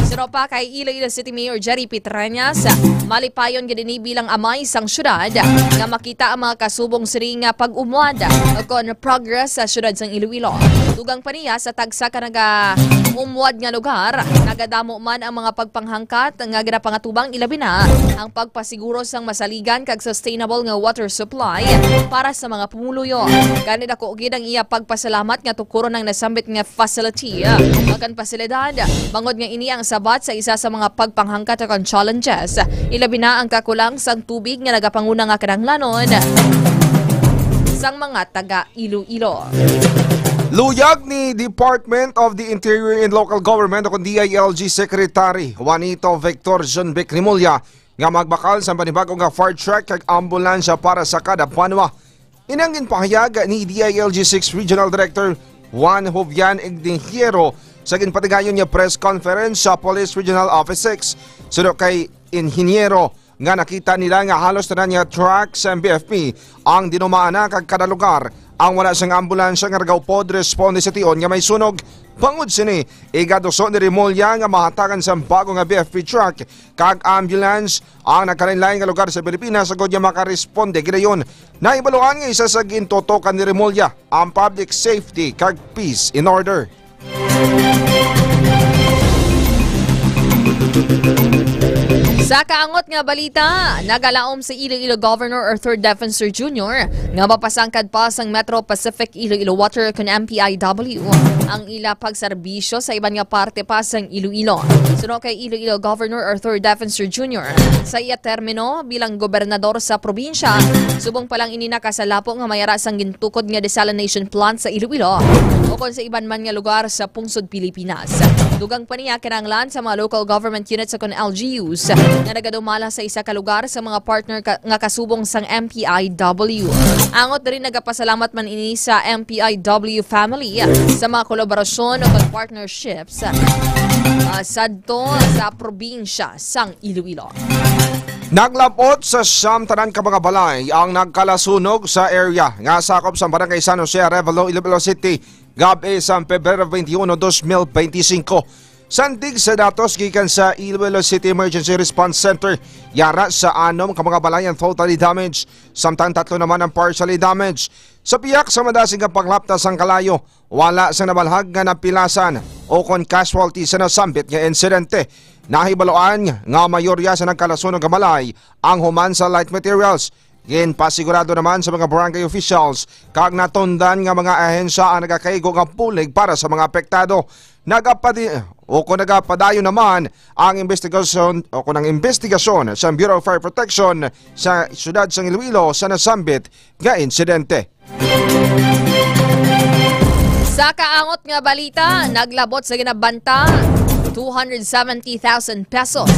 Suno pa kay Iloilo City Mayor Jerry Pitreñas, malipayon gid ini bilang amay sang siyudad nga makita ang mga kasubong sini nga pag-umwad kon progress sa siyudad sang Iloilo. Dugang pa niya, sa tagsa ka naga-umwad nga lugar, nagadamo man ang mga pagpanghangkat nga ginapangatubang, ilabi na ang pagpasiguro sang masaligan kag sustainable nga water supply para sa mga pumuluyo. Gani dako gid ang iya pagpasalamat nga tukuron ang nasambit nga facility, akan pasilidad, bangod nga ini ang sabat sa isa sa mga pagpanghangkat akan challenges, ilabi na ang kakulang sang tubig nga nagapanguna nga kinahanglanon sang mga taga Iloilo. Luyag ni Department of the Interior and Local Government o kon D I L G Secretary Juanito Victor John Vic Remulla nga magbakal sa panibago nga fire truck kag ambulansya para sa kada banwa. Ini ang ginpahayag ni D I L G six Regional Director Juan Jovian Ignihiero sa ginpatigayon nga press conference sa Police Regional Office six. Suno kay Inhinyero, nga nakita nila nga halos tanan nga truck sa M B F P ang dinumaan na kag kada lugar ang wala sang ambulansya nga nagaupod responde sa tion nga may sunog. Bangod sini, igaduso ni Remulla nga mahatagan sang bago nga B F P truck kag ambulance ang nagkalainlain nga lugar sa Pilipinas agud nga makaresponde gidayon. Nahibaluan nga isa sa gintutokan ni Remulla ang public safety kag peace and order. Sa kaangot nga balita, nagalaom si Iloilo Governor Arthur Defensor Junior nga mapasangkad pa sang Metro Pacific Iloilo Water kon M P I W ang ila pagserbisyo sa iban nga parte pa sang Iloilo. Suno kay Iloilo Governor Arthur Defensor Junior, sa iya termino bilang gobernador sa probinsya, subong pa lang ini nakasalapo nga may ara sang gintukod nga desalination plant sa Iloilo o kon sa iban man nga lugar sa pungsod Pilipinas. Dugang pa niya, kinahanglan sa mga local government units o kon L G Us nga nagadumala sa isa ka lugar sa mga partner ka, nga kasubong sang M P I W. Angot diri, nagapasalamat man ini sa M P I W family sa mga kolaborasyon o kon partnerships, ah, sadto sa probinsya sang Iloilo. Naglab-ot sa siyam tanan ka mga balay ang nagkalasunog sa area nga sakop sa Barangay San Jose Arevalo, Iloilo City, gab-i sa Pebrero twenty-one, twenty twenty-five. Sandig sa datos gikan sa Iloilo City Emergency Response Center, yara sa anom ka mga balay ang totally damaged, samtang tatlo naman ang partially damaged. Sa pihak sa madasig nga panglapta sang kalayo, wala sang nabalhag nga napilasan o kon casualty sa nasambit nga insidente. Nahibaluan nga mayorya sa nagkalasunog nga balay ang human sa light materials. Ginpasigurado naman sa mga barangay officials kag natundan nga mga ahensya ang nagakaigo nga bulig para sa mga apektado. Nagapadi-, o kung nagapadayon naman ang investigasyon o kung ang investigasyon sa Bureau of Fire Protection sa siyudad sa Iloilo sa nasambit nga insidente. Sa kaangot nga balita, naglabot sa ginabanta two hundred seventy thousand pesos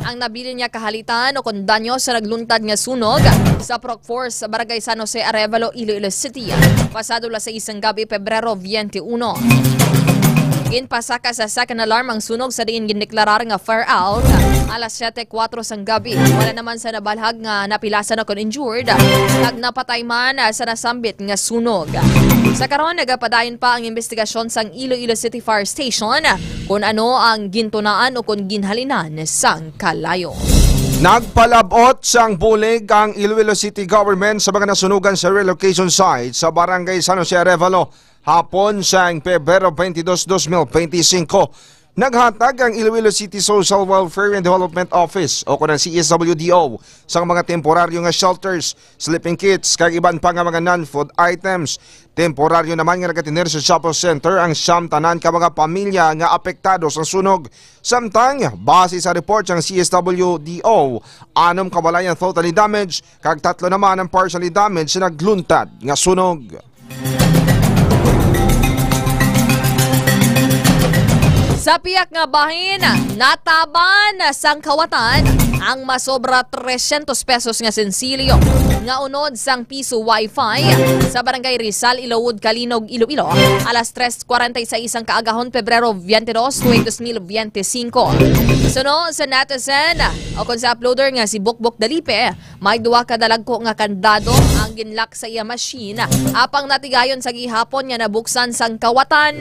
ang nabilin nga kahalitan o kon danyo sa nagluntad nga sunog sa Proc Force sa Barangay San Jose Arevalo, Iloilo City, pasado alas sais sang gabi, Pebrero twenty-one. Ginpasaka sa second alarm ang sunog sa diin gindeklarar nga fire out alas siyete kuwatro sang gabi. Wala naman sa nabalhag nga napilasan o kon injured, kag napatay man sa nasambit nga sunog. Sa karon, nagapadayon pa ang investigasyon sang Iloilo City Fire Station kung ano ang gintunaan o kung ginhalinan sang kalayo. Nagpalabot sang bulig ang Iloilo City Government sa mga nasunugan sa relocation site sa Barangay San Jose Arevalo hapon sang Pebrero twenty-two, twenty twenty-five. Naghatag ang Iloilo City Social Welfare and Development Office o kon ang C S W D O sang mga temporaryo nga shelters, sleeping kits, kag iban pa nga mga non-food items. Temporaryo naman nga nagatener sa shopping center ang siyam tanan ka mga pamilya nga apektado sang sunog. Samtang, base sa report sang C S W D O, anom ka balay ang totally damaged, kag tatlo naman ang partially damaged sa nagluntad nga sunog. Sa pihak nga bahin, nataban sang kawatan ang masobra trescientos pesos nga sensilyo nga unod sang piso wifi sa Barangay Rizal, Ilawod, Calinog, Iloilo, alas tres cuarenta y seis sang kaagahon, Pebrero veintidós, tuig dos mil veinticinco. Suno sa netizen, o kon sa uploader nga si Bukbok Dalipe, may duha ka dalagko nga kandado ang ginlock sa iya machine, apang natigayon sa gihapon nga nabuksan sang kawatan.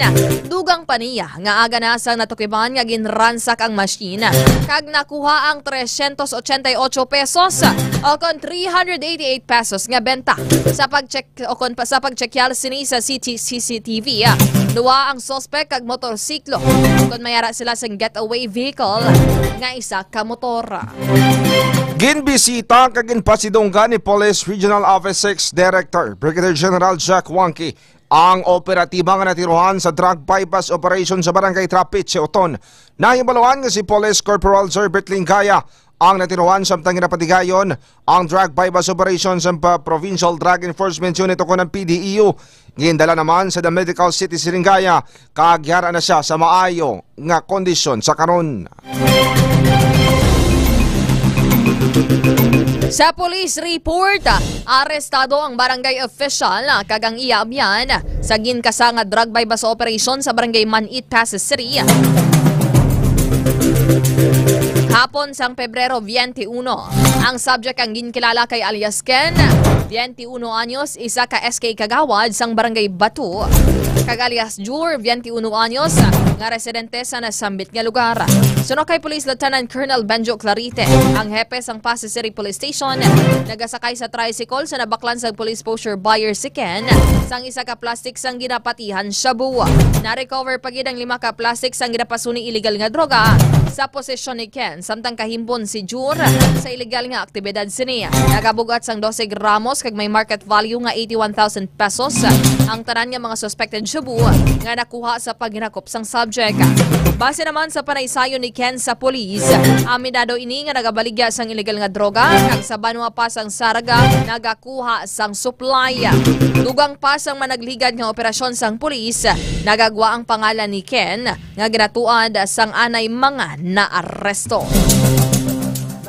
Dugang pa niya nga aga na sang natukiban nga ginransak ang machine, kag nakuha ang trescientos ochenta y ocho pesos, o kon three hundred eighty-eight pesos nga benta. Sa pag-check, o kon pa, sa pag-check sini sa C T, C C T V, ah, duha ang suspect kag motorsiklo, kon may ara sila sang getaway vehicle nga isa ka motor. Ginbisita kag ginpasidunggan ni Police Regional Office six Director Brigadier General Jack Wangki ang operatiba nga natiruhan sa drug buy-bust operation sa Barangay Trapiche, Oton. Nahibaluan nga si Police Corporal Zerbert Lingaya ang natiruhan, samtang ginapatigayon ang drug buy-bust operation sa pa-, Provincial Drug Enforcement Unit o kon ang P D E U. Gindala naman sa The Medical City si Lingaya, kag yara na siya sa maayo nga kondisyon sa karon. Sa police report, arestado ang barangay official kag ang iya abyan sa ginkasa nga drug buy-bust operation sa barangay Manit, Passi City. Hapon sang Pebrero twenty-one, ang subject ang ginkilala kay alias Ken, twenty-uno anyos, isa ka S K kagawad sang Barangay Bato, kag alias Jur, twenty-uno anyos, nga residente sa nasambit nga lugar. Suno kay Police Lieutenant Colonel Benjo Clarite, ang hepe sang Passi City Police Station, nagasakay sa tricycle sa nabaklan sang police posture buyer si Ken sang isa ka plastic sang ginapatihan shabu. Na-recover pa gid ang lima ka plastic sang ginapasuni illegal nga droga sa posesyon ni Ken, samtang kahimbon si Jur sa illegal nga aktibidad sini. Nagabug-at sang dose gramos kag may market value nga eighty-one thousand pesos ang tanan nga mga suspected shabu nga nakuha sa paghinakop sang subject. Base naman sa panaysayon ni Ken sa police, aminado ini nga nagabaligya sang illegal nga droga, kag sa banwa pa sang Saraga nagakuha sang supply. Dugang pa sang managligad nga operasyon sang police, nagagwa ang pangalan ni Ken nga ginatuad sang anay mga naaresto.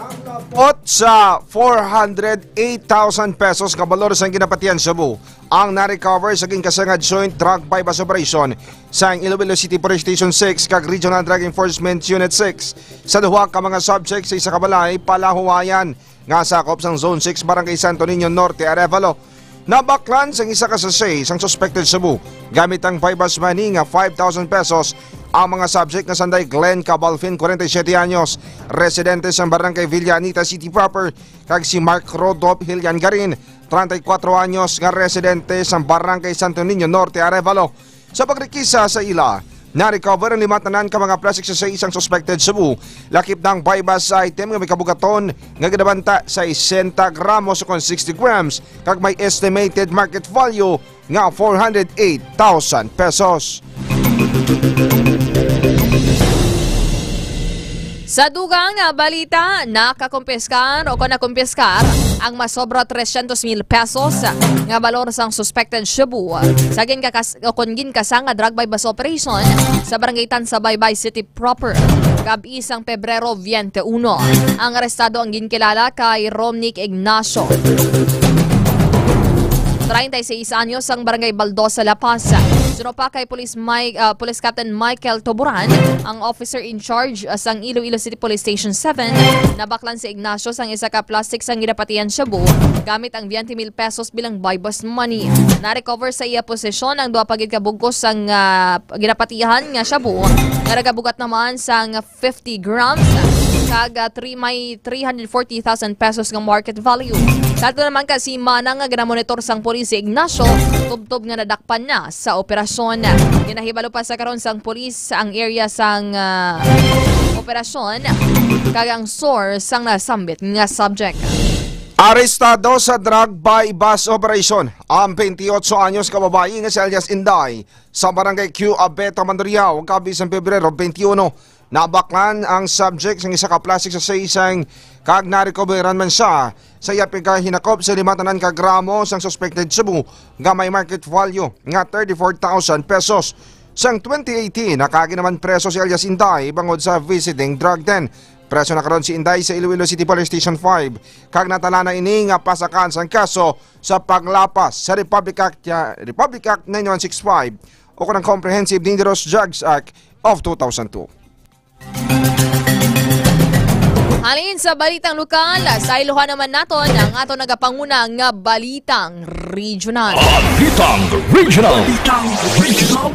Nagpot sa four hundred eight thousand pesos ka balor sang ginapatihan shabu ang na-recover sa ginkasa nga joint drug buy-bust operation sang Iloilo City Police Station six kag Regional Drug Enforcement Unit six sa duha ka mga subject sa isa ka balay palahuwayan nga sakop sang Zone six, Barangay Santo Niño Norte, Arevalo. Nabaklan sang isa ka sachet sang suspected shabu gamit ang buy-bust money nga five thousand pesos Ang mga subject nga sanday Glenn Cabalfin, forty-seven anyos, residente sa Barangay Villa Anita City Proper, kag si Mark Rodolph Hilian Garin, treinta y cuatro anyos, nga residente sa Barangay Santo Niño Norte, Arevalo. Sa pagrekisa sa ila, na-recover ang lima tanan ka mga plastic sachet sang suspected shabu, lakip na ang buy-bust item nga may kabugaton nga ginabanta sa sesenta gramos ukon sixty grams, kag may estimated market value nga four hundred eight thousand pesos. Sa dugang nga balita, nakakumpiskar o kon nakumpiskar ang masobra trescientos mil pesos nga balor sang suspected shabu sa ginkakas-, o kon ginkasang nga drug buy-bust operation sa Barangay Tansa, Baybay City Proper, gab-i sang Pebrero twenty-one. Ang arestado ang ginkilala kay Romnick Ignacio, treinta y seis anyos, sang Barangay Baldosa, La Paz. Suno pa kay Police Mike, ah, Police Captain Michael Toboran, ang officer in charge, ah, sang Iloilo City Police Station seven, nabaklan si Ignacio sang isa ka plastic sang ginapatihan shabu gamit ang twenty mil pesos bilang buy-bust money. Na-recover sa iya posesyon ang duha pa gid ka bugkos sang, ah, ginapatihan nga shabu nga nagabugat naman sang fifty grams, kag, ah, three, may three hundred forty thousand pesos nga market value. Sa ato naman ka si Manang nga ginamonitor sang pulis si Ignacio, tubtob nga nadakpan na sa operasyon. Ginahibalo pa sa karon sang pulis ang area sang, ah, operasyon kag ang source sang nasambit nga subject. Arestado sa drug buy-bust operation ang twenty-eight anyos ka babayi nga si alias Inday sa Barangay Q Abeto, Mandurriao, gab-i sang Pebrero twenty-one. Nabaklan ang subject sang isa ka plastic sachet sang kag narecoveran man siya sa iya pagkahinakop sa lima tanan ka gramo sang suspected shabu nga may market value nga thirty-four thousand pesos. Sang twenty eighteen, nakaagi naman preso si alias Inday bangod sa visiting drug den. Preso na karon si Inday sa Iloilo City Police Station five, kag natala na ini nga pasakan sang kaso sa paglapas sa Republic Act, ah, Republic Act nine one six five o kanang Comprehensive Dangerous Drugs Act of two thousand two. Halin sa balitang lokal, sa iluhan naman naton ang aton nagapanguna nga balitang regional. Balitang regional. Balitang regional.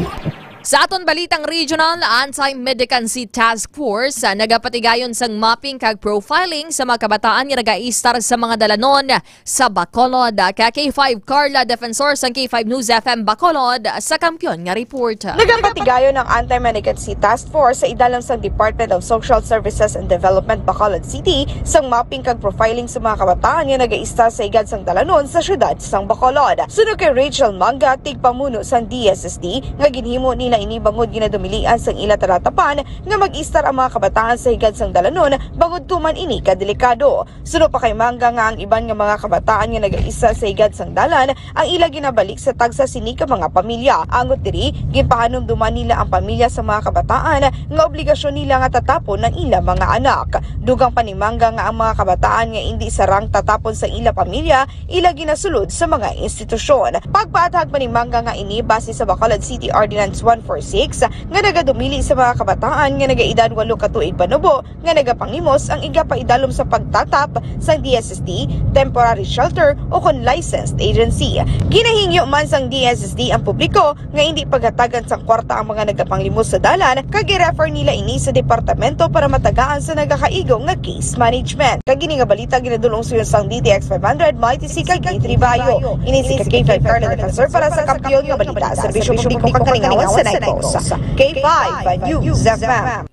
Sa aton balitang regional, Anti-Mendicancy Task Force, ah, nagapatigayon sang mapping kag profiling sa mga kabataan nga nagaistar sa mga dalanon sa Bacolod. Ka K five Carla Defensor sang K five News F M Bacolod sa kampiyon nga report. Nagapatigayon ang Anti-Mendicancy Task Force sa idalom sang Department of Social Services and Development Bacolod City sang mapping kag profiling sa mga kabataan nga nagaistar sa higad sang dalanon sa siyudad sang Bacolod. Suno kay Rachel Manga, tigpamuno sang D S S D, nga ginhimo nila ini bangod ginadumilian sang ila talatapan nga mag-istar ang mga kabataan sa higad sang dalanon bangod tuman ini ka delikado. Suno pa kay Manga nga ang iban nga mga kabataan nga nagaistar sa higad sang dalan ang ila ginabalik sa tagsa sini ka mga pamilya. Angot diri, ginpahanumduman nila ang pamilya sa mga kabataan nga obligasyon nila nga tatapon ang ila mga anak. Dugang pa ni Manga nga ang mga kabataan nga indi sarang tatapon sa ila pamilya, ila ginasulod sa mga institusyon. Pagpaathag pa ni Manga nga ini base sa Bacolod City Ordinance one four six nga nagadumili sa mga kabataan nga nagaedad walo ka tuig panubo nga nagapanghimos ang igapaidalom sa pagtatap sang D S S D, temporary shelter, o kon licensed agency. Ginahingyo man sang D S S D ang publiko nga indi paghatagan sang kwarta ang mga nagapanghimos sa dalan kag i-refer nila ini sa departamento para matagaan sa nagakaigo nga case management. Kag ini nga balita ginadul-ong sa inyo sang D T X five hundred, Mighty C kag G three Bayo. Ini si K five Carla Defensor para sa Kampiyon nga Balita, Serbisyo Publiko kag Kalingawan sa Negros. K five News F M.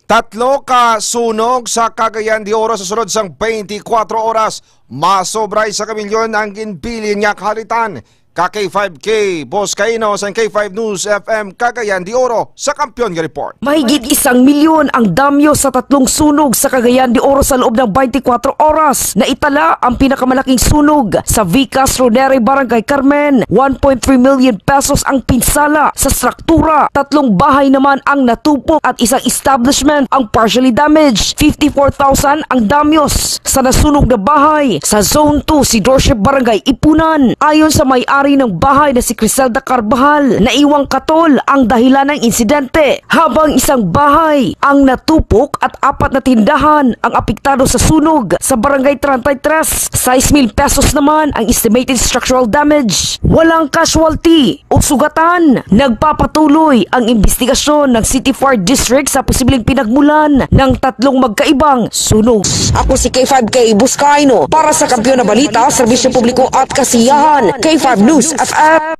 Tatlo ka sunog sa Cagayan de Oro sa sulod sang twenty-four oras. Masobra isa ka milyon ang ginbilin nga kahalitan. Ka K five K Boscaino sang K five News F M Cagayan de Oro sa Kampiyon nga Report. Mahigit isang milyon ang damyo sa tatlong sunog sa Cagayan de Oro sa loob ng twenty-four oras. Naitala ang pinakamalaking sunog sa Vicas Roneray, Barangay Carmen. One point three million pesos ang pinsala sa struktura. Tatlong bahay naman ang natupok at isang establishment ang partially damaged. Fifty-four thousand ang damyos sa nasunog na bahay sa Zone two, Sidorship, Barangay Ipunan. Ayon sa may-ari May-ari ng bahay na si Criselda Carvajal naiwang katol ang dahilan ng insidente, habang isang bahay ang natupok at apat na tindahan ang apektado sa sunog sa Barangay treinta y tres. Sais mil pesos naman ang estimated structural damage. Walang casualty o sugatan. Nagpapatuloy ang imbestigasyon ng City Fire District sa posibleng pinagmulan ng tatlong magkaibang sunog. Ako si K five K Buscaino para sa Kampiyon na Balita, Serbisyo Publiko at Kasiyahan, K five News F M.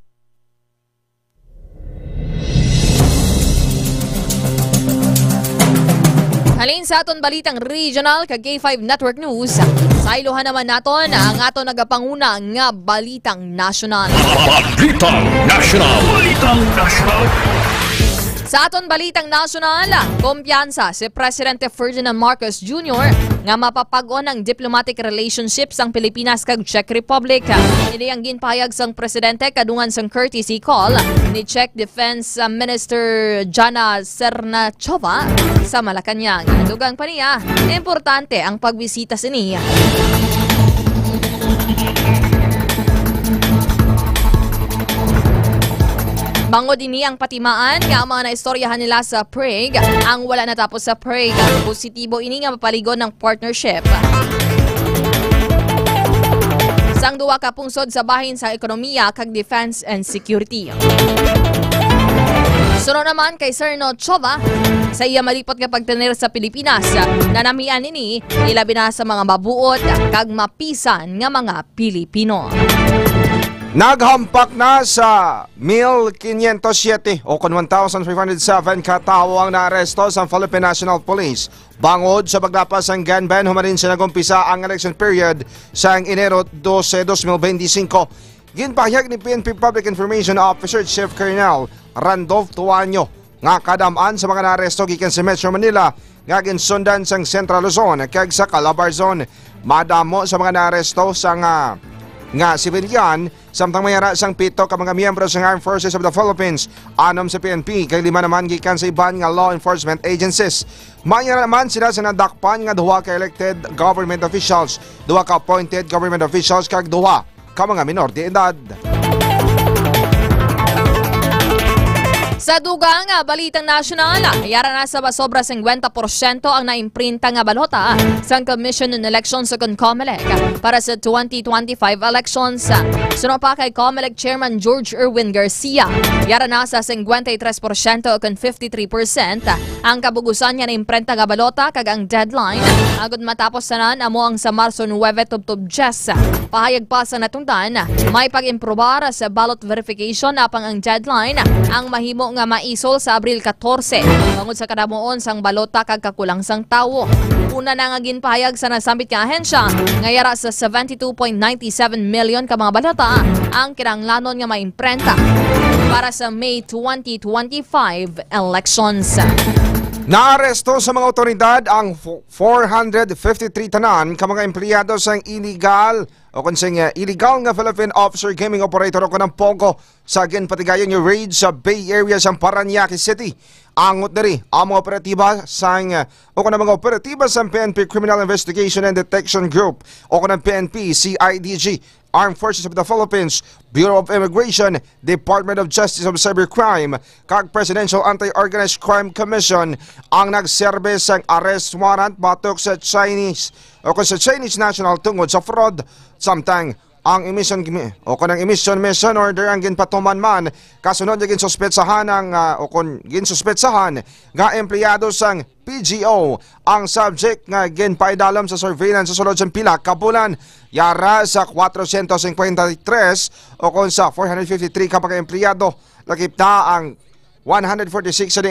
Halin sa aton balitang regional kag K five Network News, saylohan naman naton ang aton nagapanguna nga balitang nasyonal. Balitang nasyonal. Balitang nasyonal. Sa aton balitang nasyonal, kumpiyansa si Presidente Ferdinand Marcos Junior nga mapapag-on ang diplomatic relationship sang Pilipinas kag Czech Republic. Ini ang ginpahayag sang presidente kadungan sang courtesy call ni Czech Defense Minister Jana Sernachova sa Malacañang. Dugang pa niya, importante ang pagbisita sini. Bangod ini ang patimaan nga ang mga naistoryahan nila sa Prague ang wala natapos sa Prague. Positibo ini nga mapaligon ng partnership sang duha ka pungsod sa bahin sa ekonomiya kag defense and security. Suno naman kay Sir Nochova, sa iya malipot nga pagtener sa Pilipinas, nanamian ini ilabi na sa mga mabuot kag mapisan nga mga Pilipino. Naghampak na sa mil quinientos siete o kon one thousand five hundred seven ka tawo ang naaresto sang Philippine National Police bangod sa paglapas sang gun ban humanin sa nag-umpisa ang election period sang Enero dose, dos mil benti singko. Ginpahayag ni P N P Public Information Officer Chief Colonel Randolph Tuaño nga kadam-an sa mga naaresto gikan sa Metro Manila nga ginsundan sang Central Luzon kag sa Calabar Zone. Madamo sa mga naaresto sa nga, nga sibilyan, samtang may ara sang pito ka mga miyembro sang Armed Forces of the Philippines, anom sa P N P, kag lima naman gikan sa iban nga law enforcement agencies. May ara naman sila sa nadakpan nga duha ka elected government officials, duha ka appointed government officials, kag duha ka mga minor de edad. Sa dugang nga balitang nasyonal, yara na sa sobra singkwenta porsyento ang naimprinta nga balota sang Commission on Elections o kon COMELEC para sa twenty twenty-five elections. Suno pa kay COMELEC Chairman George Erwin Garcia, yara na sa singkwenta y tres porsyento o kon fifty-three percent ang kabugusan nga naimprenta nga balota, kag ang deadline agud matapos tanan amo ang sa Marso nuebe tubtob dyes. Pahayag pa sa natungdan, may pag-improbar sa ballot verification, apang ang deadline ang mahimo nga maisol sa Abril katorse, bangod sa kadamuon sang balota kag kakulang sang tawo. Una na nga ginpahayag sa nasambit nga ahensya nga yara sa seventy-two point nine seven million ka mga balota ang kinahanglanon nga maimprenta para sa May twenty twenty-five elections. Naaresto sa mga awtoridad ang fo-, four hundred fifty-three tanan ka mga empleyado sang iligal o kon sing, uh, illegal nga Philippine offshore gaming operator o kon ang POGO sa ginpatigayon nga raid sa Bay Area sang Parañaque City. Angot diri ang mga operatiba sang, uh, o kon ang mga operatiba sang P N P Criminal Investigation and Detection Group o kon ang P N P C I D G, Armed Forces of the Philippines, Bureau of Immigration, Department of Justice of Cybercrime, kag Presidential Anti-Organized Crime Commission ang nagserbe sang arrest warrant batok sa Chinese o kon sa Chinese national tungod sa fraud. Samtang ang emission gimi-, o kon ang emission mission order ang ginpatuman man kasunod nga ginsuspetsahan ang, ah, o kon ginsuspetsahan nga empleyado sang P G O ang subject nga ginpaidalom sa surveillance sa sulod sang pila ka bulan. Yara sa kwatrocientos cincuenta y tres o kon sa four hundred fifty-three ka mga empleyado, lakip na ang one hundred forty-six sa